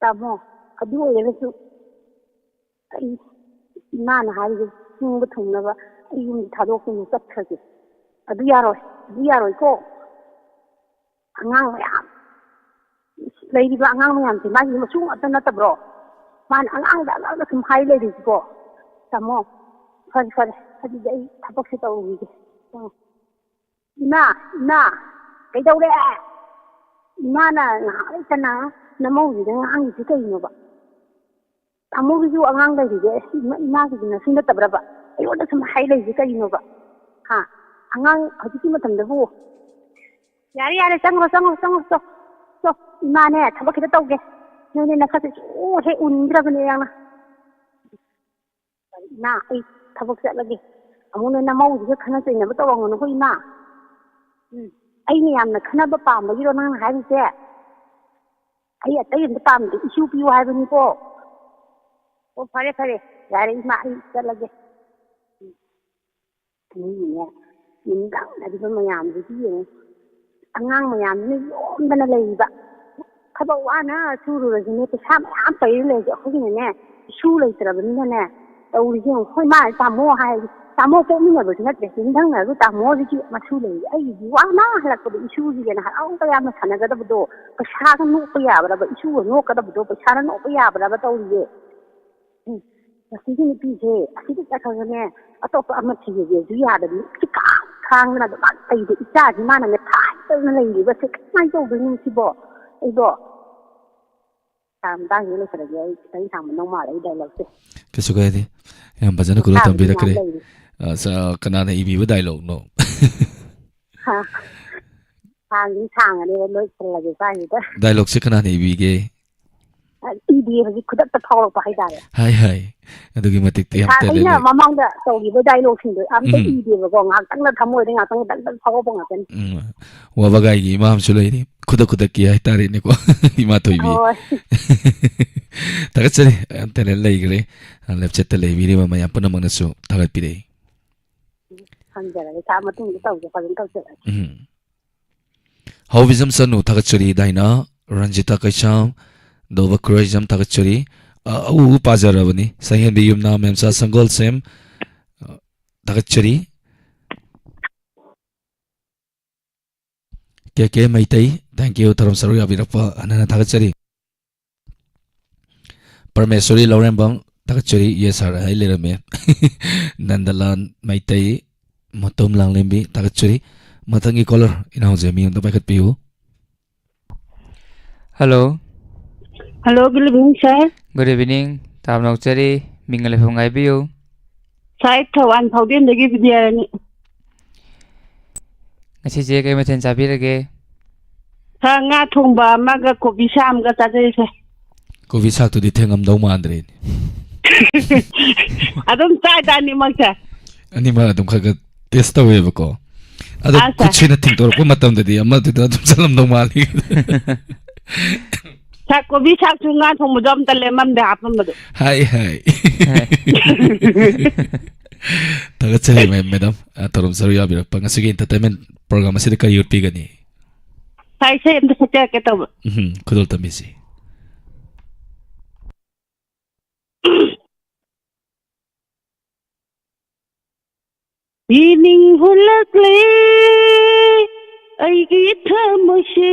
ꯇꯥꯃꯣ, ꯑꯗꯨ ꯑꯣꯏꯔꯒꯁꯨ ꯑꯩ ꯏꯃꯥꯅ ꯍꯥꯏꯔꯤꯁꯦ ꯅꯤꯡꯕ ꯊꯨꯡꯅꯕ ꯑꯩ ꯌꯨꯝꯗ ꯊꯥꯗꯣꯛꯇꯨꯅ ꯆꯠꯈ꯭ꯔꯒꯦ꯫ ꯑꯗꯨ ꯌꯥꯔꯣꯏ, ꯑꯗꯨ ꯌꯥꯔꯣꯏꯀꯣ꯫ ꯑꯉꯥꯡ ꯃꯌꯥꯝ, ꯂꯩꯔꯤꯕ ꯑꯉꯥꯡ ꯃꯌꯥꯝꯁꯦ ꯃꯥꯒꯤ ꯃꯁꯨ ꯉꯥꯛꯇ ꯅꯠꯇꯕ꯭ꯔꯣ? ꯃꯥꯅ ꯑꯉꯥꯡꯗ ꯑꯉꯥꯡꯗ ꯁꯨꯝ ꯍꯥꯏ ꯂꯩꯔꯤꯁꯤꯀꯣ꯫ ꯇꯥꯃꯣ, ꯐꯔꯦ, ꯐꯔꯦ, ꯑꯗꯨꯗꯤ ꯑꯩ ꯊꯕꯛꯁꯦ ꯇꯧꯔꯨꯈꯤꯒꯦ꯫ ꯑ꯫ ꯏꯃꯥ, ꯏꯃꯥ, ꯀꯩꯗꯧꯔꯦ? ꯏꯃꯥꯅ ꯉꯥꯏꯍꯥꯛ ꯂꯩꯇꯅ ꯅꯃꯧꯁꯤꯗ ꯉꯥꯡꯉꯤꯁꯤ ꯀꯩꯅꯣꯕ? ꯇꯥꯃꯣꯒꯤꯁꯨ ꯑꯉꯥꯡ ꯂꯩꯔꯤꯁꯦ, ꯏꯃꯥ-, ꯏꯃꯥꯒꯤꯁꯨ ꯅꯁꯨ ꯅꯠꯇꯕ꯭ꯔꯕ? ꯑꯩꯉꯣꯟꯗ ꯁꯨꯝ ꯍꯥꯏ ꯂꯩꯁꯦ ꯀꯔꯤꯅꯣꯕ? ꯍꯥ? ꯑꯉꯥꯡ ꯍꯧꯖꯤꯛꯀꯤ ꯃꯇꯝꯗꯕꯨ꯫ ꯌꯥꯔꯦ, ꯌꯥꯔꯦ, ꯆꯪꯉꯣ, ꯆꯪꯉꯣ, ꯆꯪꯉꯣ, ꯆꯣ, ꯆꯣ꯫ ꯏꯃꯥꯅꯦ, ꯊꯕꯛ ꯈꯤꯇ ꯇꯧꯒꯦ꯫ ꯅꯣꯏꯅꯦ ꯅꯁꯛꯁꯦ ꯁꯨꯝ ꯍꯦꯛ ꯎꯅꯤꯡꯗ꯭ꯔꯕꯅꯦ ꯌꯥꯝꯅ꯫ ꯏꯃꯥ, ꯑꯩ ꯊꯕꯛ ꯆꯠꯂꯒꯦ꯫ ꯑꯃꯨꯛꯅꯦ ꯅꯃꯧꯁꯤꯒ ꯈꯠꯅ ꯆꯩꯅꯕ ꯇꯧꯔꯝꯒꯅꯨꯀꯣ ꯏꯃꯥ꯫ ꯎꯝ꯫ ꯑꯩꯅ ꯌꯥꯝꯅ ꯈꯠꯅꯕ ꯄꯥꯝꯕꯒꯤꯔꯣ ꯅꯪꯅ ꯍꯥꯏꯔꯤꯁꯦ? ꯑꯩ ꯑꯇꯩ ꯑꯝꯇ ꯄꯥꯝꯗꯦ, ꯏꯁꯨ ꯄꯤꯌꯨ ꯍꯥꯏꯕꯅꯤꯀꯣ꯫ ꯑꯣ, ꯐꯔꯦ, ꯐꯔꯦ, ꯌꯥꯔꯦ ꯏꯃꯥ, ꯑꯩ ꯆꯠꯂꯒꯦ꯫ ꯎꯝ꯫ ꯃꯤꯒꯤꯅꯦ, ꯌꯨꯝꯊꯪꯅꯔꯤꯕ ꯃꯌꯥꯝꯁꯤꯗꯤ ꯌꯦꯡꯉꯨ, ꯑꯉꯥꯡ ꯃꯌꯥꯝꯁꯤꯅ ꯌꯣꯝꯗꯅ ꯂꯩꯔꯤꯕ꯫ ꯊꯕꯛ ꯋꯥꯅ ꯁꯨꯔꯨꯔꯁꯨꯅꯦ, ꯄꯩꯁꯥ ꯃꯌꯥꯝ ꯄꯩꯔ ꯂꯩꯔꯁꯨ ꯑꯩꯈꯣꯏꯒꯤꯅꯅꯦ, ꯏꯁꯨ ꯂꯩꯇ꯭ꯔꯕꯅꯤꯅꯅꯦ, ꯇꯧꯔꯤꯁꯦ ꯌꯦꯡꯉꯨ꯫ ꯍꯣꯏ, ꯃꯥ ꯇꯥꯃꯣ ꯍꯥꯏ, ꯇꯥꯃꯣ ꯄꯣꯛꯃꯤꯟꯅꯕꯁꯨ ꯅꯠꯇ꯭ꯔꯦ, ꯌꯨꯝꯊꯪꯅꯔꯁꯨ ꯇꯥꯃꯣꯁꯤꯒꯤ ꯃꯁꯨ ꯂꯩꯔꯤ꯫ ꯑꯩꯒꯤꯗꯤ ꯋꯥꯅ ꯍꯜꯂꯛꯄꯗ ꯏꯁꯨꯁꯤꯒꯅ ꯍꯔꯥꯎ ꯇꯌꯥꯝꯅ ꯁꯥꯟꯅꯒꯗꯕꯗꯣ, ꯄꯩꯁꯥꯒ ꯅꯣꯛꯄ ꯌꯥꯕ꯭ꯔꯕ? ꯏꯁꯨꯒ ꯅꯣꯛꯀꯗꯕꯗꯣ ꯄꯩꯁꯥꯅ ꯅꯣꯛꯄ ꯌꯥꯕ꯭ꯔꯕ ꯇꯧꯔꯤꯁꯦ? ꯎꯝ, ꯃꯁꯤꯒꯤ ꯅꯨꯄꯤꯁꯦ ꯑꯁꯤꯗ ꯆꯠꯈ꯭ꯔꯒꯅꯦ, ꯑꯇꯣꯞꯄ ꯑꯃ ꯊꯤꯒꯦꯁꯨ ꯌꯥꯗꯕꯤ, ꯁꯤ ꯀꯥ-, ꯈꯥꯡꯗꯅ ꯑꯗꯨꯝ ꯂꯩꯕ ꯏꯆꯥꯁꯤ ꯃꯥꯅ ꯃꯦꯊꯥꯏꯗꯧꯅ ꯂꯩꯔꯤꯕꯁꯦ ꯀꯃꯥꯏꯅ ꯇꯧꯗꯣꯏꯅꯣ ꯁꯤꯕꯣ? ꯑꯩꯗꯣ ꯁꯥ ꯃꯇꯥꯡꯁꯤꯗ ꯂꯣꯏꯁꯤꯜꯂꯒꯦ꯫ ꯑꯩ ꯈꯤꯇꯪ ꯁꯥꯡꯃꯟꯗꯧ ꯃꯥꯜꯂꯦ ꯑꯩ ꯗꯥꯏꯂꯣꯛꯁꯦ꯫ ꯀꯩꯁꯨ ꯀꯥꯏꯗꯦ꯫ ꯌꯥꯝ ꯐꯖꯅ ꯈꯨꯗꯣꯜ ꯁꯥꯕꯗꯤ ꯇꯝꯕꯤꯔꯛꯈ꯭ꯔꯦ꯫ ꯃꯌꯥꯝ ꯂꯩꯔꯤ꯫ ꯑ, ꯁ-, ꯀꯅꯥꯅ ꯏꯕꯤꯕ ꯗꯥꯏꯂꯣꯛꯅꯣ? ꯍꯥ꯫ ꯁꯥꯡꯗꯤ ꯁꯥꯡꯉꯅꯦꯕ ꯂꯣꯏꯁꯤꯜꯂꯒꯦ ꯁ꯭ꯋꯥꯏꯁꯤꯗ꯫ ꯗꯥꯏꯂꯣꯛꯁꯦ ꯀꯅꯥꯅ ꯏꯕꯤꯒꯦ? ꯑ, ꯏꯗꯤ ꯍꯧꯖꯤꯛ ꯈꯨꯗꯛꯇ ꯐꯥꯎꯔꯛꯄ ꯍꯥꯏꯇꯥꯔꯦ꯫ ꯍꯥꯏ, ꯍꯥꯏ꯫ ꯑꯗꯨꯒꯤ ꯃꯇꯤꯛ ꯌꯥꯝ ꯏꯁꯥ-, talent ꯑꯩꯅ ꯂꯩ꯫ ꯃꯃꯥꯡꯗ ꯇꯧꯈꯤꯕ ꯗꯥꯏꯂꯣꯛꯁꯤꯡꯗꯣ ꯑꯝꯇ ꯎꯝ꯫ ꯏꯗꯦꯕꯀꯣ꯫ ꯉꯥꯏꯍꯥꯛꯇꯪꯗ ꯊꯃꯣꯏꯗ ꯉꯥꯏꯍꯥꯛꯇꯪ ꯗꯛ ꯗꯛ ꯐꯥꯎꯔꯛꯄ ꯉꯥꯛꯇꯅꯤ꯫ ꯎꯝ꯫ ꯋꯥꯕꯒꯥꯏꯒꯤ ꯏꯃꯥ ꯑꯃꯁꯨ ꯂꯩꯔꯤ꯫ ꯈꯨꯗꯛ ꯈꯨꯗꯛꯀꯤ ꯍꯥꯏꯇꯥꯔꯦꯅꯦꯀꯣ꯫ ꯏꯃꯥ ꯊꯣꯏꯕꯤ꯫ ꯍꯣꯏ꯫ ꯊꯥꯒꯠꯆꯔꯤ꯫ ꯌꯥꯝ talent ꯂꯩꯈ꯭ꯔꯦ꯫ ꯂꯦꯞꯆꯠꯇ ꯂꯩꯕꯤꯔꯤꯕ ꯃꯌꯥꯝ ꯄꯨꯝꯅꯃꯛꯅꯁꯨ ꯊꯥꯒꯠꯄꯤꯔꯛꯏ꯫ ꯊꯝꯖꯔꯒꯦ꯫ ꯁꯥꯔ ꯃꯇꯨꯡꯗ ꯇꯧꯁꯦ꯫ ꯐꯖꯅ ꯇꯧꯁꯦ꯫ ꯎꯝ꯫ ꯍꯥꯎꯕꯤꯖꯝ ꯆꯅꯨ ꯊꯥꯒꯠꯆꯔꯤ, ꯗꯥꯏꯅꯥ꯫ ꯔꯟꯖꯤꯇꯥ ꯀꯩꯁꯥꯝ, ꯗꯣꯕ ꯈꯨꯔꯩꯖꯝ ꯊꯥꯒꯠꯆꯔꯤ꯫ ꯑ, ꯑꯎ ꯑꯎ ꯄꯥꯖꯔꯕꯅꯤ꯫ ꯁꯩꯍꯦꯟꯕꯤ ꯌꯨꯝꯅꯥꯝ ꯃꯦꯝꯆꯥ ꯁꯪꯒꯣꯜꯁꯦꯝ, ꯑ, ꯊꯥꯒꯠꯆꯔꯤ꯫ ꯀꯦ ꯀꯦ ꯃꯩꯇꯩ, thank you, ꯊꯧꯔꯝ ꯁꯔꯨꯛ ꯌꯥꯕꯤꯔꯛꯄ ꯍꯟꯅ ꯍꯟꯅ ꯊꯥꯒꯠꯆꯔꯤ꯫ ꯄꯔꯃꯦꯁꯣꯔꯤ ꯂꯧꯔꯦꯝꯕꯝ ꯊꯥꯒꯠꯆꯔꯤ, yes sir ꯍꯥꯏ ꯂꯩꯔꯝꯃꯦ꯫ ꯅꯟꯗꯂꯥꯜ ꯃꯩꯇꯩ, ꯃꯇꯣꯝ ꯂꯥꯡꯂꯦꯝꯕꯤ ꯊꯥꯒꯠꯆꯔꯤ꯫ ꯃꯊꯪꯒꯤ caller, ꯏꯅꯥꯎꯁꯦ ꯃꯤ ꯑꯝꯇ ꯄꯥꯏꯈꯠꯄꯤꯌꯨ꯫ Hello꯫ Hello, good evening, sir꯫ Good evening꯫ ꯇꯥꯕ ꯅꯣꯛꯆꯔꯤ꯫ ꯃꯤꯡꯒ ꯂꯩꯐꯝ ꯍꯥꯏꯕꯤꯌꯨ꯫ Sir, ꯊꯧꯕꯥꯜ ꯐꯥꯎꯗꯦꯝꯗꯒꯤ ꯕꯤꯗ꯭ꯌꯥꯔꯥꯅꯤ꯫ ꯉꯁꯤꯁꯦ ꯀꯩ ꯃꯊꯦꯜ ꯆꯥꯕꯤꯔꯒꯦ? Sir, ꯉꯥ ꯊꯣꯡꯕ ꯑꯃꯒ ꯀꯣꯕꯤ ꯁꯥꯛ ꯑꯃꯒ ꯆꯥꯖꯩ, sir꯫ ꯀꯣꯕꯤ ꯁꯥꯛꯇꯨꯗꯤ ꯊꯦꯡꯉꯝꯗꯧ ꯃꯥꯟꯗ꯭ꯔꯦꯅꯦ꯫ ꯑꯗꯨꯝ ꯆꯥꯏꯗ ꯑꯅꯤꯃꯛ, sir꯫ ꯑꯅꯤꯃꯛ ꯑꯗꯨꯝ ꯈꯔ ꯈꯔ taste ꯇꯧꯋꯦꯕꯀꯣ꯫ ꯑꯗꯣ ꯑꯥ, sir꯫ ꯈꯨꯠꯁꯤꯅ ꯊꯤꯡꯗꯣꯔꯛꯄ ꯃꯇꯝꯗꯗꯤ ꯑꯃꯗꯨꯗ ꯑꯗꯨꯝ ꯆꯠꯂꯝꯗꯧ ꯃꯥꯜꯂꯤ꯫ Sir, ꯀꯣꯕꯤ ꯁꯥꯛꯁꯨ ꯉꯥ ꯊꯣꯡꯕꯗꯣ ꯑꯝꯇ ꯂꯦꯝꯃꯝꯗꯦ ꯍꯥꯞꯄꯝꯕꯗꯣ꯫ ꯍꯥꯏ, ꯍꯥꯏ꯫ ꯊꯥꯒꯠꯆꯔꯤ, ꯃꯦ-, madam꯫ ꯑ, ꯊꯧꯔꯝ ꯁꯔꯨꯛ ꯌꯥꯕꯤꯔꯛꯄ꯫ ꯉꯁꯤꯒꯤ entertainment program ꯑꯁꯤꯗ ꯀꯔꯤ ꯎꯠꯄꯤꯒꯅꯤ? Sir, ꯏꯁꯩ ꯑꯝꯇ ꯁꯛꯆꯔꯛꯀꯦ ꯇꯧꯕ꯫ ꯎꯝ, ꯈꯨꯗꯣꯜ ꯇꯝꯕꯤꯁꯤ꯫ ꯌꯦꯡꯅꯤꯡ ꯍꯨꯜꯂꯛꯂꯦ ꯑꯩꯒꯤ ꯊꯃꯣꯏꯁꯦ,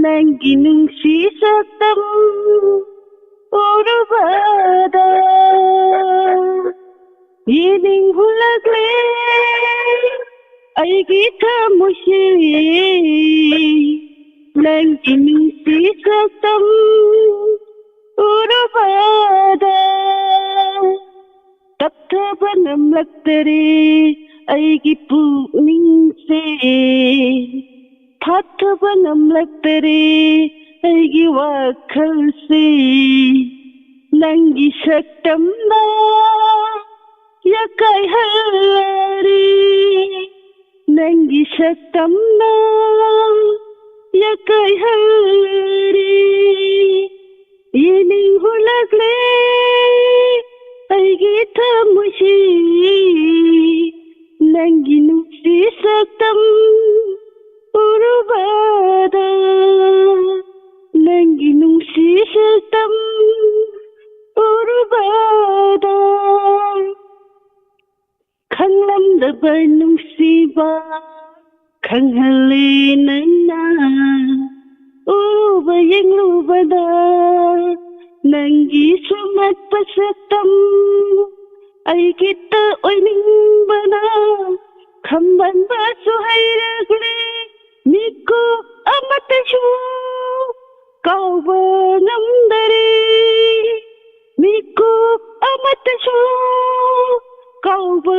ꯅꯪꯒꯤ ꯅꯨꯡꯁꯤ ꯁꯛꯇꯝ ꯎꯔꯨꯕꯗ꯫ ꯌꯦꯡꯅꯤꯡ ꯍꯨꯜꯂꯛꯂꯦ ꯑꯩꯒꯤ ꯊꯃꯣꯏꯁꯦ ꯅꯪꯒꯤ ꯅꯨꯡꯁꯤ ꯁꯛꯇꯝ ꯎꯔꯨꯕꯗ ꯇꯞꯊꯕ ꯉꯝꯂꯛꯇꯔꯦ ꯑꯩꯒꯤ ꯄꯨꯛꯅꯤꯡꯁꯦ꯫ ꯐꯥꯊꯕ ꯉꯝꯂꯛꯇꯔꯦ ꯑꯩꯒꯤ ꯋꯥꯈꯜꯁꯦ꯫ ꯅꯪꯒꯤ ꯁꯛꯇꯝꯅ ꯌꯥꯀꯥꯏꯍꯜꯂꯔꯤ꯫ ꯅꯪꯒꯤ ꯁꯛꯇꯝꯅ ꯌꯥꯀꯥꯏꯍꯜꯂꯔꯤ꯫ ꯌꯦꯡꯅꯤꯡꯍꯨꯂꯛꯂꯦ ꯑꯩꯒꯤ ꯊꯃꯣꯏꯁꯤ꯫ ꯅꯪꯒꯤ ꯅꯨꯡꯁꯤ ꯁꯛꯇꯝ ꯎꯔꯨꯕꯗ꯫ ꯅꯪꯒꯤ ꯅꯨꯡꯁꯤ ꯁꯛꯇꯝ ꯎꯔꯨꯕꯗ꯫ ꯈꯪꯂꯝꯗꯕ ꯅꯨꯡꯁꯤꯕ ꯈꯪꯍꯜꯂꯦ ꯅꯪꯅ꯫ ꯎꯔꯨꯕ ꯌꯦꯡꯂꯨꯕꯗ ꯅꯪꯒꯤ ꯁꯨꯝꯍꯠꯄ ꯁꯛꯇꯝ ꯑꯩꯒꯤꯇ ꯑꯣꯏꯅꯤꯡꯕꯅ ꯈꯝꯕꯟꯕꯁꯨ ꯍꯩꯔꯛꯂꯦ꯫ ꯃꯤꯀꯨꯞ ꯑꯃꯠꯇꯁꯨ ꯀꯥꯎꯕ ꯉꯝꯗꯔꯦ꯫ ꯃꯤꯀꯨꯞ ꯑꯃꯠꯇꯁꯨ ꯀꯥꯎꯕ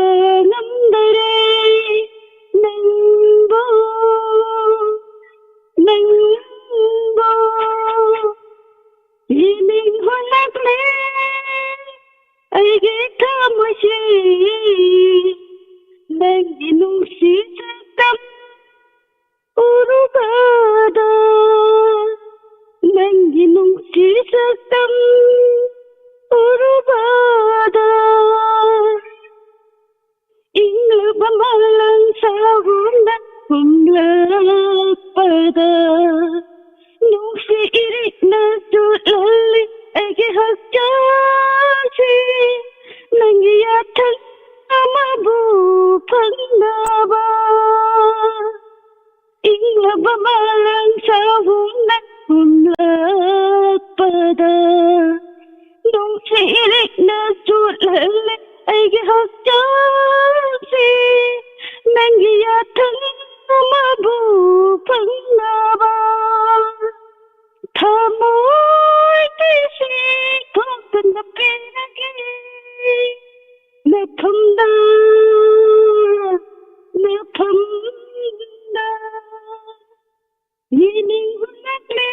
ꯉꯝꯗꯔꯦ ꯅꯪꯕꯨ, ꯅꯪꯕꯨ꯫ ꯌꯦꯡꯅꯤꯡꯍꯨꯂꯛꯂꯦ ꯑꯩꯒꯤ ꯊꯃꯣꯏꯁꯤ ꯅꯪꯒꯤ ꯅꯨꯡꯁꯤ ꯁꯛꯇꯝ ꯎꯔꯨꯕꯗ꯫ ꯅꯪꯒꯤ ꯅꯨꯡꯁꯤ ꯁꯛꯇꯝ ꯎꯔꯨꯕꯗ꯫ ꯏꯪꯂꯕ ꯃꯥꯂꯪ ꯁꯥꯒꯨꯝꯅ ꯍꯨꯝꯂꯛꯄꯗ꯫ ꯅꯨꯡꯁꯤ ꯏꯔꯤꯛꯅ ꯆꯨꯠꯍꯜꯂꯤ ꯑꯩꯒꯤ ꯍꯛꯆꯥꯡꯁꯤ꯫ ꯅꯪꯒꯤ ꯌꯥꯊꯪ ꯑꯃꯕꯨ ꯐꯪꯅꯕ꯫ ꯏꯪꯂꯕ ꯃꯥꯂꯪ ꯁꯥꯒꯨꯝꯅ ꯍꯨꯝꯂꯛꯄꯗ꯫ ꯅꯨꯡꯁꯤ ꯏꯔꯤꯛꯅ ꯆꯨꯠꯍꯜꯂꯦ ꯑꯩꯒꯤ ꯍꯛꯆꯥꯡꯁꯤ꯫ ꯅꯪꯒꯤ ꯌꯥꯊꯪ ꯑꯃꯕꯨ ꯐꯪꯅꯕ ꯊꯃꯣꯏ ꯀꯤꯁꯤ ꯊꯣꯛꯇꯨꯅ ꯄꯦꯟꯅꯒꯦ ꯅꯐꯝꯗ, ꯅꯐꯝꯗ꯫ ꯌꯦꯡꯅꯤꯡꯂꯛꯂꯦ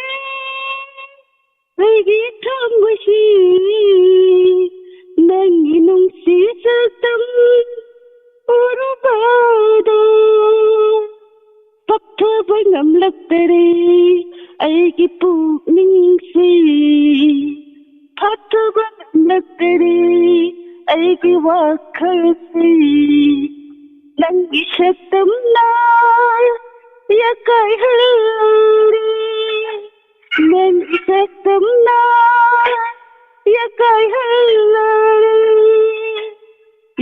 ꯑꯩꯒꯤ ꯊꯃꯣꯏꯁꯤ ꯅꯪꯒꯤ ꯅꯨꯡꯁꯤ ꯁꯛꯇꯝ ꯎꯔꯨꯕꯗ ꯐꯥꯊꯕ ꯉꯝꯂꯛꯇꯔꯦ ꯑꯩꯒꯤ ꯄꯨꯛꯅꯤꯡꯁꯤ ꯐꯥꯊꯕ ꯉꯝꯂꯛꯇꯔꯦ ꯑꯩꯒꯤ ꯋꯥꯈꯜꯁꯤ ꯅꯪꯒꯤ ꯁꯛꯇꯝꯅ ꯌꯥꯀꯥꯏꯍꯜꯂꯦ ꯅꯪꯒꯤ ꯁꯛꯇꯝꯅ ꯌꯥꯀꯥꯏꯍꯜꯂꯦ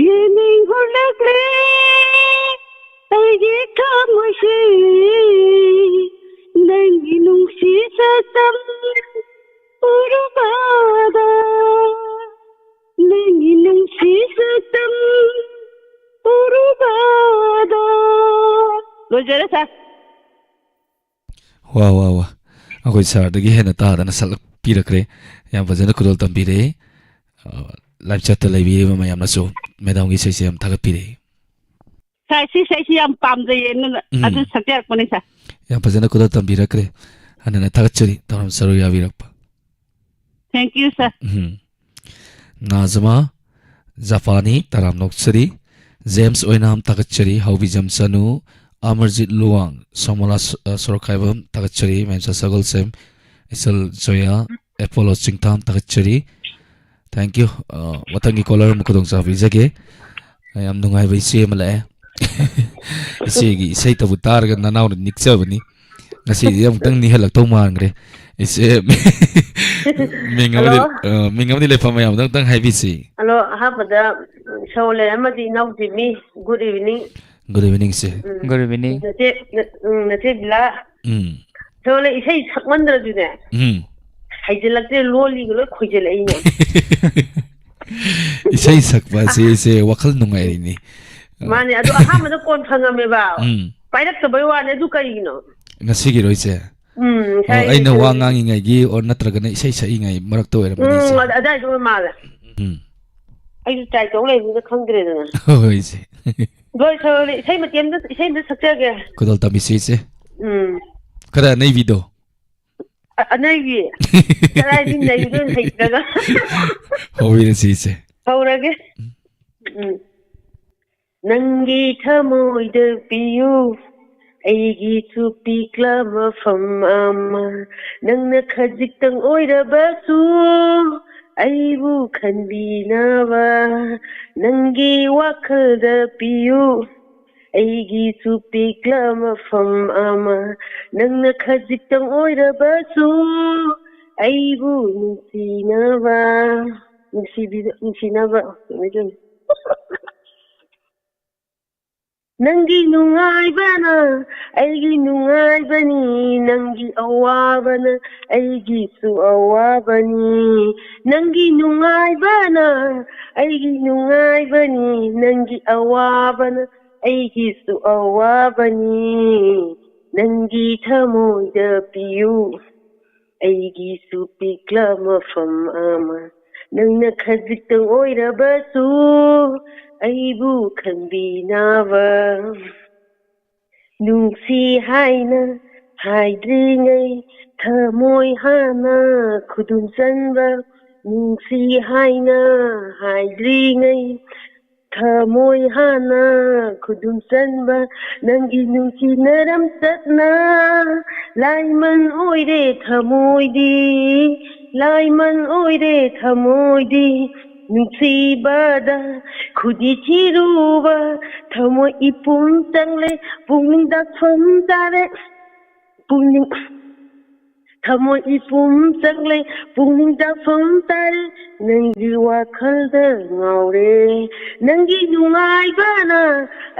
ꯌꯦꯡꯅꯤꯡꯂꯛꯂꯦ ꯑꯩꯒꯤ ꯊꯃꯣꯏꯁꯤ ꯅꯪꯒꯤ ꯅꯨꯡꯁꯤ ꯁꯛꯇꯝ ꯎꯔꯨꯕꯗ ꯅꯪꯒꯤ ꯅꯨꯡꯁꯤ ꯁꯛꯇꯝ ꯎꯔꯨꯕꯗ ꯂꯣꯏꯖꯔꯦ ꯁꯥꯔ꯫ ꯋꯥ ꯋꯥ ꯋꯥ ꯑꯩꯈꯣꯏ ꯁꯥꯔꯗꯒꯤ ꯍꯦꯟꯅ ꯇꯥꯗꯅ ꯁꯛꯂꯛꯄꯤꯔꯛꯈ꯭ꯔꯦ꯫ ꯌꯥꯝ ꯐꯖꯅ ꯈꯨꯗꯣꯜ ꯇꯝꯕꯤꯔꯛꯏ꯫ ꯂꯥꯏꯞ ꯆꯠꯇ ꯂꯩꯕꯤꯔꯤꯕ ꯃꯌꯥꯝꯅꯁꯨ ꯃꯦꯗꯥꯝꯒꯤ ꯏꯁꯩꯁꯦ ꯌꯥꯝ ꯊꯥꯒꯠꯄꯤꯔꯛꯏ꯫ ꯁꯥꯔ ꯁꯤ ꯏꯁꯩꯁꯤ ꯌꯥꯝ ꯄꯥꯝꯖꯩꯌꯦ ꯑꯗꯨꯅ ꯎꯝ꯫ ꯑꯗꯨ ꯁꯛꯆꯔꯛꯄꯅꯤ ꯁꯥꯔ꯫ ꯌꯥꯝ ꯐꯖꯅ ꯈꯨꯗꯣꯜ ꯇꯝꯕꯤꯔꯛꯈ꯭ꯔꯦ꯫ ꯍꯟꯅ ꯊꯥꯒꯠꯆꯔꯤ ꯊꯧꯔꯝ ꯁꯔꯨꯛ ꯌꯥꯕꯤꯔꯛꯄ꯫ Thank you sir꯫ ꯎꯝ꯫ ꯅꯥꯖꯃꯥ ꯖꯄꯥꯅꯤ ꯇꯔꯥꯝ ꯅꯣꯛꯆꯔꯤ꯫ ꯖꯦꯝꯁ ꯑꯣꯏꯅꯥꯝ ꯊꯥꯒꯠꯆꯔꯤ꯫ ꯍꯥꯎꯕꯤꯖꯝ ꯆꯅꯨ, ꯑꯃꯔꯖꯤꯠ ꯂꯨꯋꯥꯡ, ꯁꯣꯃꯣꯂꯥ ꯁ-, ꯑ, ꯁꯣꯔꯣꯛꯈꯥꯏꯕꯝ ꯊꯥꯒꯠꯆꯔꯤ꯫ ꯃꯦꯝꯆꯥ ꯁꯒꯣꯜꯁꯦꯝ, ꯏꯆꯜ ꯖꯣꯌꯥ, ꯑꯦꯄꯣꯂꯣ ꯆꯤꯡꯊꯥꯝ ꯊꯥꯒꯠꯆꯔꯤ꯫ Thank you꯫ ꯑ, ꯃꯊꯪꯒꯤ ꯀꯣꯂꯔ ꯑꯃ ꯈꯨꯗꯣꯡꯆꯥꯕ ꯄꯤꯖꯒꯦ꯫ ꯌꯥꯝ ꯅꯨꯡꯉꯥꯏꯕ ꯏꯆꯦ ꯑꯃ ꯂꯥꯛꯑꯦ꯫ ꯏꯆꯦꯒꯤ ꯏꯁꯩꯇꯕꯨ ꯇꯥꯔꯒ ꯅꯅꯥꯎꯅ ꯅꯤꯛꯆꯕꯅꯤ꯫ ꯉꯁꯤꯗꯤ ꯑꯃꯨꯛꯇꯪ ꯅꯤꯛꯍꯜꯂꯛꯇꯧ ꯃꯥꯟꯈ꯭ꯔꯦ꯫ ꯏꯆꯦ ꯃꯤꯡ ꯑꯃꯗꯤ, Hello꯫ ꯑ, ꯃꯤꯡ ꯑꯃꯗꯤ ꯂꯩꯐꯝ ꯃꯌꯥꯝꯗ ꯑꯃꯨꯛꯇꯪ ꯍꯥꯏꯕꯤꯁꯤ꯫ ꯍꯜꯂꯣ, ꯑꯍꯥꯟꯕꯗ ꯁꯣꯂꯦ ꯑꯃꯗꯤ ꯏꯅꯥꯎ ꯖꯤꯝꯃꯤ, good evening꯫ Good evening ꯏꯆꯦ꯫ ꯎꯝ꯫ Good evening꯫ ꯅꯆꯦ, ꯎꯝ, ꯅꯆꯦ ꯕꯤꯂꯥ꯫ ꯎꯝ꯫ ꯁꯣꯂꯦ ꯏꯁꯩ ꯁꯛꯃꯟꯗ꯭ꯔꯁꯨꯅꯦ, ꯎꯝ꯫ ꯍꯩꯖꯤꯜꯂꯛꯇ꯭ꯔꯦ, ꯂꯣꯜꯂꯤꯒ ꯂꯣꯏ ꯈꯣꯏꯖꯤꯜꯂꯛꯏꯅꯦ꯫ ꯏꯁꯩ ꯁꯛꯄ ꯑꯁꯤ ꯏꯆꯦ ꯋꯥꯈꯜ ꯅꯨꯡꯉꯥꯏꯔꯤꯅꯤ꯫ ꯃꯥꯅꯦ, ꯑꯗꯨ ꯑꯍꯥꯟꯕꯗ ꯀꯣꯟ ꯐꯪꯉꯝꯃꯦꯕ꯫ ꯎꯝ꯫ ꯄꯥꯏꯔꯛꯇꯕꯩ ꯋꯥꯅꯦ, ꯑꯗꯨ ꯀꯩꯒꯤꯅꯣ? ꯉꯁꯤꯒꯤꯔꯣ ꯏꯆꯦ? ꯎꯝ, ꯑꯣ, ꯉꯁꯥꯏ ꯑꯩꯅ ꯋꯥ ꯉꯁꯥꯏ ꯉꯥꯡꯉꯤꯉꯩꯒꯤ ꯑꯣꯔ ꯅꯠꯇ꯭ꯔꯒꯅ ꯏꯁꯩ ꯁꯛꯏꯉꯩ ꯃꯔꯛꯇ ꯑꯣꯏꯔꯝꯒꯅꯤ ꯏꯆꯦ꯫ ꯎꯝ, ꯑꯗꯥꯏꯗ ꯑꯣꯏ ꯃꯥꯜꯂꯦ꯫ ꯎꯝ꯫ ꯑꯩꯁꯨ ꯇ꯭ꯔꯥꯏ ꯇꯧ ꯂꯩꯕꯅꯤꯅ ꯈꯪꯗ꯭ꯔꯦꯗꯅ꯫ ꯍꯣꯏ, ꯍꯣꯏ ꯏꯆꯦ꯫ ꯂꯣꯏ ꯁꯧꯔꯗꯤ ꯏꯁꯩ ꯃꯇꯦꯛ ꯑꯃꯗ, ꯏꯁꯩ ꯑꯃꯗ ꯁꯛꯆꯒꯦ꯫ ꯈꯨꯗꯣꯜ ꯇꯝꯕꯤꯁꯤ ꯏꯆꯦ꯫ ꯎꯝ꯫ ꯈꯔ ꯑꯅꯩꯕꯤꯗꯣ꯫ ꯑ-, ꯑꯅꯩꯕꯤ? ꯀꯗꯥꯏꯗꯤ ꯅꯩꯕꯗꯣ ꯍꯩꯇ꯭ꯔꯒ꯫ ꯍꯧꯕꯤꯔꯁꯤ ꯏꯆꯦ꯫ ꯍꯧꯔꯒꯦ꯫ ꯎꯝ꯫ ꯅꯪꯒꯤ ꯊꯃꯣꯏꯗ ꯄꯤꯌꯨ ꯑꯩꯒꯤꯁꯨ ꯄꯤꯛꯂ ꯃꯐꯝ ꯑꯃ, ꯅꯪꯅ ꯈꯖꯤꯛꯇꯪ ꯑꯣꯏꯔꯕꯁꯨ ꯑꯩꯕꯨ ꯈꯟꯕꯤꯅꯕ꯫ ꯅꯪꯒꯤ ꯋꯥꯈꯜꯗ ꯄꯤꯌꯨ ꯑꯩꯒꯤꯁꯨ ꯄꯤꯛꯂ ꯃꯐꯝ ꯑꯃ, ꯅꯪꯅ ꯈꯖꯤꯛꯇꯪ ꯑꯣꯏꯔꯕꯁꯨ ꯑꯩꯕꯨ ꯅꯨꯡꯁꯤꯅꯕ, ꯅꯨꯡꯁꯤꯕꯤ-, ꯅꯨꯡꯁꯤꯅꯕ꯫ ꯅꯪꯒꯤ ꯅꯨꯡꯉꯥꯏꯕꯅ ꯑꯩꯒꯤ ꯅꯨꯡꯉꯥꯏꯕꯅꯤ, ꯅꯪꯒꯤ ꯑꯋꯥꯕꯅ ꯑꯩꯒꯤꯁꯨ ꯑꯋꯥꯕꯅꯤ꯫ ꯅꯪꯒꯤ ꯅꯨꯡꯉꯥꯏꯕꯅ ꯑꯩꯒꯤ ꯅꯨꯡꯉꯥꯏꯕꯅꯤ, ꯅꯪꯒꯤ ꯑꯋꯥꯕꯅ ꯑꯩꯒꯤꯁꯨ ꯑꯋꯥꯕꯅꯤ꯫ ꯅꯪꯒꯤ ꯊꯃꯣꯏꯗ ꯄꯤꯌꯨ ꯑꯩꯒꯤꯁꯨ ꯄꯤꯛꯂ ꯃꯐꯝ ꯑꯃ, ꯅꯪꯅ ꯈꯖꯤꯛꯇꯪ ꯑꯣꯏꯔꯕꯁꯨ ꯑꯩꯕꯨ ꯈꯟꯕꯤꯅꯕ꯫ ꯅꯨꯡꯁꯤ ꯍꯥꯏꯅ ꯍꯥꯏꯗ꯭ꯔꯤꯉꯩ ꯊꯃꯣꯏ ꯍꯥꯟꯅ ꯈꯨꯗꯨꯝ ꯆꯟꯕ, ꯅꯨꯡꯁꯤ ꯍꯥꯏꯅ ꯍꯥꯏꯗ꯭ꯔꯤꯉꯩ ꯊꯃꯣꯏ ꯍꯥꯟꯅ ꯈꯨꯗꯨꯝ ꯆꯟꯕ, ꯅꯪꯒꯤ ꯅꯨꯡꯁꯤꯅꯔꯝ ꯆꯠꯅ ꯂꯥꯏꯃꯟ ꯑꯣꯏꯔꯦ ꯊꯃꯣꯏꯗꯤ, ꯂꯥꯏꯃꯟ ꯑꯣꯏꯔꯦ ꯊꯃꯣꯏꯗꯤ꯫ ꯅꯨꯡꯁꯤꯕꯗ ꯈꯨꯗꯤ ꯊꯤꯔꯨꯕ ꯊꯃꯣꯏ ꯏꯄꯨꯝ ꯆꯪꯂꯦ, ꯄꯨꯛꯅꯤꯡ ꯗꯥꯛꯐꯝ ꯇꯥꯔꯦ꯫ ꯄꯨꯛꯅꯤꯡ ꯊꯃꯣꯏ ꯏꯄꯨꯝ ꯆꯪꯂꯦ, ꯄꯨꯛꯅꯤꯡ ꯆꯥꯐꯝ ꯇꯥꯔꯦ, ꯅꯪꯒꯤ ꯋꯥꯈꯜꯗ ꯉꯥꯎꯔꯦ꯫ ꯅꯪꯒꯤ ꯅꯨꯡꯉꯥꯏꯕꯅ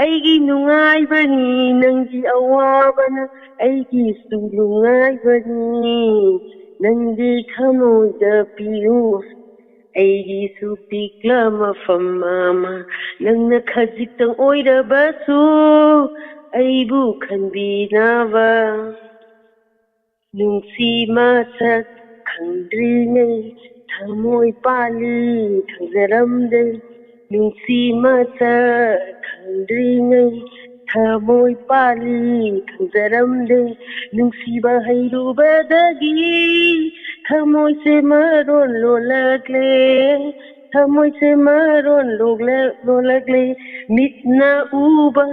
ꯑꯩꯒꯤ ꯅꯨꯡꯉꯥꯏꯕꯅꯤ, ꯅꯪꯒꯤ ꯑꯋꯥꯕꯅ ꯑꯩꯒꯤꯁꯨ ꯅꯨꯡꯉꯥꯏꯕꯅꯤ꯫ ꯅꯪꯒꯤ ꯊꯃꯣꯏꯗ ꯄꯤꯌꯨ ꯑꯩꯒꯤꯁꯨ ꯄꯤꯛꯂ ꯃꯐꯝ ꯑꯃ, ꯅꯪꯅ ꯈꯖꯤꯛꯇꯪ ꯑꯣꯏꯔꯕꯁꯨ ꯑꯩꯕꯨ ꯈꯟꯕꯤꯅꯕ꯫ ꯅꯨꯡꯁꯤ ꯃꯁꯛ ꯈꯪꯗ꯭ꯔꯤꯉꯩ ꯊꯃꯣꯏ ꯄꯥꯜꯂꯤ ꯈꯪꯖꯔꯝꯗꯦ꯫ ꯅꯨꯡꯁꯤ ꯃꯁꯛ ꯈꯪꯗ꯭ꯔꯤꯉꯩ ꯊꯃꯣꯏ ꯄꯥꯜꯂꯤ ꯈꯪꯖꯔꯝꯗꯦ꯫ ꯅꯨꯡꯁꯤꯕ ꯍꯩꯔꯨꯕꯗꯒꯤ ꯊꯃꯣꯏꯁꯦ ꯃꯔꯣꯟ ꯂꯣꯜꯂꯛꯂꯦ꯫ ꯊꯃꯣꯏꯁꯦ ꯃꯔꯣꯟ ꯂꯣꯛꯂ-, ꯂꯣꯜꯂꯛꯂꯦ꯫ ꯃꯤꯠꯅ ꯎꯕ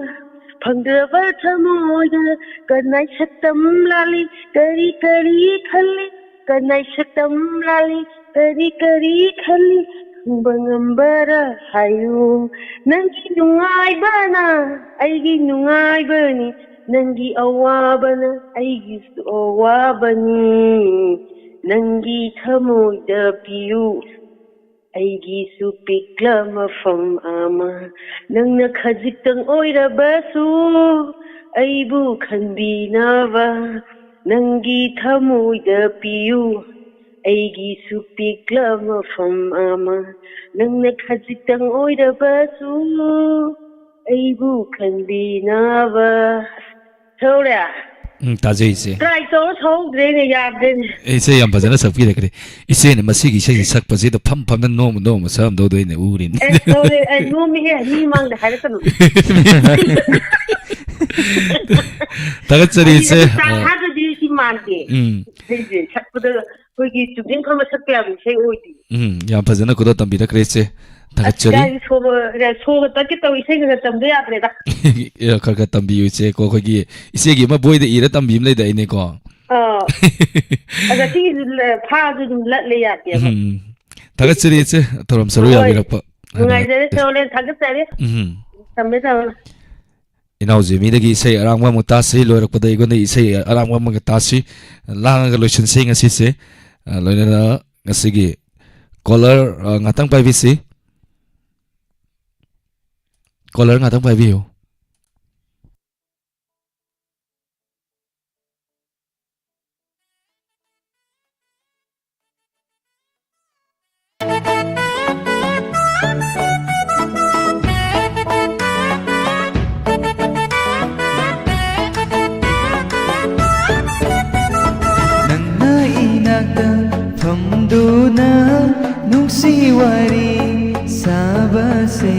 ꯐꯪꯗ꯭ꯔꯕ ꯊꯃꯣꯏꯗ ꯀꯅꯥꯏ ꯁꯛꯇꯝ ꯂꯥꯜꯂꯤ? ꯀꯔꯤ ꯀꯔꯤ ꯈꯜꯂꯤ? ꯀꯅꯥꯏ ꯁꯛꯇꯝ ꯂꯥꯜꯂꯤ? ꯀꯔꯤ ꯀꯔꯤ ꯈꯜꯂꯤ? ꯈꯪꯕ ꯉꯝꯕꯔ ꯍꯥꯏꯌꯨ꯫ ꯅꯪꯒꯤ ꯅꯨꯡꯉꯥꯏꯕꯅ ꯑꯩꯒꯤ ꯅꯨꯡꯉꯥꯏꯕꯅꯤ, ꯅꯪꯒꯤ ꯑꯋꯥꯕꯅ ꯑꯩꯒꯤꯁꯨ ꯑꯋꯥꯕꯅꯤ꯫ ꯅꯪꯒꯤ ꯊꯃꯣꯏꯗ ꯄꯤꯌꯨ ꯑꯩꯒꯤꯁꯨ ꯄꯤꯛꯂ ꯃꯐꯝ ꯑꯃ, ꯅꯪꯅ ꯈꯖꯤꯛꯇꯪ ꯑꯣꯏꯔꯕꯁꯨ ꯑꯩꯕꯨ ꯈꯟꯕꯤꯅꯕ꯫ ꯅꯪꯒꯤ ꯊꯃꯣꯏꯗ ꯄꯤꯌꯨ ꯑꯩꯒꯤꯁꯨ ꯄꯤꯛꯂ ꯃꯐꯝ ꯑꯃ, ꯅꯪꯅ ꯈꯖꯤꯛꯇꯪ ꯑꯣꯏꯔꯕꯁꯨ ꯑꯩꯕꯨ ꯈꯟꯕꯤꯅꯕ꯫ ꯁꯧꯔꯦ? ꯎꯝ, ꯇꯥꯖꯩ, ꯏꯆꯦ꯫ Try ꯇꯧꯔ ꯁꯧꯍꯧꯗ꯭ꯔꯦꯅꯦ, ꯌꯥꯗ꯭ꯔꯦꯅꯦ꯫ ꯏꯆꯦ ꯌꯥꯝ ꯐꯖꯅ ꯁꯛꯄꯤꯔꯛꯈ꯭ꯔꯦ꯫ ꯏꯆꯦꯅ ꯃꯁꯤꯒꯤ ꯏꯁꯩꯁꯦ ꯁꯛꯄꯁꯤꯗ ꯐꯝ ꯐꯝꯅ ꯅꯣꯝ ꯅꯣꯝ ꯁꯛꯑꯝꯗꯧꯗꯣ ꯑꯩꯅ ꯎꯔꯤꯅꯤ꯫ ꯑꯦ, ꯁꯧꯔꯦ, ꯑꯩ ꯅꯣꯝꯃꯤꯍꯦ, ꯃꯤ ꯃꯥꯡꯗ ꯍꯥꯏꯔꯛꯀꯅꯨ꯫ ꯊꯥꯒꯠꯆꯔꯤ, ꯑꯩꯗꯤ ꯏꯆꯦ꯫ ꯅꯪ ꯆꯥꯛ ꯑ, ꯊꯥꯗ꯭ꯔꯗꯤ ꯁꯤ ꯃꯥꯟꯗꯦ꯫ ꯎꯝ꯫ ꯏꯁꯩꯁꯦ ꯁꯛꯄꯗ ꯑꯩꯈꯣꯏꯒꯤ ꯆꯨꯝꯗ꯭ꯔꯤꯡ ꯐꯝꯃ ꯁꯛꯄ ꯌꯥꯕ ꯏꯁꯩ ꯑꯣꯏꯗꯦ꯫ ꯎꯝ, ꯌꯥꯝ ꯐꯖꯅ ꯈꯨꯗꯣꯜ ꯇꯝꯕꯤꯔꯛꯈ꯭ꯔꯦ, ꯏꯆꯦ꯫ ꯑꯁ, ꯊꯥꯒꯠꯆꯔꯤ꯫ ꯀꯥꯏꯗꯤ ꯁꯣꯔ, ꯁꯣꯔꯒ ꯇꯠꯀꯦ ꯇꯧꯏ, ꯏꯁꯩꯒ ꯇꯝꯗ ꯌꯥꯗ꯭ꯔꯦꯗ꯫ ꯑꯦ, ꯈꯔ ꯈꯔ ꯇꯝꯕꯤꯌꯨ, ꯏꯆꯦ, ꯀꯣ꯫ ꯑꯩꯈꯣꯏꯒꯤ ꯏꯆꯦꯒꯤ ꯑꯃ ꯕꯣꯏꯗ ꯏꯔ ꯇꯝꯕꯤ ꯑꯃ ꯂꯩꯗꯥꯏꯅꯦꯀꯣ? ꯑꯥ꯫ ꯑꯗ ꯁꯤꯒꯤꯁꯨ ꯂ-, ꯐꯥꯁꯨ ꯑꯗꯨꯝ ꯂꯠꯂꯦ ꯌꯥꯗꯦꯕ꯫ ꯎꯝ꯫ ꯊꯥꯒꯠꯆꯔꯤ, ꯏꯆꯦ, ꯊꯧꯔꯝ ꯁꯔꯨꯛ ꯍꯣꯏ꯫ ꯌꯥꯕꯤꯔꯛꯄ꯫ ꯅꯨꯡꯉꯥꯏꯖꯔꯦ, ꯆꯦ ꯍꯣꯂꯦꯟ, ꯊꯥꯒꯠꯆꯔꯤ꯫ ꯎꯝ꯫ ꯊꯝꯃꯦ, ꯊꯝꯃꯦ꯫ ꯏꯅꯥꯎ ꯖꯤꯃꯤꯗꯒꯤ ꯏꯁꯩ ꯑꯔꯥꯡꯕ ꯑꯃꯨꯛ ꯇꯥꯁꯤ, ꯂꯣꯏꯔꯛꯄꯗ ꯑꯩꯉꯣꯟꯗ ꯏꯁꯩ ꯑꯔꯥꯡꯕ ꯑꯃꯒ ꯇꯥꯁꯤ꯫ ꯂꯥꯡꯉꯒ ꯂꯣꯏꯁꯤꯟꯁꯤ ꯉꯁꯤꯁꯦ꯫ ꯑ, ꯂꯣꯏꯅꯅ ꯉꯁꯤꯒꯤ caller, ꯑ, ꯉꯥꯛꯇꯪ ꯄꯥꯏꯕꯤꯁꯤ꯫ Caller ꯉꯥꯛꯇꯪ ꯄꯥꯏꯕꯤꯌꯨ꯫ ꯁꯦ꯫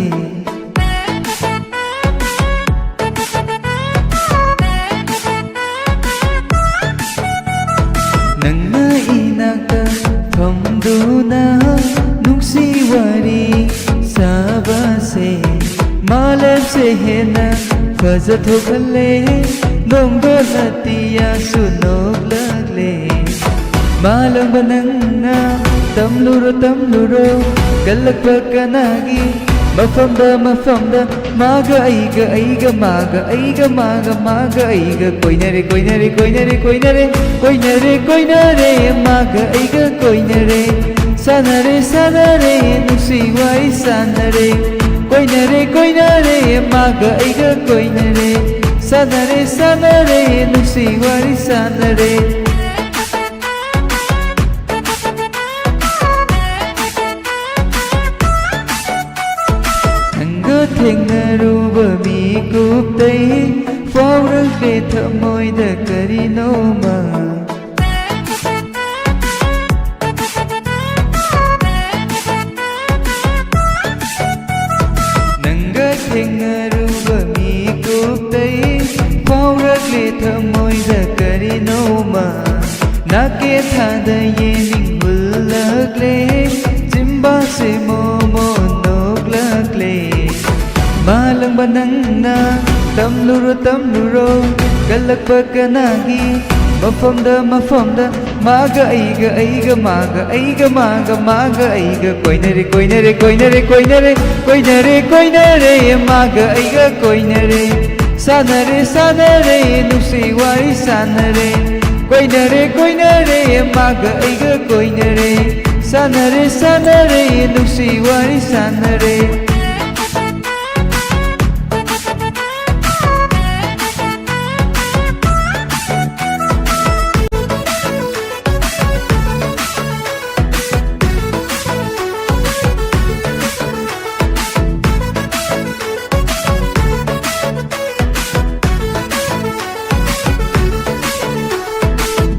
ꯅꯪꯅ ꯏꯅꯥꯛꯇ ꯐꯝꯗꯨꯅ ꯅꯨꯡꯁꯤ ꯋꯥꯔꯤ ꯁꯥꯕꯁꯦ, ꯃꯥꯂꯦꯝꯁꯦ ꯍꯦꯟꯅ ꯐꯖꯊꯣꯛꯍꯜꯂꯦ꯫ ꯅꯣꯡꯗꯣꯟ ꯑꯇꯤꯌꯥꯁꯨ ꯅꯣꯛꯂꯛꯂꯦ꯫ ꯃꯥꯂꯪꯕ ꯅꯪꯅ ꯇꯝꯂꯨꯔꯣ, ꯇꯝꯂꯨꯔꯣ, ꯀꯜꯂꯛꯄ ꯀꯅꯥꯒꯤ ꯃꯐꯝꯗ, ꯃꯐꯝꯗ꯫ ꯃꯥꯒ ꯑꯩꯒ, ꯑꯩꯒ ꯃꯥꯒ, ꯑꯩꯒ ꯃꯥꯒ, ꯃꯥꯒ ꯑꯩꯒ ꯀꯣꯏꯅꯔꯦ, ꯀꯣꯏꯅꯔꯦ, ꯀꯣꯏꯅꯔꯦ, ꯀꯣꯏꯅꯔꯦ꯫ ꯀꯣꯏꯅꯔꯦ, ꯀꯣꯏꯅꯔꯦ, ꯃꯥꯒ ꯑꯩꯒ ꯀꯣꯏꯅꯔꯦ꯫ ꯁꯥꯟꯅꯔꯦ, ꯁꯥꯟꯅꯔꯦ, ꯅꯨꯡꯁꯤ ꯋꯥꯔꯤ ꯁꯥꯟꯅꯔꯦ꯫ ꯀꯣꯏꯅꯔꯦ, ꯀꯣꯏꯅꯔꯦ, ꯃꯥꯒ ꯑꯩꯒ ꯀꯣꯏꯅꯔꯦ꯫ ꯁꯥꯟꯅꯔꯦ, ꯁꯥꯟꯅꯔꯦ, ꯅꯨꯡꯁꯤ ꯋꯥꯔꯤ ꯁꯥꯟꯅꯔꯦ꯫ ꯅꯪꯒ ꯊꯦꯡꯅꯔꯨꯕ ꯃꯤꯀꯨꯞꯇꯩ ꯐꯥꯎꯔꯛꯂꯦ ꯊꯃꯣꯏꯗ ꯀꯔꯤꯅꯣꯃ꯫ ꯅꯪꯒ ꯊꯦꯡꯅꯔꯨꯕ ꯃꯤꯀꯨꯞꯇꯩ ꯐꯥꯎꯔꯛꯂꯦ ꯊꯃꯣꯏꯗ ꯀꯔꯤꯅꯣꯃ꯫ ꯅꯥꯀꯦ ꯊꯥꯗ ꯌꯦꯅꯤꯡ ꯍꯨꯜꯂꯛꯂꯦ, ꯆꯤꯝꯕꯥꯜꯁꯦ ꯃꯣꯃꯣ ꯅꯣꯛꯂꯛꯂꯦ꯫ ꯃꯥꯂꯪꯕ ꯅꯪꯅ ꯇꯝꯂꯨꯔꯣ, ꯇꯝꯂꯨꯔꯣ, ꯀꯜꯂꯛꯄ ꯀꯅꯥꯒꯤ ꯃꯐꯝꯗ, ꯃꯐꯝꯗ꯫ ꯃꯥꯒ ꯑꯩꯒ, ꯑꯩꯒ ꯃꯥꯒ, ꯑꯩꯒ ꯃꯥꯒ, ꯃꯥꯒ ꯑꯩꯒ ꯀꯣꯏꯅꯔꯦ, ꯀꯣꯏꯅꯔꯦ, ꯀꯣꯏꯅꯔꯦ, ꯀꯣꯏꯅꯔꯦ꯫ ꯀꯣꯏꯅꯔꯦ, ꯀꯣꯏꯅꯔꯦ, ꯃꯥꯒ ꯑꯩꯒ ꯀꯣꯏꯅꯔꯦ꯫ ꯁꯥꯟꯅꯔꯦ, ꯁꯥꯟꯅꯔꯦ, ꯅꯨꯡꯁꯤ ꯋꯥꯔꯤ ꯁꯥꯟꯅꯔꯦ꯫ ꯀꯣꯏꯅꯔꯦ, ꯀꯣꯏꯅꯔꯦ, ꯃꯥꯒ ꯑꯩꯒ ꯀꯣꯏꯅꯔꯦ꯫ ꯁꯥꯟꯅꯔꯦ, ꯁꯥꯟꯅꯔꯦ, ꯅꯨꯡꯁꯤ ꯋꯥꯔꯤ ꯁꯥꯟꯅꯔꯦ꯫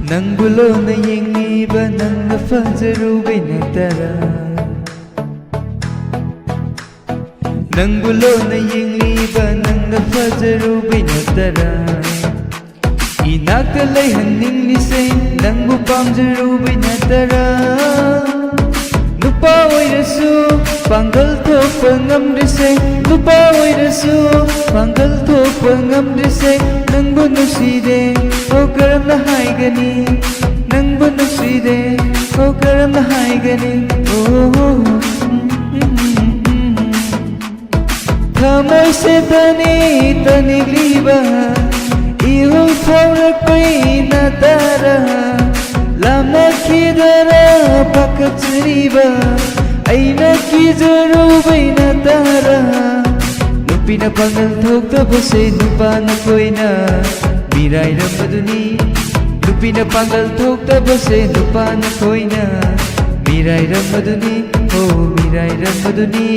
ꯅꯪꯕꯨ ꯂꯣꯟꯅ ꯌꯦꯡꯂꯤꯕ ꯅꯪꯅ ꯐꯖꯔꯨꯕꯩ ꯅꯠꯇꯔꯥ? ꯅꯪꯕꯨ ꯂꯣꯟꯅ ꯌꯦꯡꯂꯤꯕ ꯅꯪꯅ ꯐꯖꯔꯨꯕꯩ ꯅꯠꯇꯔꯥ? ꯏꯅꯥꯛꯇ ꯂꯩꯍꯟꯅꯤꯡꯂꯤꯁꯦ ꯅꯪꯕꯨ ꯄꯥꯝꯖꯔꯨꯕꯩ ꯅꯠꯇꯔꯥ? ꯅꯨꯄꯥ ꯑꯣꯏꯔꯁꯨ ꯄꯥꯡꯒꯜ ꯊꯣꯛꯄ ꯉꯝꯗ꯭ꯔꯤꯁꯦ, ꯅꯨꯄꯥ ꯑꯣꯏꯔꯁꯨ ꯄꯥꯡꯒꯜ ꯊꯣꯛꯄ ꯉꯝꯗ꯭ꯔꯤꯁꯦ ꯅꯪꯕꯨ ꯅꯨꯡꯁꯤꯔꯦ꯫ ꯑꯣ ꯀꯔꯝꯅ ꯍꯥꯏꯒꯅꯤ ꯅꯪꯕꯨ ꯅꯨꯡꯁꯤꯔꯦ? ꯑꯣ ꯀꯔꯝꯅ ꯍꯥꯏꯒꯅꯤ? ꯑꯣ ꯊꯃꯣꯏꯁꯦ ꯇꯅꯤ ꯇꯅꯤꯛꯂꯤꯕ ꯏꯍꯨꯜ ꯐꯥꯎꯔꯛꯄꯩ ꯅꯠꯇꯔꯥ? ꯂꯥꯞꯅꯈꯤꯗꯔꯥ ꯄꯥꯈꯠꯆꯔꯤꯕ ꯑꯩꯅ ꯀꯤꯖꯔꯨꯕꯩ ꯅꯠꯇꯔꯥ? ꯅꯨꯄꯤꯅ ꯄꯥꯡꯒꯜ ꯊꯣꯛꯇꯕꯁꯦ ꯅꯨꯄꯥꯅ ꯀꯣꯏꯅ ꯃꯤꯔꯥꯏꯔꯝꯕꯗꯨꯅꯤ꯫ ꯅꯨꯄꯤꯅ ꯄꯥꯡꯒꯜ ꯊꯣꯛꯇꯕꯁꯦ ꯅꯨꯄꯥꯅ ꯀꯣꯏꯅ ꯃꯤꯔꯥꯏꯔꯝꯕꯗꯨꯅꯤ꯫ ꯑꯣ ꯃꯤꯔꯥꯏꯔꯝꯕꯗꯨꯅꯤ꯫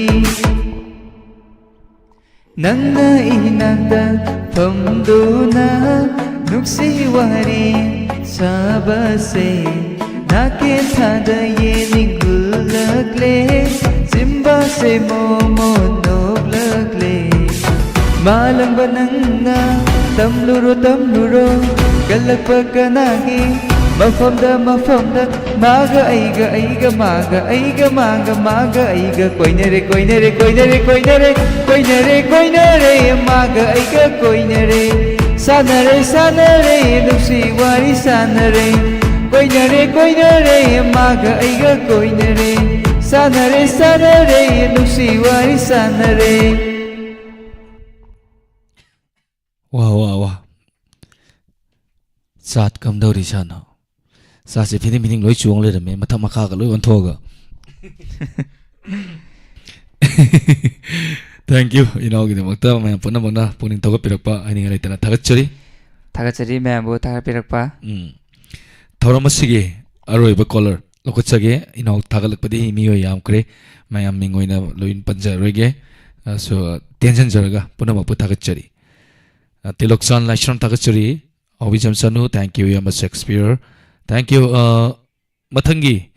ꯅꯪꯅ ꯏꯅꯥꯛꯇ ꯐꯝꯗꯨꯅ ꯅꯨꯡꯁꯤ ꯋꯥꯔꯤ ꯁꯥꯕꯁꯦ ꯅꯥꯀꯦꯟ ꯊꯥꯗ ꯌꯦꯡꯅꯤꯡꯂꯛꯂꯦ꯫ ꯆꯤꯝꯕꯥꯁꯦ ꯃꯣꯃꯣ ꯅꯣꯛꯂꯛꯂꯦ꯫ ꯃꯥꯂꯪꯕ ꯅꯪꯅ ꯇꯝꯂꯨꯔꯣ ꯇꯝꯂꯨꯔꯣ ꯀꯜꯂꯛꯄ ꯀꯅꯥꯒꯤ ꯃꯐꯝꯗ ꯃꯐꯝꯗ ꯃꯥꯒ ꯑꯩꯒ ꯑꯩꯒ ꯃꯥꯒ ꯑꯩꯒ ꯃꯥꯒ ꯃꯥꯒ ꯑꯩꯒ ꯀꯣꯏꯅꯔꯦ ꯀꯣꯏꯅꯔꯦ ꯀꯣꯏꯅꯔꯦ ꯀꯣꯏꯅꯔꯦ ꯀꯣꯏꯅꯔꯦ ꯀꯣꯏꯅꯔꯦ ꯃꯥꯒ ꯑꯩꯒ ꯀꯣꯏꯅꯔꯦ ꯁꯥꯟꯅꯔꯦ ꯁꯥꯟꯅꯔꯦ ꯅꯨꯡꯁꯤ ꯋꯥꯔꯤ ꯁꯥꯟꯅꯔꯦ ꯀꯣꯏꯅꯔꯦ ꯀꯣꯏꯅꯔꯦ ꯃꯥꯒ ꯑꯩꯒ ꯀꯣꯏꯅꯔꯦ ꯁꯥꯟꯅꯔꯦ ꯁꯥꯟꯅꯔꯦ ꯅꯨꯡꯁꯤ ꯋꯥꯔꯤ ꯁꯥꯟꯅꯔꯦ꯫ ꯋꯥ ꯋꯥ ꯋꯥ ꯆꯥꯠ ꯀꯝꯗꯧꯔꯤ ꯁꯥꯅꯣ? ꯆꯥꯠꯁꯦ ꯐꯤꯗꯤꯡ ꯐꯤꯗꯤꯡ ꯂꯣꯏ ꯆꯣꯡ ꯂꯩꯔꯝꯃꯦ, ꯃꯊꯛ ꯃꯈꯥꯒ ꯂꯣꯏ ꯑꯣꯟꯊꯣꯛꯑꯒ꯫ Thank you, ꯏꯅꯥꯎꯒꯤꯗꯃꯛꯇ ꯃꯌꯥꯝ ꯄꯨꯝꯅꯃꯛꯅ ꯄꯨꯛꯅꯤꯡ ꯊꯧꯒꯠꯄꯤꯔꯛꯄ ꯍꯥꯏꯅꯤꯡꯉꯥꯏ ꯂꯩꯇꯅ ꯊꯥꯒꯠꯆꯔꯤ꯫ ꯊꯥꯒꯠꯆꯔꯤ ꯃꯌꯥꯝꯕꯨ ꯊꯥꯒꯠꯄꯤꯔꯛꯄ꯫ ꯎꯝ꯫ ꯊꯧꯔꯝ ꯑꯁꯤꯒꯤ ꯑꯔꯣꯏꯕ caller ꯂꯧꯈꯠꯆꯒꯦ꯫ ꯏꯅꯥꯎ ꯊꯥꯒꯠꯂꯛꯄꯗꯤ ꯃꯤꯑꯣꯏ ꯌꯥꯝꯈ꯭ꯔꯦ, ꯃꯌꯥꯝ ꯃꯤꯡ ꯑꯣꯏꯅ ꯂꯣꯏ ꯄꯟꯖꯔꯣꯏꯒꯦ꯫ ꯑ, so, ꯇꯦꯟꯁꯤꯟꯖꯔꯒ ꯄꯨꯝꯅꯃꯛꯄꯨ ꯊꯥꯒꯠꯆꯔꯤ꯫ ꯑ, ꯇꯤꯂꯣꯛꯆꯥꯟ ꯂꯥꯏꯁ꯭ꯔꯝ ꯊꯥꯒꯠꯆꯔꯤ꯫ ꯑꯣꯕꯤꯖꯝ ꯁꯅꯨ, thank you, ꯏꯌꯥꯝꯕ ꯁꯦꯛꯁꯄꯤꯌꯔ, thank you꯫ ꯑ, ꯃꯊꯪꯒꯤ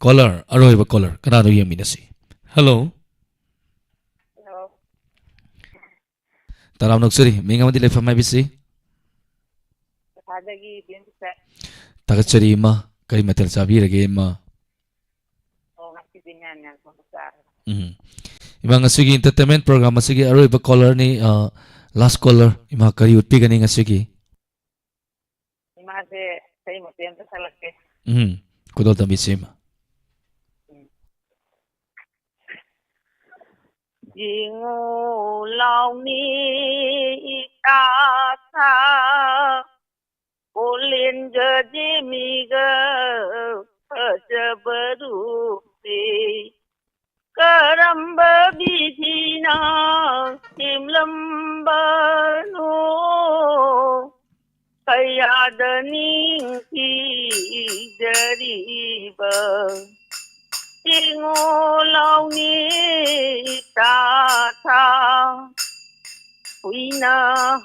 caller, ꯑꯔꯣꯏꯕ caller ꯀꯅꯥꯅꯣ ꯌꯦꯡꯃꯤꯟꯅꯁꯤ꯫ Hello꯫ Hello꯫ ꯇꯔꯥꯝꯅ ꯑꯣꯛꯆꯔꯤ꯫ ꯃꯤꯡ ꯑꯃꯗꯤ ꯂꯩꯐꯝ ꯍꯥꯏꯕꯤꯁꯤ? ꯀꯊꯥꯗꯒꯤ ꯕꯦꯝꯆꯠ꯫ ꯊꯥꯒꯠꯆꯔꯤ ꯏꯃꯥ꯫ ꯀꯔꯤ ꯃꯊꯦꯜ ꯆꯥꯕꯤꯔꯒꯦ ꯏꯃꯥ? ꯑꯣ, ꯉꯁꯤꯗꯤ ꯉꯥ ꯉꯥꯡꯕ ꯆꯥꯔꯦ꯫ ꯎꯝ꯫ ꯏꯃꯥ, ꯉꯁꯤꯒꯤ entertainment program ꯑꯁꯤꯒꯤ ꯑꯔꯣꯏꯕ caller ꯅꯤ, ꯑ, last caller꯫ ꯏꯃꯥ, ꯀꯔꯤ ꯎꯠꯄꯤꯒꯅꯤ ꯉꯁꯤꯒꯤ? ꯏꯃꯥꯁꯦ ꯏꯁꯩ ꯃꯇꯦꯛ ꯑꯝꯇ ꯁꯛꯂꯛꯀꯦ꯫ ꯎꯝ, ꯈꯨꯗꯣꯜ ꯇꯝꯕꯤꯁꯤ ꯏꯃꯥ꯫ ꯎꯝ꯫ ꯌꯦꯡꯉꯣ ꯂꯥꯎꯅꯦ ꯏꯇꯥ ꯁꯥ, ꯑꯣꯂꯦꯟꯒ ꯖꯦꯃꯤꯒ ꯐꯖꯕ ꯔꯨꯞꯁꯦ꯫ ꯀꯔꯝꯕ ꯕꯤꯙꯤꯅ ꯁꯦꯝꯂꯝꯕꯅꯣ? ꯀꯌꯥꯗ ꯅꯤꯡꯊꯤꯖꯔꯤꯕ꯫ ꯌꯦꯡꯉꯣ ꯂꯥꯎꯅꯦ ꯏꯇꯥ ꯁꯥ, ꯍꯨꯏꯅ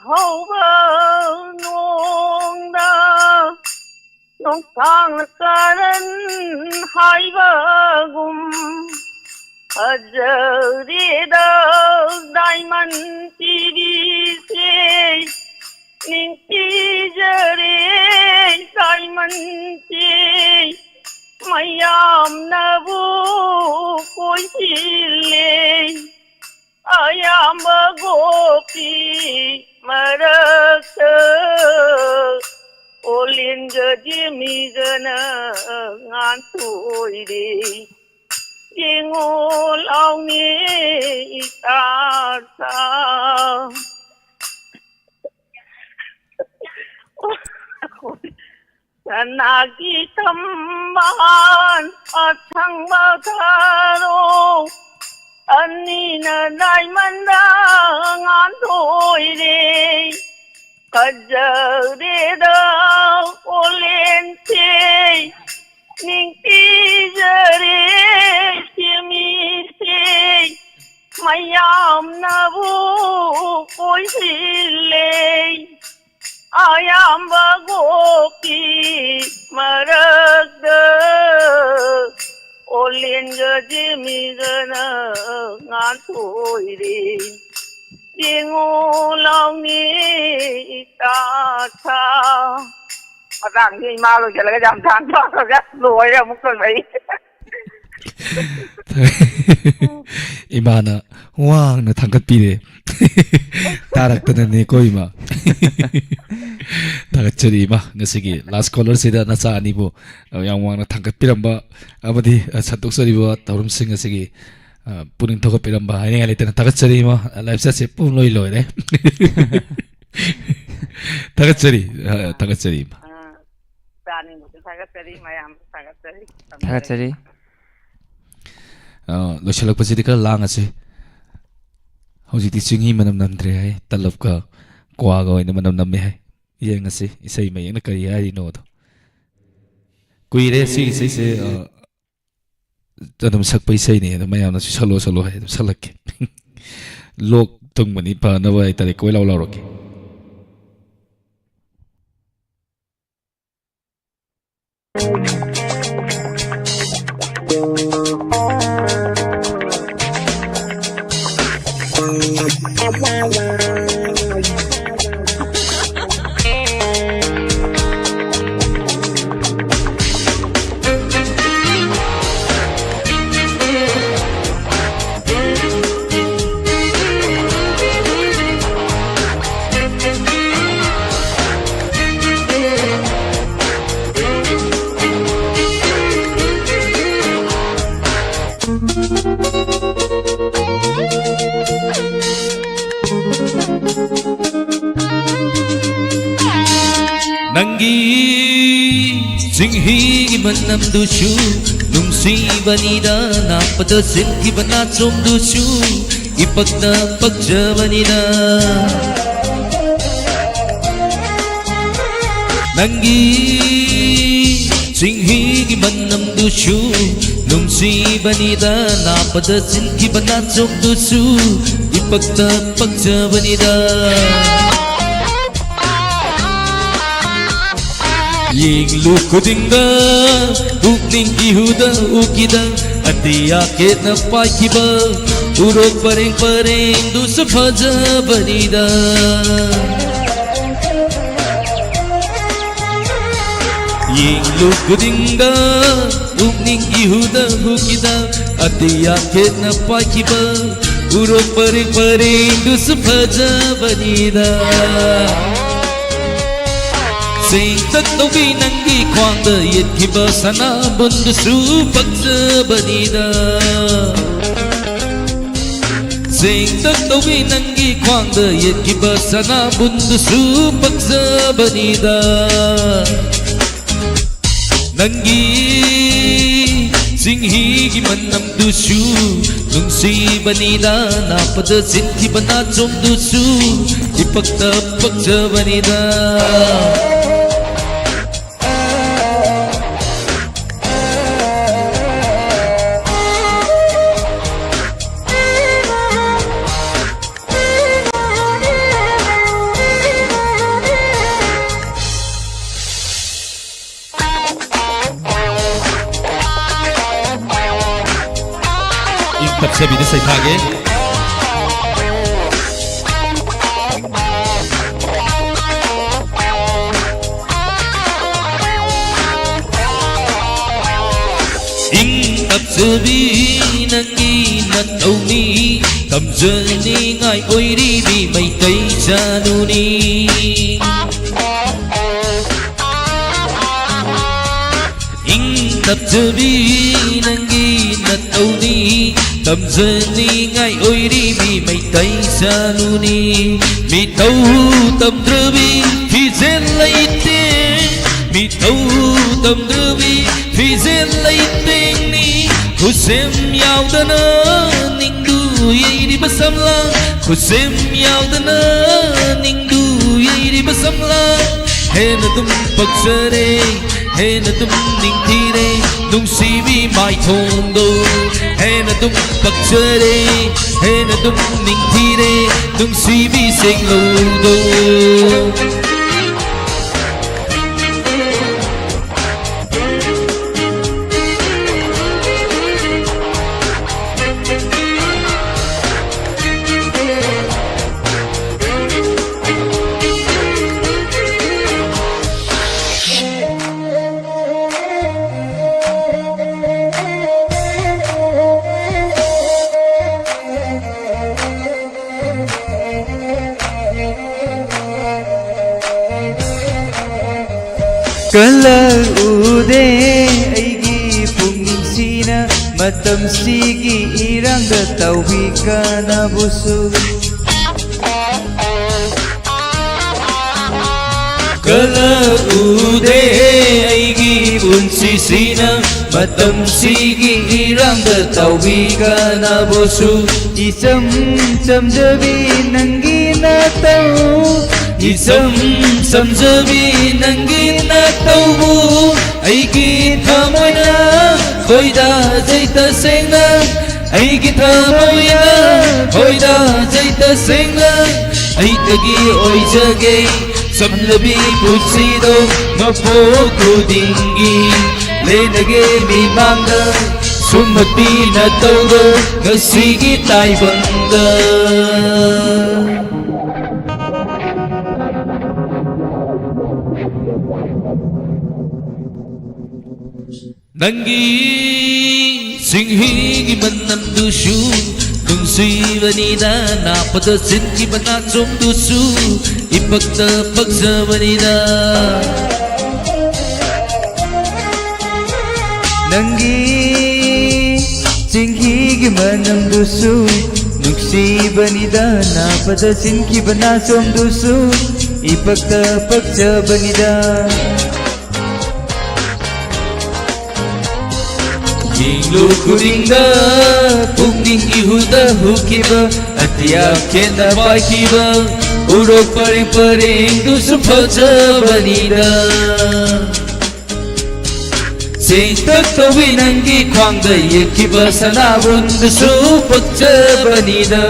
ꯍꯧꯕ ꯅꯣꯡꯗ ꯅꯣꯡꯁꯥꯡ ꯀꯥꯔꯟ ꯍꯥꯏꯕꯒꯨꯝ, ꯐꯖꯔꯦꯗ diamond ꯄꯤꯕꯤꯁꯦ꯫ ꯅꯤꯡꯊꯤꯖꯔꯦ diamond ꯁꯦ, ꯃꯌꯥꯝꯅꯕꯨ ꯀꯣꯏꯁꯤꯜꯂꯦ꯫ ꯑꯌꯥꯝꯕ ꯒꯣꯄꯤ ꯃꯔꯛꯇ ꯑꯣꯂꯦꯟꯒ ꯖꯦꯃꯤꯒꯅ ꯉꯥꯟꯊꯣꯏꯔꯦ꯫ ꯌꯦꯡꯉꯣ ꯂꯥꯎꯅꯦ ꯏꯇꯥ ꯁꯥ꯫ ꯁꯅꯥꯒꯤ ꯊꯝꯕꯥꯜ ꯑꯁꯪꯕ ꯊꯔꯣ, ꯑꯅꯤꯅ diamond ꯉꯥꯟꯊꯣꯏꯔꯦ꯫ ꯐꯖꯔꯦꯗ ꯑꯣꯂꯦꯟꯁꯦ, ꯅꯤꯡꯊꯤꯖꯔꯦ ꯖꯦꯃꯤꯁꯦ, ꯃꯌꯥꯝꯅꯕꯨ ꯀꯣꯏꯁꯤꯜꯂꯦ꯫ ꯑꯌꯥꯝꯕ ꯒꯣꯄꯤ ꯃꯔꯛꯇ ꯑꯣꯂꯦꯟꯒ ꯖꯦꯃꯤꯒꯅ ꯉꯥꯟꯊꯣꯏꯔꯦ꯫ ꯌꯦꯡꯉꯨ ꯂꯥꯎꯅꯦ ꯏꯇꯥ ꯊꯥ꯫ ꯃꯇꯥꯡꯁꯤ ꯏꯃꯥ ꯂꯣꯏꯁꯤꯜꯂꯒ ꯌꯥꯝ ꯊꯥꯡ ꯊꯥꯡꯉꯒ ꯂꯣꯏꯔꯦ ꯑꯃꯨꯛ ꯇꯧꯔꯛꯏ꯫ ꯏꯃꯥꯅ ꯋꯥꯡꯅ ꯊꯥꯡꯒꯠꯄꯤꯔꯦ꯫ ꯇꯥꯔꯛꯇꯅꯅꯦꯀꯣ ꯏꯃꯥ꯫ ꯊꯥꯒꯠꯆꯔꯤ ꯏꯃꯥ, ꯉꯁꯤꯒꯤ last caller ꯁꯤꯗ ꯅꯆꯥ ꯑꯅꯤꯕꯨ ꯌꯥꯝ ꯋꯥꯡꯅ ꯊꯥꯡꯒꯠꯄꯤꯔꯝꯕ ꯑꯃꯗꯤ ꯁꯟꯗꯣꯛꯆꯔꯤꯕ ꯊꯧꯔꯝꯁꯤꯡ ꯑꯁꯤꯒꯤ ꯑ, ꯄꯨꯛꯅꯤꯡ ꯊꯧꯒꯠꯄꯤꯔꯝꯕ ꯍꯥꯏꯅꯤꯡꯉꯥꯏ ꯂꯩꯇꯅ ꯊꯥꯒꯠꯆꯔꯤ ꯏꯃꯥ꯫ Live chat ꯁꯦ ꯄꯨꯡ ꯂꯣꯏ ꯂꯣꯏꯔꯦ꯫ ꯊꯥꯒꯠꯆꯔꯤ, ꯑ, ꯊꯥꯒꯠꯆꯔꯤ ꯏꯃꯥ꯫ ꯑ, ꯆꯥꯅꯤꯡꯕꯁꯨ ꯊꯥꯒꯠꯆꯔꯤ, ꯃꯌꯥꯝꯁꯨ ꯊꯥꯒꯠꯆꯔꯤ꯫ ꯊꯥꯒꯠꯆꯔꯤ꯫ ꯑ, ꯂꯣꯏꯁꯤꯜꯂꯛꯄꯁꯤꯗꯤ ꯈꯔ ꯂꯥꯡꯉꯁꯤ꯫ ꯍꯧꯖꯤꯛꯇꯤ ꯆꯤꯡꯍꯤ ꯃꯅꯝ ꯅꯝꯗ꯭ꯔꯦ ꯍꯥꯏ, ꯇꯂꯞꯀ ꯀ꯭ꯋꯥꯒ ꯑꯣꯏꯅ ꯃꯅꯝ ꯅꯝꯃꯦ ꯍꯥꯏ꯫ ꯌꯦꯡꯉꯁꯤ ꯏꯁꯩ ꯃꯌꯦꯛꯅ ꯀꯔꯤ ꯍꯥꯏꯔꯤꯅꯣꯗꯣ꯫ ꯀꯨꯏꯔꯦ ꯁꯤ ꯏꯁꯩꯁꯦ, ꯑ, ꯑꯗꯨꯝ ꯁꯛꯄ ꯏꯁꯩꯅꯤ, ꯑꯗꯨꯝ ꯃꯌꯥꯝꯅꯁꯨ "ꯁꯛꯂꯣ, ꯁꯛꯂꯣ" ꯍꯥꯏ, ꯑꯗꯨꯝ ꯁꯛꯂꯛꯀꯦ꯫ ꯂꯣꯛ ꯊꯨꯡꯕꯅꯤ ꯐꯅꯕ ꯍꯥꯏꯇꯥꯔꯦ, ꯀꯣꯏ ꯂꯥꯎ ꯂꯥꯎꯔꯛꯀꯦ꯫ ꯅꯪꯒꯤ ꯆꯤꯡꯍꯤꯒꯤ ꯃꯅꯝꯗꯨꯁꯨ ꯅꯨꯡꯁꯤꯕꯅꯤꯗ, ꯅꯥꯞꯄꯗ ꯆꯦꯟꯈꯤꯕ ꯅꯥꯆꯣꯝꯗꯨꯁꯨ ꯏꯄꯛꯇ ꯄꯛꯆꯕꯅꯤꯗ꯫ ꯅꯪꯒꯤ ꯆꯤꯡꯍꯤꯒꯤ ꯃꯅꯝꯗꯨꯁꯨ ꯅꯨꯡꯁꯤꯕꯅꯤꯗ, ꯅꯥꯞꯄꯗ ꯆꯤꯟꯈꯤꯕ ꯅꯥꯆꯣꯝꯗꯨꯁꯨ ꯏꯄꯛꯇ ꯄꯛꯆꯕꯅꯤꯗ꯫ ꯌꯦꯡꯂꯨ ꯈꯨꯗꯤꯡꯗ ꯄꯨꯛꯅꯤꯡ ꯏꯍꯨꯗ ꯎꯈꯤꯗ, ꯑꯇꯤꯌꯥ ꯀꯦꯠꯅ ꯄꯥꯏꯈꯤꯕ ꯎꯔꯣꯛ ꯄꯔꯦꯡ ꯄꯔꯦꯡꯗꯨꯁꯨ ꯐꯖꯕꯅꯤꯗ꯫ ꯌꯦꯡꯂꯨ ꯈꯨꯗꯤꯡꯗ ꯄꯨꯛꯅꯤꯡꯒꯤ ꯍꯨꯗ ꯍꯨꯈꯤꯗ ꯑꯇꯤꯌꯥ ꯈꯦꯠꯅ ꯄꯥꯏꯈꯤꯕ ꯎꯔꯣꯛ ꯄꯔꯦꯡ ꯄꯔꯦꯡꯗꯨꯁꯨ ꯐꯖꯕꯅꯤꯗ꯫ ꯆꯦꯡꯇꯛ ꯇꯧꯕꯤ ꯅꯪꯒꯤ ꯈ꯭ꯋꯥꯡꯗ ꯌꯦꯠꯈꯤꯕ ꯁꯅꯥꯕꯨꯟꯗꯨꯁꯨ ꯄꯛꯆꯕꯅꯤꯗ꯫ ꯆꯦꯡꯇꯛ ꯇꯧꯕꯤ ꯅꯪꯒꯤ ꯈ꯭ꯋꯥꯡꯗ ꯌꯦꯠꯈꯤꯕ ꯁꯅꯥꯕꯨꯟꯗꯨꯁꯨ ꯄꯛꯆꯕꯅꯤꯗ꯫ ꯅꯪꯒꯤ ꯆꯤꯡꯍꯤꯒꯤ ꯃꯅꯝꯗꯨꯁꯨ ꯅꯨꯡꯁꯤꯕꯅꯤꯗ, ꯅꯥꯄꯗ ꯆꯤꯟꯈꯤꯕ ꯅꯥꯆꯣꯝꯗꯨꯁꯨ ꯏꯄꯛꯇ ꯄꯛꯆꯕꯅꯤꯗ꯫ ꯏꯪ ꯇꯞꯆꯕꯤꯗ ꯁꯩꯊꯥꯒꯦ꯫ ꯏꯪ ꯇꯞꯆꯕꯤ ꯅꯪꯒꯤ ꯅꯇꯧꯅꯤ, ꯇꯝꯖꯅꯤꯡꯉꯥꯏ ꯑꯣꯏꯔꯤꯕꯤ ꯃꯩꯇꯩ ꯆꯥꯅꯨꯅꯤ꯫ ꯏꯪ ꯇꯞꯆꯕꯤ ꯅꯪꯒꯤ ꯅꯇꯧꯅꯤ, ꯇꯝꯖꯅꯤꯡꯉꯥꯏ ꯑꯣꯏꯔꯤꯕꯤ ꯃꯩꯇꯩ ꯆꯥꯅꯨꯅꯤ꯫ ꯃꯤꯇꯧ ꯇꯝꯗ꯭ꯔꯕꯤ ꯐꯤꯖꯦꯜ ꯂꯩꯇꯦꯡ, ꯃꯤꯇꯧ ꯇꯝꯗ꯭ꯔꯕꯤ ꯐꯤꯖꯦꯜ ꯂꯩꯇꯦꯡꯅꯤ꯫ ꯈꯨꯠꯁꯦꯝ ꯌꯥꯎꯗꯅ ꯅꯤꯡꯗꯨ ꯌꯩꯔꯤꯕ ꯁꯝꯂꯥꯡ, ꯈꯨꯠꯁꯦꯝ ꯌꯥꯎꯗꯅ ꯅꯤꯡꯗꯨ ꯌꯩꯔꯤꯕ ꯁꯝꯂꯥꯡ꯫ ꯍꯦꯟꯅ ꯑꯗꯨꯝ ꯄꯛꯆꯔꯦ, ꯍꯦꯟꯅ ꯑꯗꯨꯝ ꯅꯤꯡꯊꯤꯔꯦ, ꯅꯨꯡꯁꯤꯕꯤ ꯃꯥꯏꯊꯣꯡꯗꯣ꯫ ꯍꯦꯟꯅ ꯑꯗꯨꯝ ꯄꯛꯆꯔꯦ, ꯍꯦꯟꯅ ꯑꯗꯨꯝ ꯅꯤꯡꯊꯤꯔꯦ, ꯅꯨꯡꯁꯤꯕꯤ ꯁꯦꯡꯂꯧꯗꯣ꯫ ꯀꯜꯂꯛꯎꯗꯦ ꯑꯩꯒꯤ ꯄꯨꯛꯅꯤꯡꯁꯤꯅ ꯃꯇꯝꯁꯤꯒꯤ ꯏꯔꯥꯡꯗ ꯇꯧꯕꯤ ꯀꯅꯥꯕꯨꯁꯨ꯫ ꯀꯜꯂꯛꯎꯗꯦ ꯑꯩꯒꯤ ꯄꯨꯟꯁꯤꯁꯤꯅ ꯃꯇꯝꯁꯤꯒꯤ ꯏꯔꯥꯡꯗ ꯇꯧꯕꯤ ꯀꯅꯥꯕꯨꯁꯨ꯫ ꯏꯆꯝ ꯆꯝꯖꯕꯤ ꯅꯪꯒꯤ ꯅꯇꯧ, ꯏꯆꯝ ꯆꯝꯖꯕꯤ ꯅꯪꯒꯤ ꯅꯇꯧꯕꯨ ꯑꯩꯒꯤ ꯊꯃꯣꯏꯅ ꯈꯣꯏꯗꯥꯖꯩ ꯇꯁꯦꯡꯅ, ꯑꯩꯒꯤ ꯊꯃꯣꯏꯅ ꯈꯣꯏꯗꯥꯖꯩ ꯇꯁꯦꯡꯅ꯫ ꯑꯩꯇꯒꯤ ꯑꯣꯏꯖꯒꯦ ꯆꯝꯂꯕꯤ ꯄꯨꯟꯁꯤꯗꯣ ꯃꯄꯣꯛ ꯈꯨꯗꯤꯡꯒꯤ ꯂꯦꯟꯅꯒꯦ ꯃꯤꯃꯥꯡꯗ꯫ ꯁꯨꯝꯃꯛꯄꯤ ꯅꯇꯧꯗꯣ ꯉꯁꯤꯒꯤ ꯇꯥꯏꯕꯪꯗ꯫ ꯅꯪꯒꯤ ꯆꯤꯡꯍꯤꯒꯤ ꯃꯅꯝꯗꯨꯁꯨ ꯅꯨꯡꯁꯤꯕꯅꯤꯗ, ꯅꯥꯄꯗ ꯆꯤꯟꯈꯤꯕ ꯅꯥꯆꯣꯝꯗꯨꯁꯨ ꯏꯄꯛꯇ ꯄꯛꯆꯕꯅꯤꯗ꯫ ꯅꯪꯒꯤ ꯆꯤꯡꯍꯤꯒꯤ ꯃꯅꯝꯗꯨꯁꯨ ꯅꯨꯡꯁꯤꯕꯅꯤꯗ, ꯅꯥꯄꯗ ꯆꯤꯟꯈꯤꯕ ꯅꯥꯆꯣꯝꯗꯨꯁꯨ ꯏꯄꯛꯇ ꯄꯛꯆꯕꯅꯤꯗ꯫ ꯌꯦꯡꯂꯨ ꯈꯨꯗꯤꯡꯗ ꯄꯨꯛꯅꯤꯡ ꯏꯍꯨꯗ ꯍꯨꯈꯤꯕ, ꯑꯇꯤꯌꯥ ꯈꯦꯠꯅ ꯄꯥꯏꯈꯤꯕ ꯎꯔꯣꯛ ꯄꯔꯦꯡ ꯄꯔꯦꯡꯗꯨꯁꯨ ꯐꯖꯕꯅꯤꯗ꯫ ꯆꯦꯡꯇꯛ ꯇꯧꯏ ꯅꯪꯒꯤ ꯈ꯭ꯋꯥꯡꯗ ꯌꯦꯛꯈꯤꯕ ꯁꯅꯥꯕꯨꯟꯗꯨꯁꯨ ꯄꯛꯆꯕꯅꯤꯗ꯫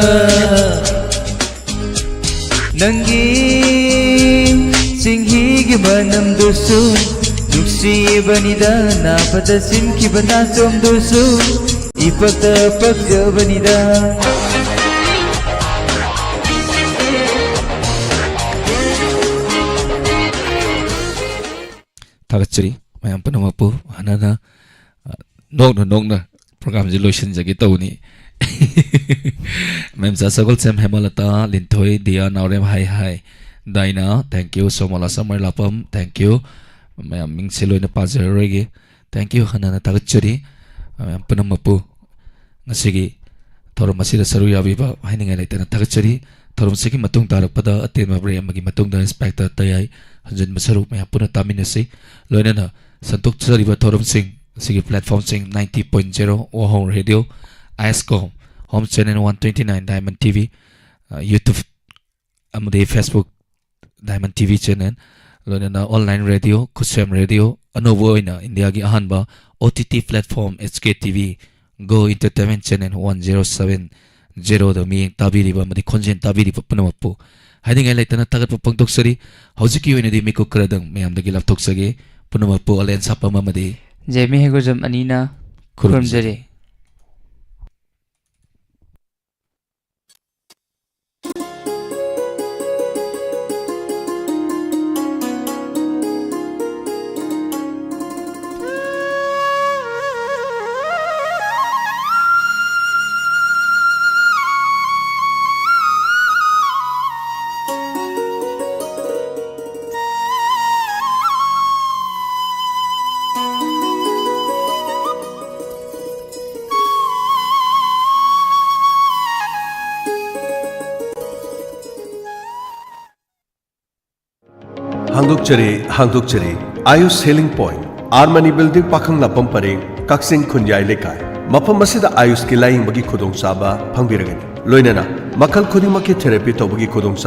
ꯅꯪꯒꯤ ꯆꯤꯡꯍꯤꯒꯤ ꯃꯅꯝꯗꯨꯁꯨ ꯅꯨꯡꯁꯤꯕꯅꯤꯗ, ꯅꯥꯄꯗ ꯆꯤꯟꯈꯤꯕ ꯅꯥꯆꯣꯝꯗꯨꯁꯨ ꯏꯄꯛꯇ ꯄꯛꯆꯕꯅꯤꯗ꯫ ꯊꯥꯒꯠꯆꯔꯤ ꯃꯌꯥꯝ ꯄꯨꯝꯅꯃꯛꯄꯨ꯫ ꯍꯥꯟꯅꯅ, ꯑ, ꯅꯣꯛꯅ ꯅꯣꯛꯅ ꯄ꯭ꯔꯣꯒ꯭ꯔꯥꯝꯁꯦ ꯂꯣꯏꯁꯤꯟꯖꯒꯦ ꯇꯧꯕꯅꯤ꯫ Memcha Sagolsem, Hemlata, Linthoi, Diya, Naorem, hi hi, Daina, thank you, Somola, ꯁꯝꯃꯔ ꯂꯥꯄꯝ, thank you, ꯃꯌꯥꯝ ꯃꯤꯡꯁꯦ ꯂꯣꯏꯅ ꯄꯥꯖꯔꯔꯣꯏꯒꯦ꯫ Thank you, ꯍꯟꯅ ꯍꯟꯅ ꯊꯥꯒꯠꯆꯔꯤ ꯃꯌꯥꯝ ꯄꯨꯝꯅꯃꯛꯄꯨ꯫ ꯉꯁꯤꯒꯤ ꯊꯧꯔꯝ ꯑꯁꯤꯗ ꯁꯔꯨꯛ ꯌꯥꯕꯤꯕ ꯍꯥꯏꯅꯤꯡꯉꯥꯏ ꯂꯩꯇꯅ ꯊꯥꯒꯠꯆꯔꯤ꯫ ꯊꯧꯔꯝꯁꯤꯒꯤ ꯃꯇꯨꯡ ꯇꯥꯔꯛꯄꯗ ꯑꯇꯦꯟꯕ break ꯑꯃꯒꯤ ꯃꯇꯨꯡꯗ Inspector ꯇꯌꯥꯏ ꯍꯟꯖꯤꯟꯕ ꯁꯔꯨꯛ ꯃꯌꯥꯝ ꯄꯨꯟꯅ ꯇꯥꯃꯤꯟꯅꯁꯤ꯫ ꯂꯣꯏꯅꯅ ꯁꯟꯗꯣꯛꯆꯔꯤꯕ ꯊꯧꯔꯝꯁꯤꯡ ꯑꯁꯤꯒꯤ platformꯁꯤꯡ ninety point zero Wahong Radio, ISCOM, Home Channel one twenty nine, Diamond TV, ꯑ, YouTube ꯑꯃꯗꯤ Facebook, Diamond TV channel, ꯂꯣꯏꯅꯅ online radio, ꯈꯨꯠꯁꯦꯝ radio, ꯑꯅꯧꯕ ꯑꯣꯏꯅ ꯏꯟꯗꯤꯌꯥꯒꯤ ꯑꯍꯥꯟꯕ OTT platform HKTV, Go Entertainment channel one zero seven zeroꯗ ꯃꯤꯠꯌꯦꯡ ꯇꯥꯕꯤꯔꯤꯕ ꯑꯃꯗꯤ ꯈꯣꯟꯖꯦꯜ ꯇꯥꯕꯤꯔꯤꯕ ꯄꯨꯝꯅꯃꯛꯄꯨ ꯍꯥꯏꯅꯤꯡꯉꯥꯏ ꯂꯩꯇꯅ ꯊꯥꯒꯠꯄ ꯐꯣꯡꯗꯣꯛꯆꯔꯤ꯫ ꯍꯧꯖꯤꯛꯀꯤ ꯑꯣꯏꯅꯗꯤ ꯃꯤꯀꯨꯞ ꯈꯔꯗꯪ ꯃꯌꯥꯝꯗꯒꯤ ꯂꯥꯞꯊꯣꯛꯆꯒꯦ꯫ ꯄꯨꯝꯅꯃꯛꯄꯨ ꯑꯂꯦꯟ ꯁꯥꯄꯝ ꯑꯃꯗꯤ ꯖꯦꯃꯤ ꯍꯩꯒ꯭ꯔꯨꯖꯝ ꯑꯅꯤꯅ ꯈꯨꯔꯨꯝꯖꯔꯤ꯫ ꯈꯨꯔꯨꯝꯖꯔꯤ꯫ ꯍꯥꯡꯗꯣꯛꯆꯔꯤ, ꯍꯥꯡꯗꯣꯛꯆꯔꯤ꯫ Ayush Healing Point, R Mani Building, ꯄꯥꯈꯪꯂꯥꯛꯄꯝ ꯄꯔꯦꯡ, ꯀꯛꯆꯤꯡ ꯈꯨꯟꯌꯥꯏ ꯂꯩꯀꯥꯏ꯫ ꯃꯐꯝ ꯑꯁꯤꯗ Ayushꯀꯤ ꯂꯥꯌꯦꯡꯕꯒꯤ ꯈꯨꯗꯣꯡꯆꯥꯕ ꯐꯪꯕꯤꯔꯒꯅꯤ꯫ ꯂꯣꯏꯅꯅ ꯃꯈꯜ ꯈꯨꯗꯤꯡꯃꯛꯀꯤ therapy ꯇꯧꯕꯒꯤ ꯈꯨꯗꯣꯡꯆꯥꯕ